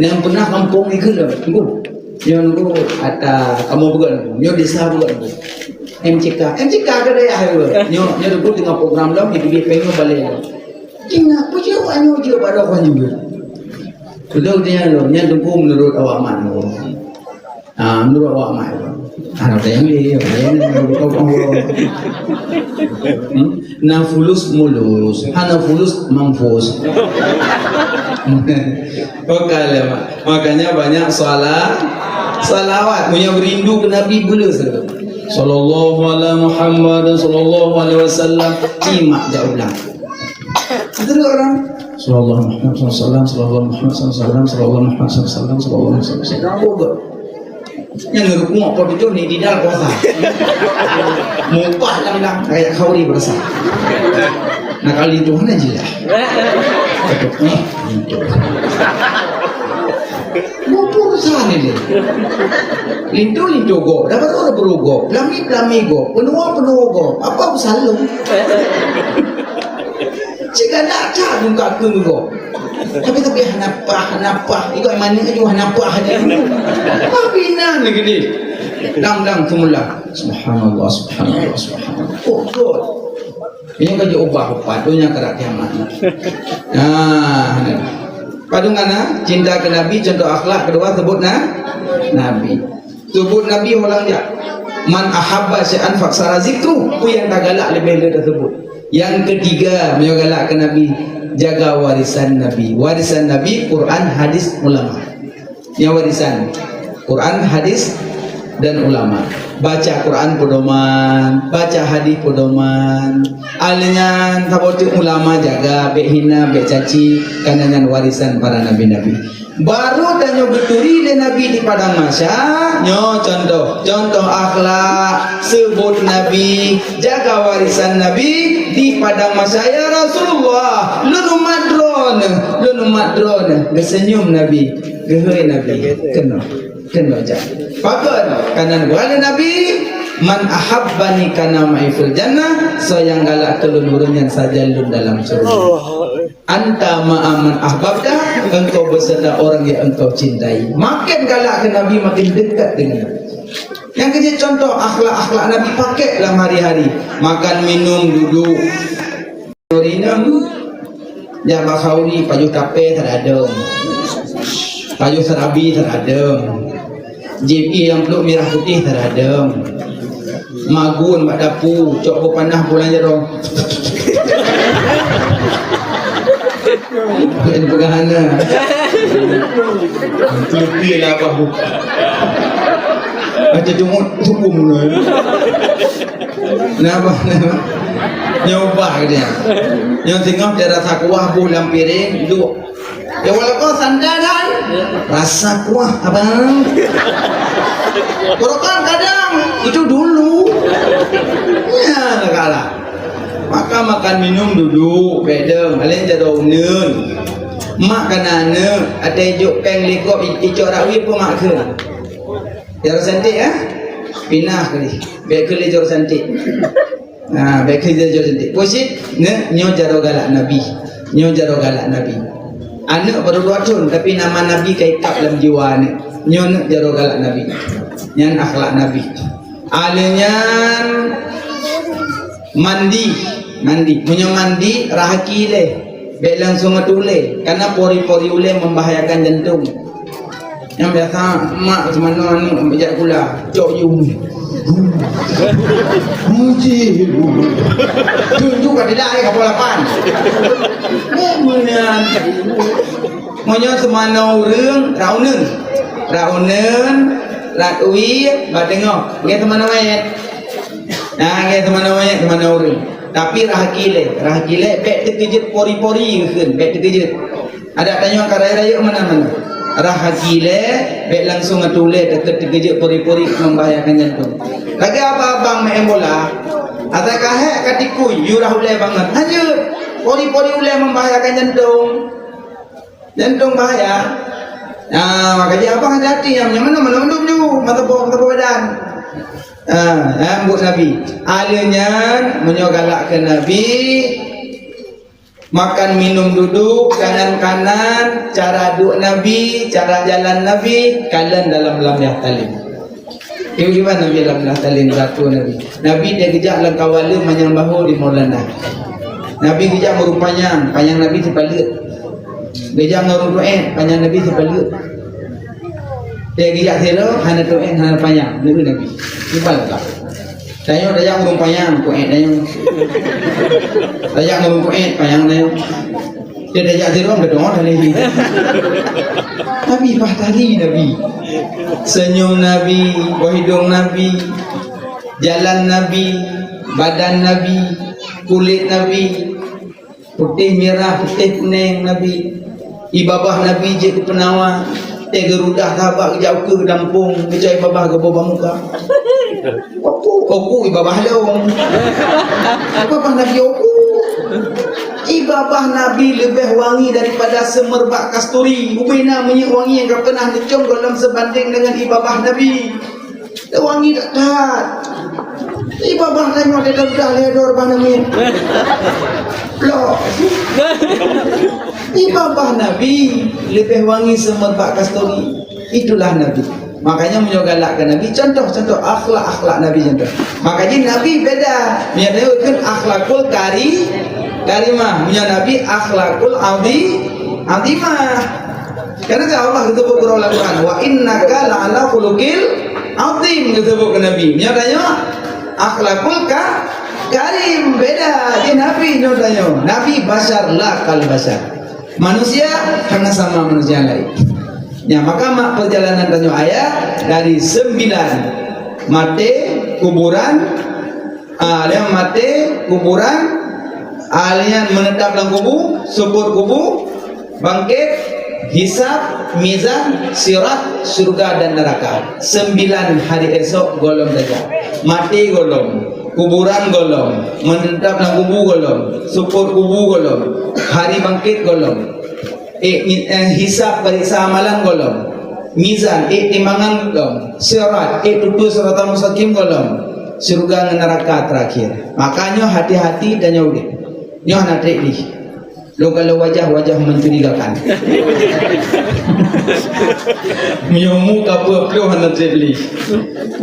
Nyang peunah gampông ikheun lom. Tunggu. Nyoe nunggu ata kamoe bukan nunggu. Nyoe desa bukan nunggu. M C K. M C K ke dayah nyoe. Nyoe, nyoe nunggu teungoh program lom, di bibit pengeu balai lom. Ingat, peue jeuet awak nyoe jeuet bak droe nyoe. Beutôi nyan lom, nyan tunggu menurut awak mak nyoe. Ah, menurut awak mak nyoe. Ah, ada yang dia, ada yang dia, menurut awak. Hmm? Na fulus mulus, hana fulus mampus. Oke lah, Mak. Makanya banyak salat. Salawat, meunyoe rindu keu Nabi, beu le salawat. Sallallahu ala Muhammad, sallallahu alaihi wasallam. Simak jak ulang. Betul orang? Sallallahu Muhammad sallallahu alaihi wasallam, sallallahu Muhammad sallallahu alaihi wasallam, sallallahu Muhammad sallallahu alaihi wasallam, sallallahu Muhammad sallallahu alaihi wasallam. Nyang rukuk apa betul ni di dalam puasa. Mupah lam-lam, kayak khauri berasa. Nah, kalau itu mana jelas. Betul. Mupur sana ni. Lintu-lintu go, dapat orang berugo, pelami-pelami go, penua-penua go, apa besalung? Cik anak cak muka ke go. Tapi tapi hanapah, hanapah, itu mana tu hanapah aja. Tapi nan lagi ni. Dang dang semula. Subhanallah, subhanallah, subhanallah. Oh, God. Ini kan diubah rupa dunia ke kiamat. Nah, padum hana cinta ke Nabi, contoh akhlak kedua sebut na, Nabi. Sebut Nabi ulang jak. Man ahabba syai'an faksara zikru, ku yang tak galak lebih le tersebut. Yang ketiga, meunyoe galak ke Nabi, jaga warisan Nabi. Warisan Nabi, Quran, hadis, ulama. Nyan warisan. Quran, hadis, dan ulama. Baca Quran pedoman, baca hadis pedoman. Alnyan saboh teuk ulama jaga, bèk hina, bèk caci, karena nyan warisan para nabi-nabi. Baru tanyoe geuturi lé Nabi di padang mahsyar, nyoe contoh, contoh akhlak, sebut Nabi, jaga warisan Nabi di padang mahsyar. Ya Rasulullah, lôn umat droeneuh, lôn umat droeneuh. Geuseunyum Nabi. Geuhôi Nabi, keunoe, keunoe jak. Pakon? Kanan geuhôi Nabi, "Man ahabbani kana ma'i fil jannah," soe nyang galak keu lôn ureueng nyan sajan lôn dalam syeuruga. Anta ma'a man ahbabta, engkau beserta orang yang engkau cintai. Makin galak keu Nabi, makin dekat dengan Nabi. Nyang keujeuet contoh akhlak-akhlak Nabi pakai dalam hari-hari. Makan, minum, duduk. Rinong, jak bak khauri, pajoh tapè teuradong. Pajoh seurabi teuradong. Jieb ié nyang pluek mirah putéh teuradong. Magun bak dapu, cok beupanah bulan jaroe. Bukan peugah hana. Teuleupi lah abah bu. Baca jumut hukum. Napa? Nyoe ubah geutanyoe. Nyoe singoh teu rasa kuah boh lam piréng, duek. Ya, walaupun santai kan? Rasa kuah, abang. Kalau kan kadang, itu dulu. Ya, kalah. Makan, makan, minum, duduk, bèk deueng, paléng jaroe uneun. Mak kana aneuk, até jok péng likop, i-, icok rawi pun mak kheun. Jaroe cantik, eh? Pinah kali. Bèk keu lé jaroe cantik. Ha, bèk keu lé jaroe cantik. Peue cit? Nyoe, nyoe jaroe galak Nabi. Nyoe jaroe galak Nabi. Aneuk baru dua thon, tapi nama Nabi ka ikab lam jiwa aneuk. Nyoe neuk jaroe galak Nabi. Nyan akhlak Nabi. Alèh nyan mandi, mandi. Meunyoe mandi, rahaki lé. Bèk langsung ateueh ulèe, karena pori-pori ulèe membahayakan jantung. Nyang biasa mak seumanoe aneuk jak sikula, cok yum. Muji. Tunjuk kat tidak ai kapal lapan. Meunyan. Meunyoe seumanoe ureueng, rauneun. Rauneun, rat wie, bateungoh. Nggih seumanoe manyét. Nah, nggih seumanoe manyét, seumanoe ureueng. Tapi rahaki lé, rahaki lé, bèk teukeujeuet pori-pori kheun, bèk teukeujeuet. Adak tanyoe ka rayeuk-rayeuk meunan-meunan. Rahaki lé, bèk langsung ateueh ulèe, teukeujeuet pori-pori membahayakan jantung. Lagèe abang-abang main bola, asai ka hék ka tikui, yue rhah ulèe bangat. Hanjeuet, pori-pori ulèe membahayakan jantung. Jantung bahaya. Ah, maka jih abang hati-hati nyang, nyang mana-mana undum ju, mata boh, mata boh badan. Ah, eh, buet Nabi. Alèh nyan, meunyoe galak keu Nabi, makan minum duduk, kanan-kanan, cara duek Nabi, cara jalan Nabi, kalon dalam lam yah talin. Kiban Nabi lam yah talin, batu Nabi. Nabi dia geujak lam kawaleueng manyang bahô di Maulana. Nabi geujak meureumpanyang, panyang Nabi sipaleuet. Geujak ngon ureueng tuét, panyang Nabi sipaleuet. Dia geujak sidroe, hana tuét, hana panyang, nurut Nabi. Kiban lah. Tanyoe tajak ureueng panyang, tuét tanyoe. Tajak ureueng tuét, panyang tanyoe. Dia dah jak sidroe, dah dong dah lagi. Nabi bah tali Nabi. Senyum Nabi, boh hidung Nabi, jalan Nabi, badan Nabi, kulit Nabi, putéh mirah, putéh kuneng Nabi. Ié babah Nabi jeuet keu peunawa, teuh geurudah sahabat geujak ukeue dampông, geucok ié babah geuboh bak muka. Oku, oku ié babah lôn. Ié babah Nabi oku. Ié babah Nabi leubeh wangi daripada seumerbak kasturi. Ubena minyeuk wangi nyang ka peunah neucom gohlom seubandéng deungon ié babah Nabi. Wangi that-that. Ié babah tanyoe teudah lé dor bak Nabi. Loh. Ié babah Nabi leubeh wangi seumerbak kasturi. Itulah Nabi. Makanya meunyoe galak keu Nabi, contoh-contoh akhlak-akhlak Nabi contoh. Makanya Nabi beda. Meunyoe Nabi kan akhlakul kari-, karimah. Meunyoe Nabi akhlakul azi-, azimah. Karena kan Allah geusebut keu Al-Quran, "Wa innaka la'ala khuluqil azim," geusebut keu Nabi. Meunyoe tanyoe akhlakul ka-, karim, beda. Jadi Nabi nyoe tanyoe. Nabi basyar la kal basyar. Manusia hana sama manusia lain. Ya, maka mak perjalanan tanyoe ayat dari sembilan, maté, kuburan, ah, nyang maté, kuburan, ah, nyang menetap dalam kubu, sukut kubu, bangkit, hisab, mizan, sirat, syurga dan neraka. Sembilan hari esok gohlom saja. Maté gohlom, kuburan gohlom, menetap dalam kubu gohlom, sukut kubu gohlom, hari bangkit gohlom. Eh, mi-, eh, hisab, periksa amalan gohlom. Mizan, eh, timbangan gohlom. Sirat, eh, tutoe siratal mustaqim gohlom. Syurga ngon neraka terakhir. Makanya hati-hati tanyoe udép. Nyoe hana treb lé. Lôn kalau wajah, wajah mencurigakan. Meunyoe mu ka peuet ploh hana treb lé.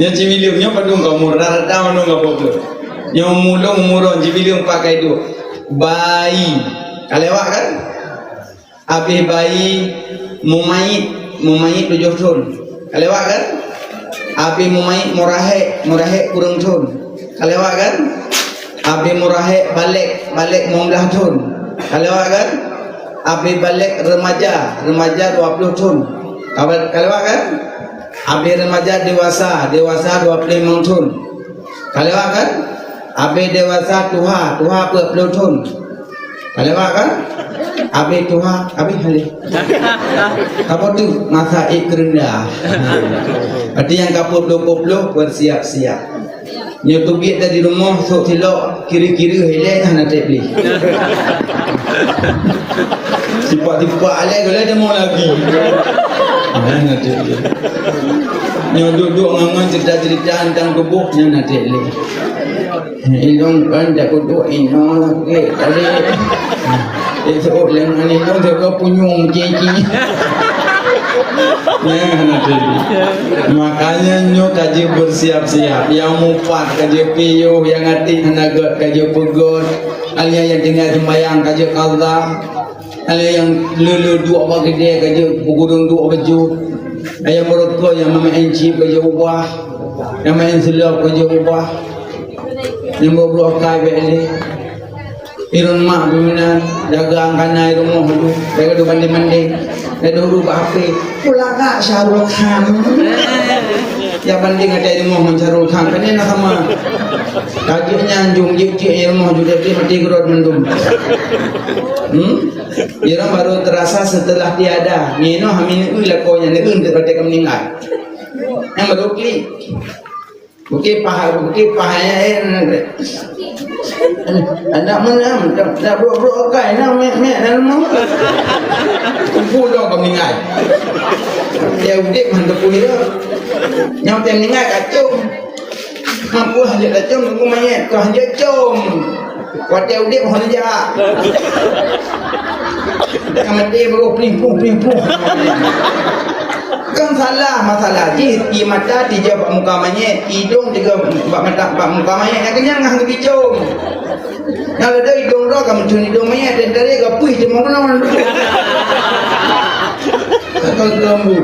Nyoe Ciwileueng, nyoe padum ka umur, rata-rata mandum ka peuet ploh. Nyoe mu lôn umur lôn Ciwileueng pakai duek. Bayi. Ka lewat kan? Abéh bayi, mumait, mumait tujoh thon. Ka lewat kan? Abéh mumait murahek, murahek kureueng thon. Ka lewat kan? Abéh murahek balek, balek limong blaih thon. Ka lewat kan? Abéh balek remaja, remaja dua ploh thon. Ka ba-, ka lewat kan? Abéh remaja dewasa, dewasa dua ploh limong thon. Ka lewat kan? Abéh dewasa tuha, tuha peuet ploh thon. Ka lewat kan? Abéh tuha, abéh haleh. Apa tu? Masa ék keureunda. Berarti nyang ka peuet ploh, peuet ploh, bersiap-siap. Nyoe teubiet dari rumoh, sôk silop, kiri-kiri, ilée hana treb lé. Sipak-sipak alai geulah deungoe lagi. Hana treb lé. Nyoe duek-duek ngon-ngon cerita-cerita tentang tuboh, nyan hana treb lé. Ilôn kan jak kuduek inoe lagèe tadi. Esok lé ngon ilôn jaga punyueng cici. Nyan hana treb lé. Makanya nyoe ka jeuet bersiap-siap. Nyang mupat ka jeuet piôh, nyang até hana gèt ka jeuet peugèt. Alia nyang tinggai seumayang ka jeuet qadha. Ada nyang le-le duek bak keudè ka jeuet peugurong duek bacut. Ada nyang meurokok, nyang meumaén chip ka jeuet ubah. Nyang maén seulop ka jeuet ubah. Nyang meubloe akai bèk lé. Iron mak pih meunan, dagang kana i rumoh tu. Bèk ka duek bandéng-bandéng. Ka duek bak H P. Pulaka Syahrul Khan. Ya bandéng até i rumoh ngon Syahrul Khan. Kan na sama. Ka jeuet nyan jong jeuet-jeuet i rumoh jeuet maté keudroe mandum. Hmm? Nyan baru terasa setelah tiada. Nyoe hami neueu lakoe nyan, neueu teuh watèe ka meuninggai. Nyan baru klik. Bukit paha, bukit paha, eh, anak menang, tak, tak brok-brok kai, nang mek-mek dalam mau. Kumpul dong ka meuninggai. Dia udép man teupeue dia. Nyang watèe meuninggai kacung. Mampu hanjeuet tacom nunggu manyét, keu hanjeuet com. Watèe udép hana jak. Ka maté baru pling-plung, pling-plung. Kan salah masalah jih, ié mata tijak bak muka manyét, idong tijak bak mata, bak muka manyét, nyang keunyan ngah geupicom. Nyang leudeh idong droe ka meuthon idong manyét, dan dari ka puih teumon-teumon. Ka geulambot.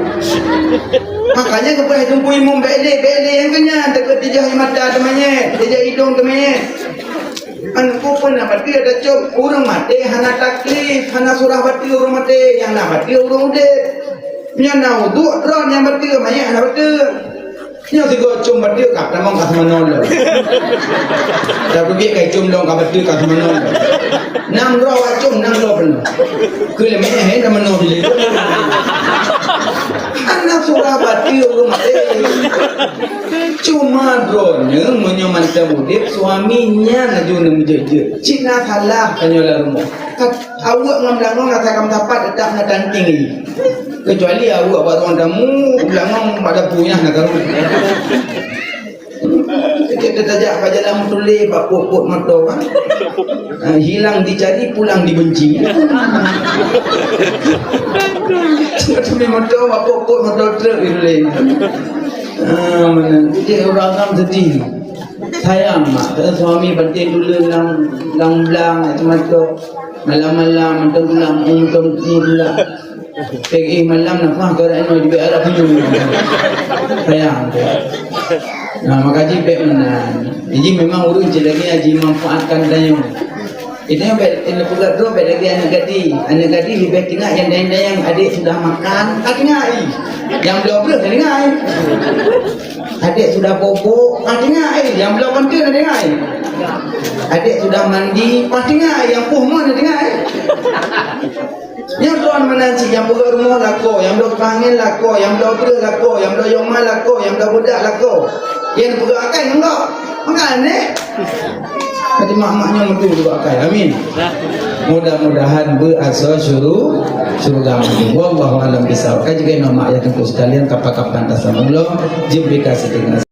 Makanya geupeugah teungku imum bèk lé, bèk lé nyang keunyan, takot tijak ié mata teumanyét, tijak idong teumanyét. An peue na bateue tacok, ureuëng maté hana taklif, hana surah bateue ureuëng maté, nyang na bateue ureuëng udeb. Nyang na udeb droe nyang bateue, manyét hana bateue. Nyoe sigoe com bateue ka tamong ka seumanoe lom. Dak peubiet kai com lom ka bateue ka seumanoe lom. Nam droe wak com nam droe peunoh. Keu lé manyét hai seumanoe bilék. Hana surah bateue ureuëng maté. Cuma droeneuh meunyoe mantong udeb, suami nyan laju neumeujeuet-jeuet. Cit na salah tanyoe lam rumoh. Ka aweuek ngon beulangong rasa ka meusapat, teutap na tanting lagi. Keucuali aweuek bak ruang tamu, beulangong bak dapu nyan na karu. Kita tajak bak jalan meutuléh bak pot-pot moto kan. Ah, hilang dicari, pulang dibenci. Tapi moto bak pot-pot moto truk dituléh. Ah, mana? Jadi orang agam sedih. Sayang mak, kata suami banting dulu lang lang blang macam tu. Malam-malam macam tu lang macam tu lah. Pagi malam nampak kau dah nak dibuat arah punya. Sayang tu. Nah, maka ji pek mana. Jadi memang urus je lagi haji manfaatkan dayung. Itu yang baik, yang peugah tu baik lagi anak gadis. Anak gadis lebih kena yang dayang-dayang adik sudah makan, tak dengar ai. Yang belum belum tak dengar ai. Adik sudah bobok, ah, dengar ai. Yang belum penting tak dengar ai. Adik sudah mandi, pas dengar ai. Yang puh mon tak dengar ai. Yang tuan menanti, yang peugah rumah lako, yang belum panggil lako, yang belum breuh lako, yang belum yoma lako, yang belum budak lako. Yang peugah akan enggak. Maka aneh. Jadi mak-mak nyoe meutu juga akai. Amin. Mudah-mudahan beuasoe syuru-, syurga. Wallahu a'lam bishawab. Kan juga nama ya tengku sekalian, kapan-kapan tasama Allah, jebika setengah.